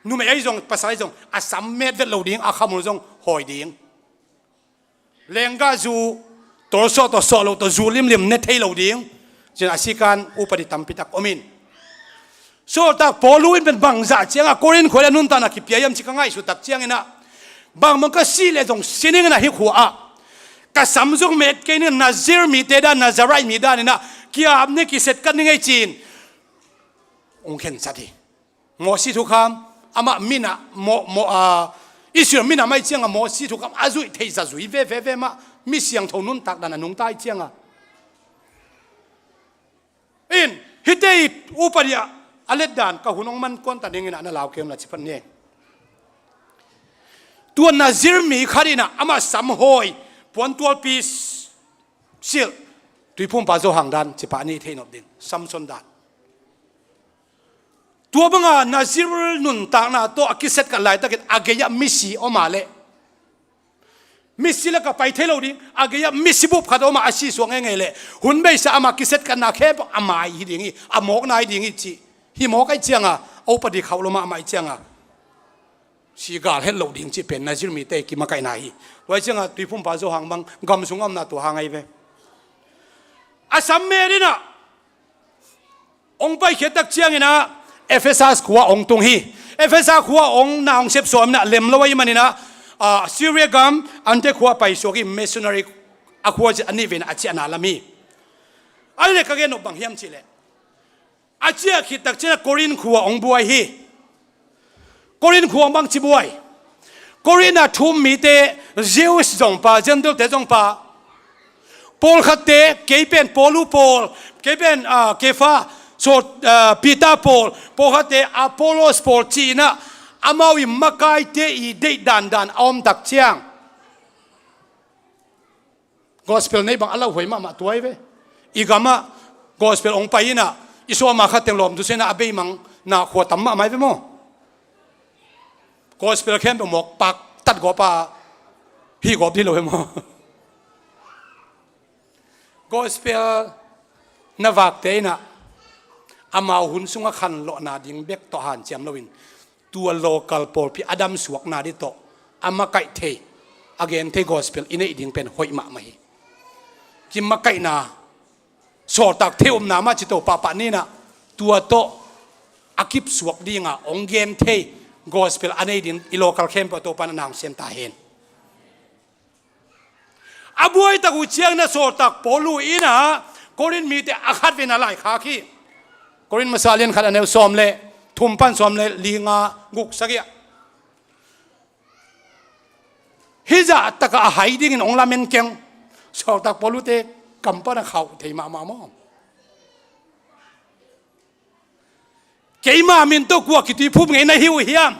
numei ahi zong pasal ahi zong a sam met vet lo ding, a khamul zong hawi ding. Lenggah zu tolsawh tawh sawh lo tawh zu limlim ne thei lo ding. Cin a sikan upadi tampitak om in. Sawltak Paul in pen bangzah cianga Korin khua le a nuntakna kipia hiam ci ka ngaihsut tak cianginah, bangmang ka sih leh zong sining inah hih khua ah ka sam zong met kei ning, Nazir mite dan, Nazarite mi dan inah ki-ap ni, kisetkat ni ngei cin ong khensat hi. Mawsi thukham, amah minah, maw, maw, a, Israel minah mai cianga Mawsi thukham a zuih theih zah zui veve ve mah, mi siangtho nuntak dan a nungta ih cianga. In, hite ih upadi ah a letdan ka hun ong man kuanta dingin ah na lau kei un la ci phat ni. Tua Nazir mi khat inah amah samhawi puantualpi silh, tuiphumpa Zohang dan, cipah ni theihnop ding, Samson dan. Tua banga Nazir nuntakna tawh a kisetkat laitakin a gei-ah misi om a leh, misi lakah pai thei lo ding, a gei-ah misi bup khat om a, a sisuak ngeingei leh, hun beisa amah kisetkatna khempeuh a mai hi ding hi, a mawkna hi ding hi ci. Hi mawk aih cianga, a upadi khauh lo mah amah aih cianga si gal het loh ding cih pen Nazir mite kimakaihna hi. Tua aih cianga tuiphumpa Zohang bang gam sung a omna tua hang ahi ve. A sam met inah ong paikhiat tak cianginah Efesas khua ong tung hi. Efesa khua ong na ong sep sawm inah lem lo ahi maninah, a, Syria gam Antioch khua paisuak hi, missionary a khua ci a nih ve inah a ciahna lam hi. A leh ka gen nop bang hiam cihleh, a ciah khit tak cianah Korin khua ong buai hi. Korin khua bang ci buai. Korin a thu-um mite, Jews zong pa, Gentile-te zong pa, pawlkhatte, kei pen Paulu pawl, kei pen, ah, Kefa, so, ah, Peter pawl, pawlkhatte Apollos pawl ci-inah amau ih makaite ih deih dandan a om tak ciang, gospel nei bang a lauhuai mahmah tua hi ve. I gamah gospel ong pai inah, i sawma khat teng lawm tusia inah a beimang na khua tam mahmah hi ve maw. Gospel khempeuh mawk pak tat gawp a, hih gawp dih lo hi maw. Gospel na vakte inah amau hun sungah khanlawhna ding bek tawh hanciam loin, tua local pawlpi a damsuakna ding tawh a makaih thei, a gen thei gospel i neih ding pen hoih mahmah hi. Kimakaihna, sawltak theih upna mah ci to pahpah ni inah, tua tawh a kipsuak dinga ong gen thei gospel a nei ding i local khempeuh Topa'n a na ong sem ta hen. A buai tak uh ciang inah sawltak Paulu inah Korin mite a khat ve inah laikhak hi. Korin masa lian khat a neu sawm le thum pan sawm le li, nga, guk, sagih ah. Hih zah takah a hai dingin ong lamen keng. Sawltak Paulute kam pan a khauh thei mahmah maw. Keima min tawh kua kituiphum ngei na hi uh hiam?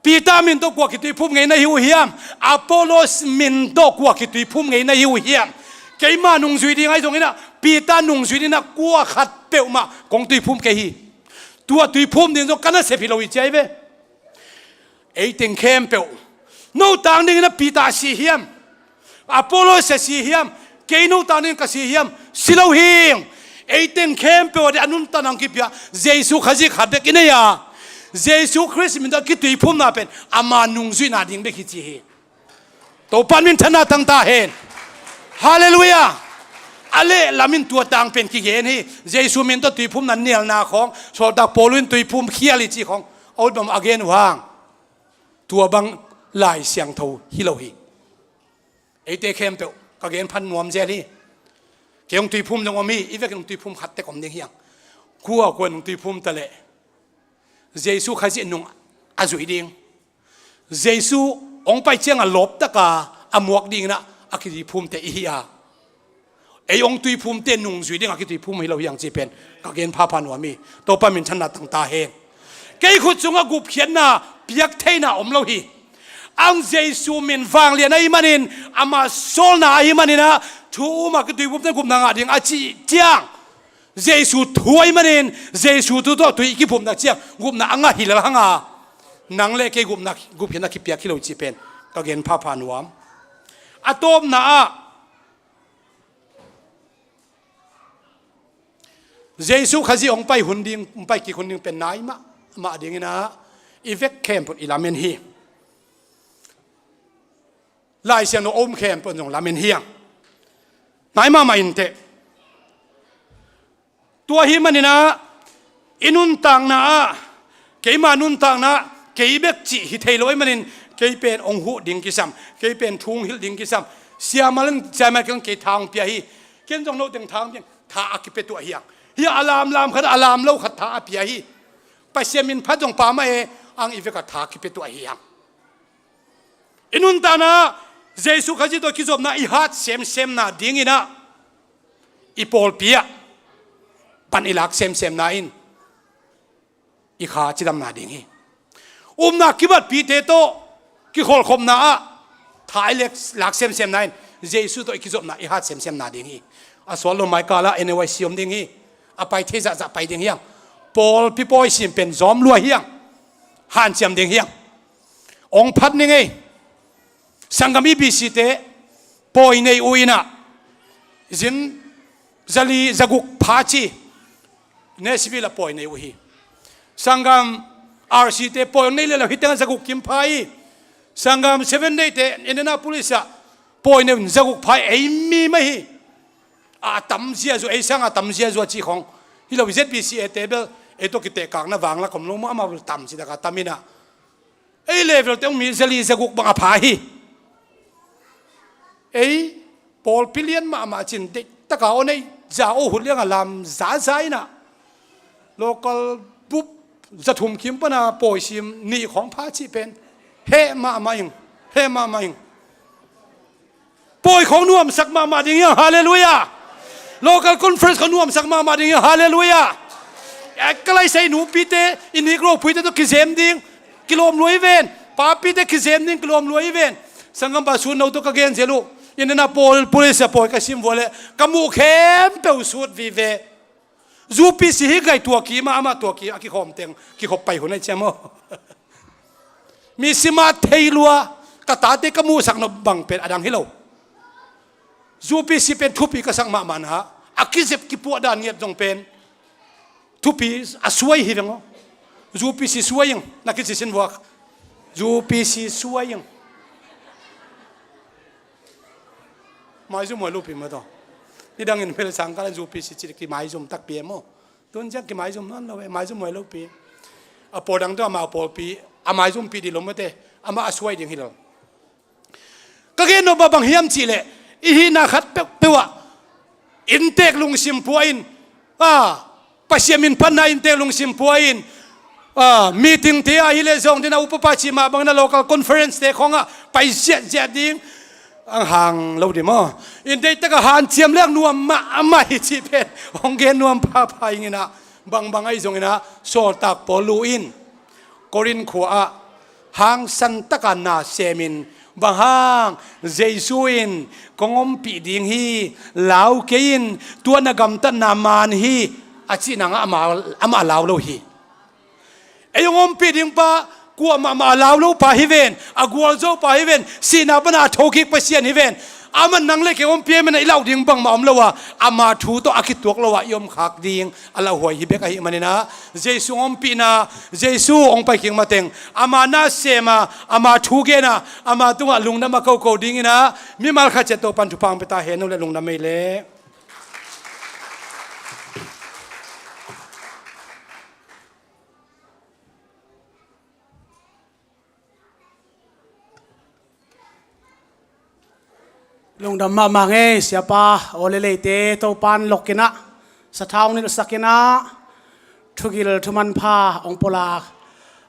Peter min tawh kua kituiphum ngei na hi uh hiam? Apollos min tawh kua kituiphum ngei na hi uh hiam? Keima nungzui ding ahi zonginah, Peter nungzui dinginah kua khat peuhmah kong tuiphum kei hi. Tua tuiphum ding zong ka nasep hi lo hi ci ahi ve. Eiteng khempeuh, no tang dingin a Peter a si hiam, Apollos a si hiam, kei no tang dingin ka si hiam, si lo hing. Eiteng khempeuh a ding a nuntakna hong kipia Jesu Khazih khat bek i nei a, Jesu Khrist min tawh a kituiphumna pen ama nungzuihna ding bek hi ci hi. Topa'n minthanna tang ta hen. Halleluiah. A leh lamin tua tang pen kigen hi. Jesu min tawh tuiphumna nialna khawng, sawltak Paulu in tuiphum khial hi ci khawng a ut bang a gen uh hang. Tua bang Lai Siangtho hi lo hi. Eite khempeuh ka gen phan nuam zel hi. Kei hong tuiphum zong om hi, i vekin hong tuiphum khat tek om ding hi hang. Kua kua in hong tuiphum ta leh Jesu Khazih nung a zuih ding, Jesu hong pai cianga lawptaka a muak dinginah a kituiphumte i hi a, ei hong tuiphumte nungzui ding a kituiphum hi lo hi hang ci pen ka gen phapha nuam hi. Topa minthanna tang ta hen. Kei khut sungah gupkhiatna piak theihna om lo hi. Ang Jesu min vanglian ahih manin, ama sawlna ahih manin ah, thu um a kituiphumte gupna ngah ding a cih ciang, Jesu thu ahih manin, Jesu thu tawh tui i kiphumna ciang gupna a ngah hi lel hang a, nang le kei gupna, gupkhiatna kipiak hi lo cih pen ka gen phapha nuam. A tawpna ah, Jesu Khazih hong pai hun ding, hong pai kik hun ding pen nai mahmah dingin ah, i vek khempeuh i lamen hi. Lai Siangtho a um khempeuh in zong lamen hi hang. Nai mahmah inteh. Tua ahih manin ah, i nuntakna ah, keima nuntakna ah, kei bek cih hi thei lo ahih manin, kei pen hong huh ding kisam, kei pen thu hong hilh ding kisam. Siamah in, siamah in kei tha hong pia hi. Ken zong no teng tha hong pia, tha a kipia tuah hi hang. Hi a lamlam khat, a lam lo khat tha a pia hi. Pasian min phat zong pha mah e, ang i vek a tha kipia tuah hi hang. I nuntakna ah Jesu Khazih tawh kizopna i hat semsemna dingin ah, i pawlpi ah pan i lak semsemna in i kha cidamna ding hi. Upna kibatpihte tawh kikholhkhopna ah tha i lek, lak semsemna in Jesu tawh i kizopna i hat semsemna ding hi. A sual lo mai kal ah N Y C om ding hi. A pai thei zahzah pai ding hi hang. Pawlpi pawi sim pen zawm lua hi hang. Hanciam ding hi hang. Hong phat ning ei. Sanggam E B C te pawi nei uh in ah, zin zali zaguk pha ci, Nashville ah pawi nei uh hi. Sanggam R C te pawi nei le lo hi teng ah zaguk kim pha hi. Sanggam Seven Day te Indianapolis ah pawi nei uh in zaguk pha hi, ei mi mah hi. A tam ziazua, ei sang a tam ziazua ci khong hi lo, Z B C A te bel ei tawh kitehkakna vanglak om lo maw, amau bel tam ci tak a tam in ah. Ei level te hong mi zali zaguk bang a pha hi. Ei pawlpi lian mahmah cin deih taka aw nei za aw hut liang a lam zaza in ah, local bup za thum kim pan a pawi sim nih khawng pha cih pen heh mahmah ing, heh mahmah ing. Pawi khawng nuamsak mahmah ding hi hang, halleluiah. Local conference khawng nuamsak mahmah ding hi hang, halleluiah. Eh, ka laisai nupite, i nik ropuite tawh kizem ding kilawm lua hi ven. Papite kizem ding kilawm lua hi ven. Sanggampa Sun No tawh ka gen zel uh, inn ah pawl, police ah pawi ka sim vua leh ka muh khempeuh sut vive. U P C hi ngai, tua kim ah amah tua kim a kikhawm teng kikhop pai hun ahi ciam aw. Mi sim a thei lua, ka tate ka muhsak nop bang pen a dang hi lo. U P C pen thupi ka sak mahmah na, a kizep kipuah dan ngiat zong pen thupi a suai hi veng aw. U P C suai ing, na kici sin vuak. U P C suai ing. Maizum huai lopi mah tawh. Nidangin mel sang kal in U P C cih kimaizum takpi e maw. Tun ciang kimaizum nawn lo e, maizum huai lopi. A pawl dang tawh amau pawlpi a maizumpih dih lo mate, amah a suai ding hi lo. Ka gen nop mah bang hiam cih leh, i hihna khat peuhpeuh ah inntek lungsim pua in, a, Pasian min phatna inntek lungsim pua in, a, meeting te ah hi leh zong ding a, upapa cih mah bangin a local conference te khawng ah pai ziahziah ding ang hang lo ding maw. Inntek tak a hanciam leng nuam mahmah hi cih pen hong gen nuam phapha ing in ah, bangbang ahi zongin ah, sawltak Paul in Korin khua ah hangsan taka na semin, bang hang, Jesu in kong ompih ding hi, lau kei in, tua na gamtatna man hi, a cih nangah amah, amah lau lo hi. Ei hong ompih ding pa kuamah mah a lau lo pa hi ven, a gualzo pa hi ven, sihna pana a thokik Pasian hi ven. Aman nang le kei ompih ahih manin i lauh ding bangmah om lo a, ama thu tawh a kituak lo a i omkhak ding a lauhuai hi bek ahih manin ah, Jesu hong ompihna, Jesu hong paikik mateng, ama na sem a, ama thu gen a, ama tungah lungdam a koko dingin ah, mimal khat ciat Topan thupha hong pia ta hen. No le lungdam ei le. Lungdam mahmah ngei, siapa, aw le leite Topan lokin ah, sathau nilhsakin ah, thugil thumanpha hong pulak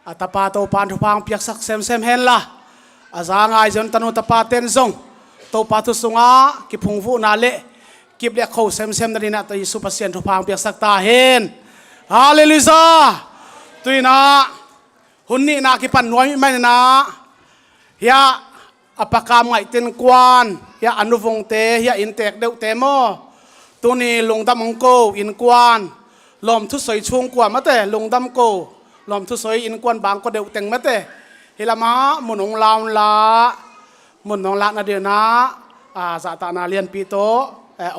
a tapa Topan thupha hong piaksak semsem henla, a za ngai zon tanu tapaten zong Topa thu sungah kiphungvuhna le kip le a kho semsem nadingin ah Jesu Pasian thupha hong piaksak ta hen. Halleluiah. Tuinah hun nihna kipan nuam ih maninah hiah a pakam ngaihte innkuan, hiah a nuvungte, hiah inntek deuhte maw, tuni lungdam hong ko innkuan, lawmthu soi chung kua mate lungdam ko, lawmthu soi innkuan bangkua deuhteng mate hih lamah mun hong la unla, mun hong lakna dinah a zahtakna lianpi tawh eh, hong